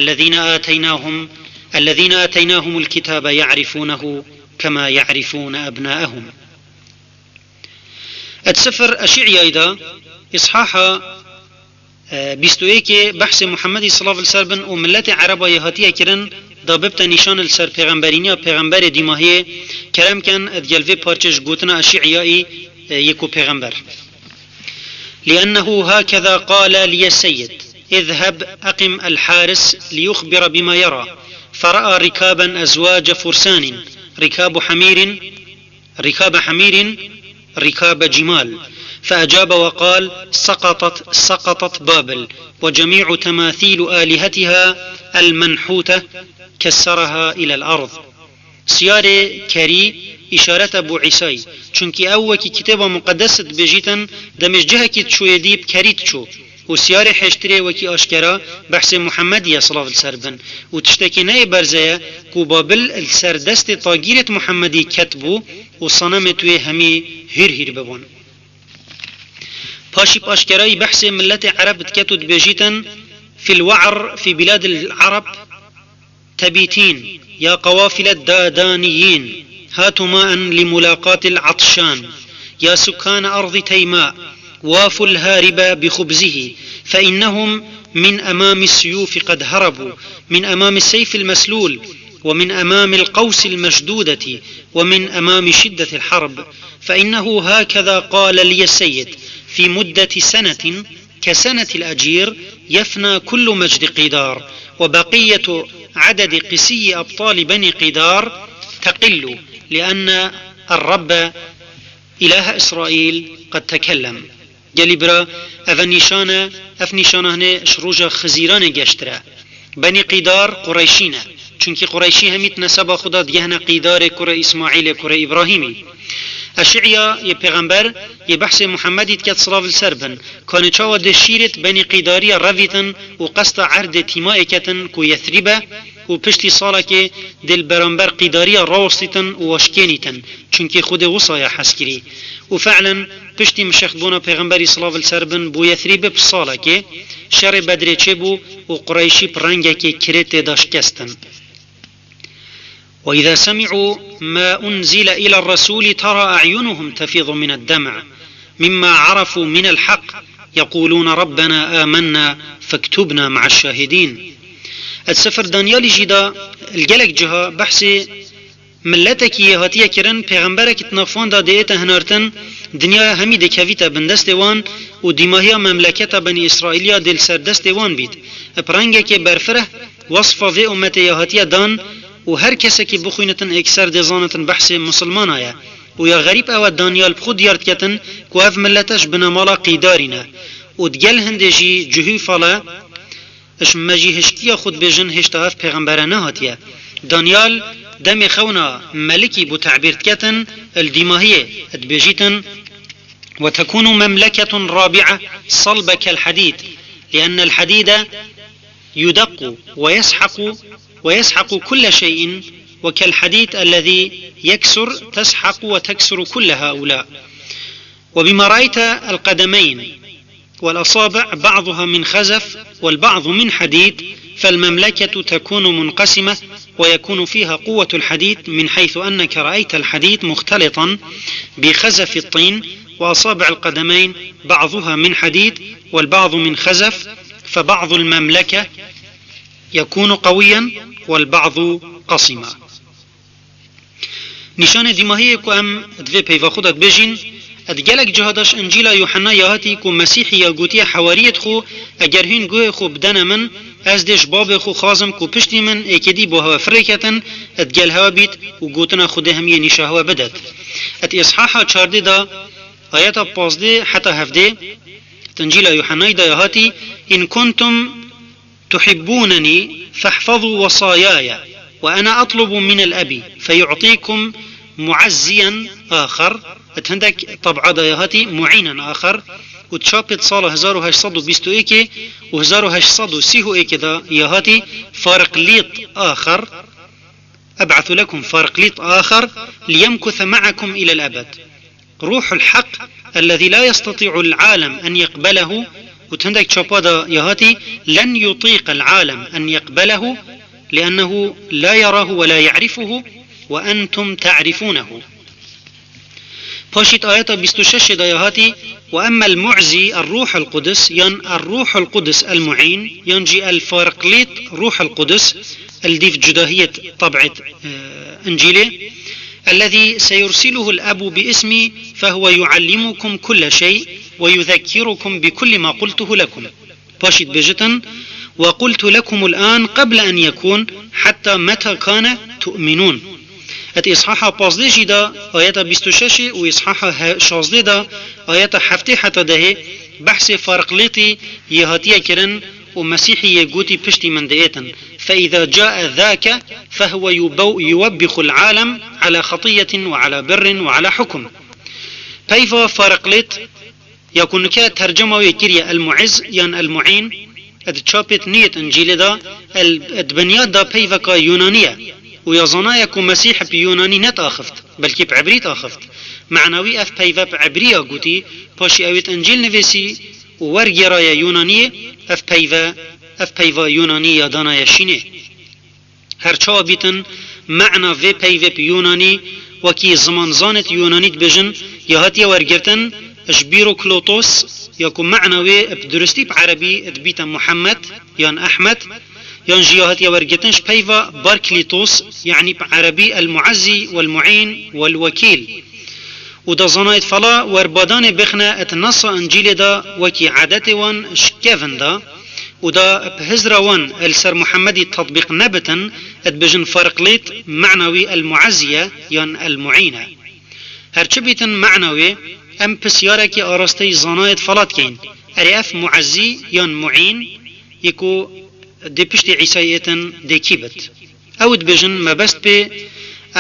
الذين آتيناهم، الذين آتيناهم الكتاب يعرفونه كما يعرفون أبناءهم. Di sifir Eşî'yayî de, îshaha E, bîst û yekê behsê Muhemmedî, silav li ser bin, û miletê Ereba yê hatiye kirin, da bibte nîşan li ser pêxemberîniya pêxemberê dîmahiyê. Kerem ken, digel vê parçê ji gotina Eşî'iyayî, e, yê ku pêxember. لأنه هكذا قال لي السيد، اذهب أقم الحارس ليخبر بما يرى، فرأى ركابا أزواج فرسان، ركاب حمير، ركاب حمير، ركاب جمال. فأجاب وقال، سقطت، سقطت بابل، وجميع تماثيل آلهتها المنحوتة كسرها إلى الأرض. Siyarê kerî îşarete bo Îsayî, çunkî ew wekî Kitêba Muqedes dibêjîtin, demê ji cihekî diçûyê dî bi kerî diçû. Û siyarê hêştirê wekî aşkera behsê Muhemmedî ye, silav li ser bin, û tiştekî neyê berze ye ku Babil li ser destê tagîrêt Muhemmedî ketibû û senemêt wê hemî hîr hîr bibûn. Paşî bi aşkerayî behsê miletê Ereb dike û dibêjîtin, في الوعر في بلاد العرب، تبيتين، يا قوافل الدادانيين، هاتوا ماء لملاقاة العطشان، يا سكان أرض تيماء، وافوا الهارب بخبزه، فإنهم من أمام السيوف قد هربوا، من أمام السيف المسلول، ومن أمام القوس المشدودة، ومن أمام شدة الحرب، فإنه هكذا قال لي السيد، في مدة سنة، كسنة الأجير يفنى كل مجد قيدار، وبقية عدد قسي أبطال بني قيدار تقل، لأن الرب إله إسرائيل قد تكلم. Gelî bira, ev nîşan e, ev nîşana hinê ji roja Xizîranê geştir e. Benî Qîdar Qureyşî ne. Çunkî Qureyşî hemî di neseba xwe de digehne Qîdarê kurê Îsmaîlê kurê Îbrahîmî. Eşî'ya yê pêxember yê behsê Muhemmedî diket, silav li ser bin. Kanê çawa dê şîrêt Benî Qîdariya revîtin û qesta erdê Tîmayê ketin ku Yethrîb e û piştî salekê dê li beramber Qîdariya rawestîtin û wa şikênîtin, çunkî Xwedê wisa ya hez kirî. Û fe'len piştî mişextbûna pêxemberî, silav li ser bin, bo Yethrîb bi salekê şerê Bedrê çêbû û Qureyşî bi rengekê kirê tê de şikestin. وإذا سمعوا ما أنزل إلى الرسول ترى أعينهم تفيض من الدمع مما عرفوا من الحق يقولون ربنا آمنا فاكتبنا مع الشاهدين. Di sifir Danyalî jî de li gelek ciha behsê miletekî yê hatiye kirin, pêxemberekî di nav wan de dê ête hinartin, dinya hemî dê kevîte bin destê wan û dîmahiya memleketa Benî Îsraîliya dê li ser destê wan bît. Bi rengekê berfireh wesfa vê ummetê ya hatiye dan û her kesekî bixwînitin êkser dê zanitin behsê misilmana ye. Û ya xerîb ew e, Danyal bi xwe diyar diketin ku ev milete ji binemala Qîdarî ne û digel hindê jî cihûfale, ji mejîhişkiya xwe dibêjin hêşta ev pêxembere nehatiye. Danyal demê xewna melikî bo tebîr diketin, li dîmahiyê dibêjîtin, وتكون مملكة رابعة صلبة كالحديد، لأن الحديد يدق ويسحق، ويسحق كل شيء، وكالحديد الذي يكسر تسحق وتكسر كل هؤلاء. وبما رأيت القدمين والأصابع بعضها من خزف والبعض من حديد، فالمملكة تكون منقسمة ويكون فيها قوة الحديد، من حيث أنك رأيت الحديد مختلطا بخزف الطين، وأصابع القدمين بعضها من حديد والبعض من خزف، فبعض المملكة يكون قويا والبعض قصما. Nîşanê dîmahiyê ku em di vê peyva xwe de dibêjîn, di gelek ciha de ji Încîla Yuhenna ya hatî ku Mesîhî ya gotiye hewariyêt xwe, eger hîn guhê xwe bidene min, ez dê ji babê xwe xwazim ku piştî min êkê dî bo hewe firêketin, di gel hewe bît û gotina Xwedê hemiyê nîşa hewe bidet. Di îshaha çardê de, ayeta pazdê heta hevdê, di Încîla Yuhennayî de ya hatî, "In kuntum تحبونني فاحفظوا وصاياي وأنا أطلب من الأب فيعطيكم معزيا آخر." Di hindek tab'a de ya hatî muînen axir û di çapê di sala hezar û heşt sed û bîst û êkê û hezar û heşt sed û sî û êkê de ya hatî farqlît axir, "أبعث لكم فرقليط آخر ليمكث معكم إلى الأبد." روح الحق الذي لا يستطيع العالم أن يقبله، û di hindek çapa de ya hatî, "لن يطيق العالم أن يقبله لأنه لا يراه ولا يعرفه وأنتم تعرفونه." Paşî di ayeta bîst û şeş de ya hatî, "وأما المعزي الروح القدس" yan "الروح القدس المعين" yan jî "الفارقليط روح القدس" li dîv cudahiyê tab'ê, e, Încîlê. "الذي سيرسله الأب باسمي فهو يعلمكم كل شيء ويذكركم بكل ما قلته لكم." Paşî dibêjitin, "وقلت لكم الآن قبل أن يكون حتى متى كان تؤمنون." Di îshaha pazdê jî de ayeta bîst û şeş û îshaha he-, şazdê de ayeta heftê heta dehê behsê farqlîtî yê hatiye kirin û Mesîhî yê gotî piştî min diêtin. "فإذا جاء ذاك فهو يبو-، يوبخ العالم على خطية وعلى بر وعلى حكم." Peyva farqlît ya ku nike tercema wê kiriye El-Muiz yan El-Muîn, di çapêt nûyêt Încîlê de, el-, di binyat de peyveka Yûnanî ye û ya zanaye ku Mesîh bi Yûnanî nediaxift, belkî bi Ebrî diaxift. Mena wî ev peyve bi Ebrî ya gotî, paşî ew ê di Încîl nivîsî û wergêraye Yûnaniyê, ev peyve, ev peyva Yûnanî ya danaye şînê. Her çawa bîtin, mena vê peyvê bi Yûnanî, wekî zimanzanêt Yûnanî dibêjin, ya hatiye wergirtin ji bîroklotos, ya ku mena wê bi duristî bi erebî dibîte Muhammed yan Ehmed, yan jî ya hatiye wergirtin ji peyva barklîtos, yanî bi erebî el-muezzî wel-muîn wel-wekîl. Û da zanayêt fela werbadanê bixine di nasa Încîlê de wekî edetê wan ji kevin de, û da bi hizra wan li ser Muhemmedî tetbîq nebitin, dibêjin farqlît mena wî el-muezziye yan el-muîne. Her çi bîtin mena wê, em pisyarekî arasteyî zanayêt fela dikeyin. Erê ev muezzî yan muîn yê ku dê piştî Îsayê êtin dê kî bit? Ew dibêjin mebest pê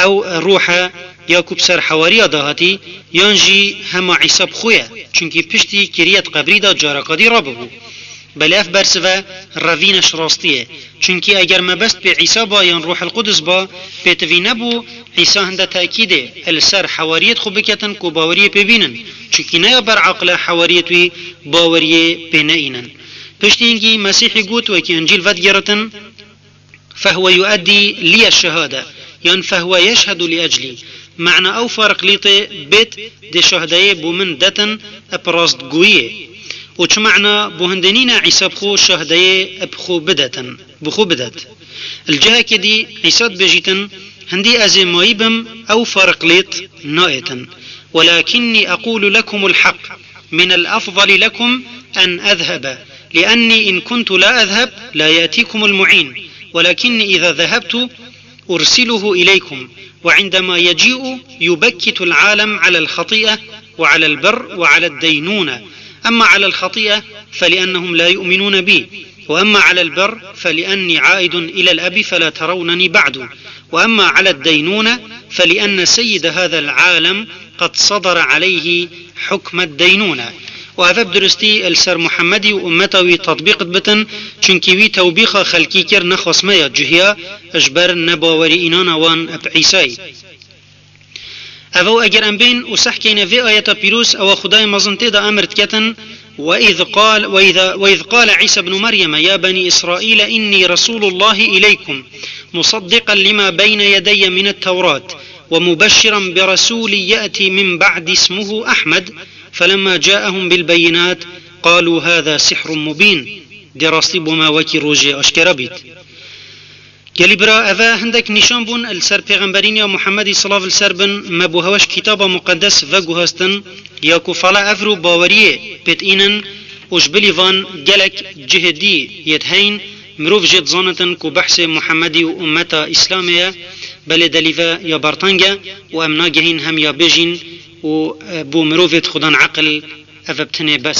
ew ruh e ya ku bi ser hewariya de hatî, yan jî hema Îsa bi xwe ye, çunkî piştî kiriyet qebrî de careka dî rabibû. Belê ev bersive revîne ji rastiyê, çunkî eger mebest pê Îsa ba yan Ruhil Qudus ba, pêtivî nebû Îsa hinde tekîdê li ser hewariyêt xwe biketin ku baweriyê pê bînin, çunkî ne ya ber aqil e hewariyêt wî baweriyê pê neînin. Piştî hingî Mesîhî got, wekî Încîl vedigeritin, "فهو يؤدي لي الشهادة"، yan "فهو يشهد لأجلي". Mena ew farqlîtê bêt dê şahdeyê bo min detin bi rastgoyiyê. Û çi mena bo hindê nîne Îsa bi xwe şahdeyê bi xwe bidetin, bi xwe bidet. Li cihekê dî Îsa dibêjîtin, hindî ez ê mayî bim, ew farqlît naêtin. "ولكني أقول لكم الحق، من الأفضل لكم أن أذهب، لأني إن كنت لا أذهب لا يأتيكم المعين، ولكني إذا ذهبت أرسله إليكم، وعندما يجيء يبكت العالم على الخطيئة وعلى البر وعلى الدينونة. أما على الخطيئة فلأنهم لا يؤمنون بي، وأما على البر فلأني عائد إلى الأب فلا ترونني بعد، وأما على الدينونة فلأن سيد هذا العالم قد صدر عليه حكم الدينونة." Û ev bi duristî li ser Muhemmedî û ummeta wî tetbîq dibitin, çunkî wî tewbîxa xelkî kir, nexwest me ya cihiya ji ber nebawerî înana wan bi Îsayî. Ev ew eger em bên û seh keyne vê ayeta pîroz, ewa Xwedayê mezin tê de emir diketin, "وإذ قال، وإذا، وإذ قال عيسى ابن مريم يا بني إسرائيل إني رسول الله إليكم مصدقا لما بين يدي من التوراة ومبشرا برسول يأتي من بعدي اسمه أحمد، فلما جاءهم بالبينات قالوا هذا سحر مبين." Dê rastî bo me wekî rojê aşkera bît. Gelî bira, eve hindek nîşan bûn li ser Pêxemberîn ya Muhemmedî, silav li ser bin, me bo heweş Kitaba Muqeddes veguhastin, ya ku fala evro baweriyê pêt înin û ji bilî van gelek cihê dî yêt heyn, mirov jê dizanitin ku behsê Muhemmedî û ummeta Îslamê ye, belê delîve ya berteng e û em nagehîn hem ya bêjîn û, e, bo mirovêt xudan eqil eve bi tinê bes.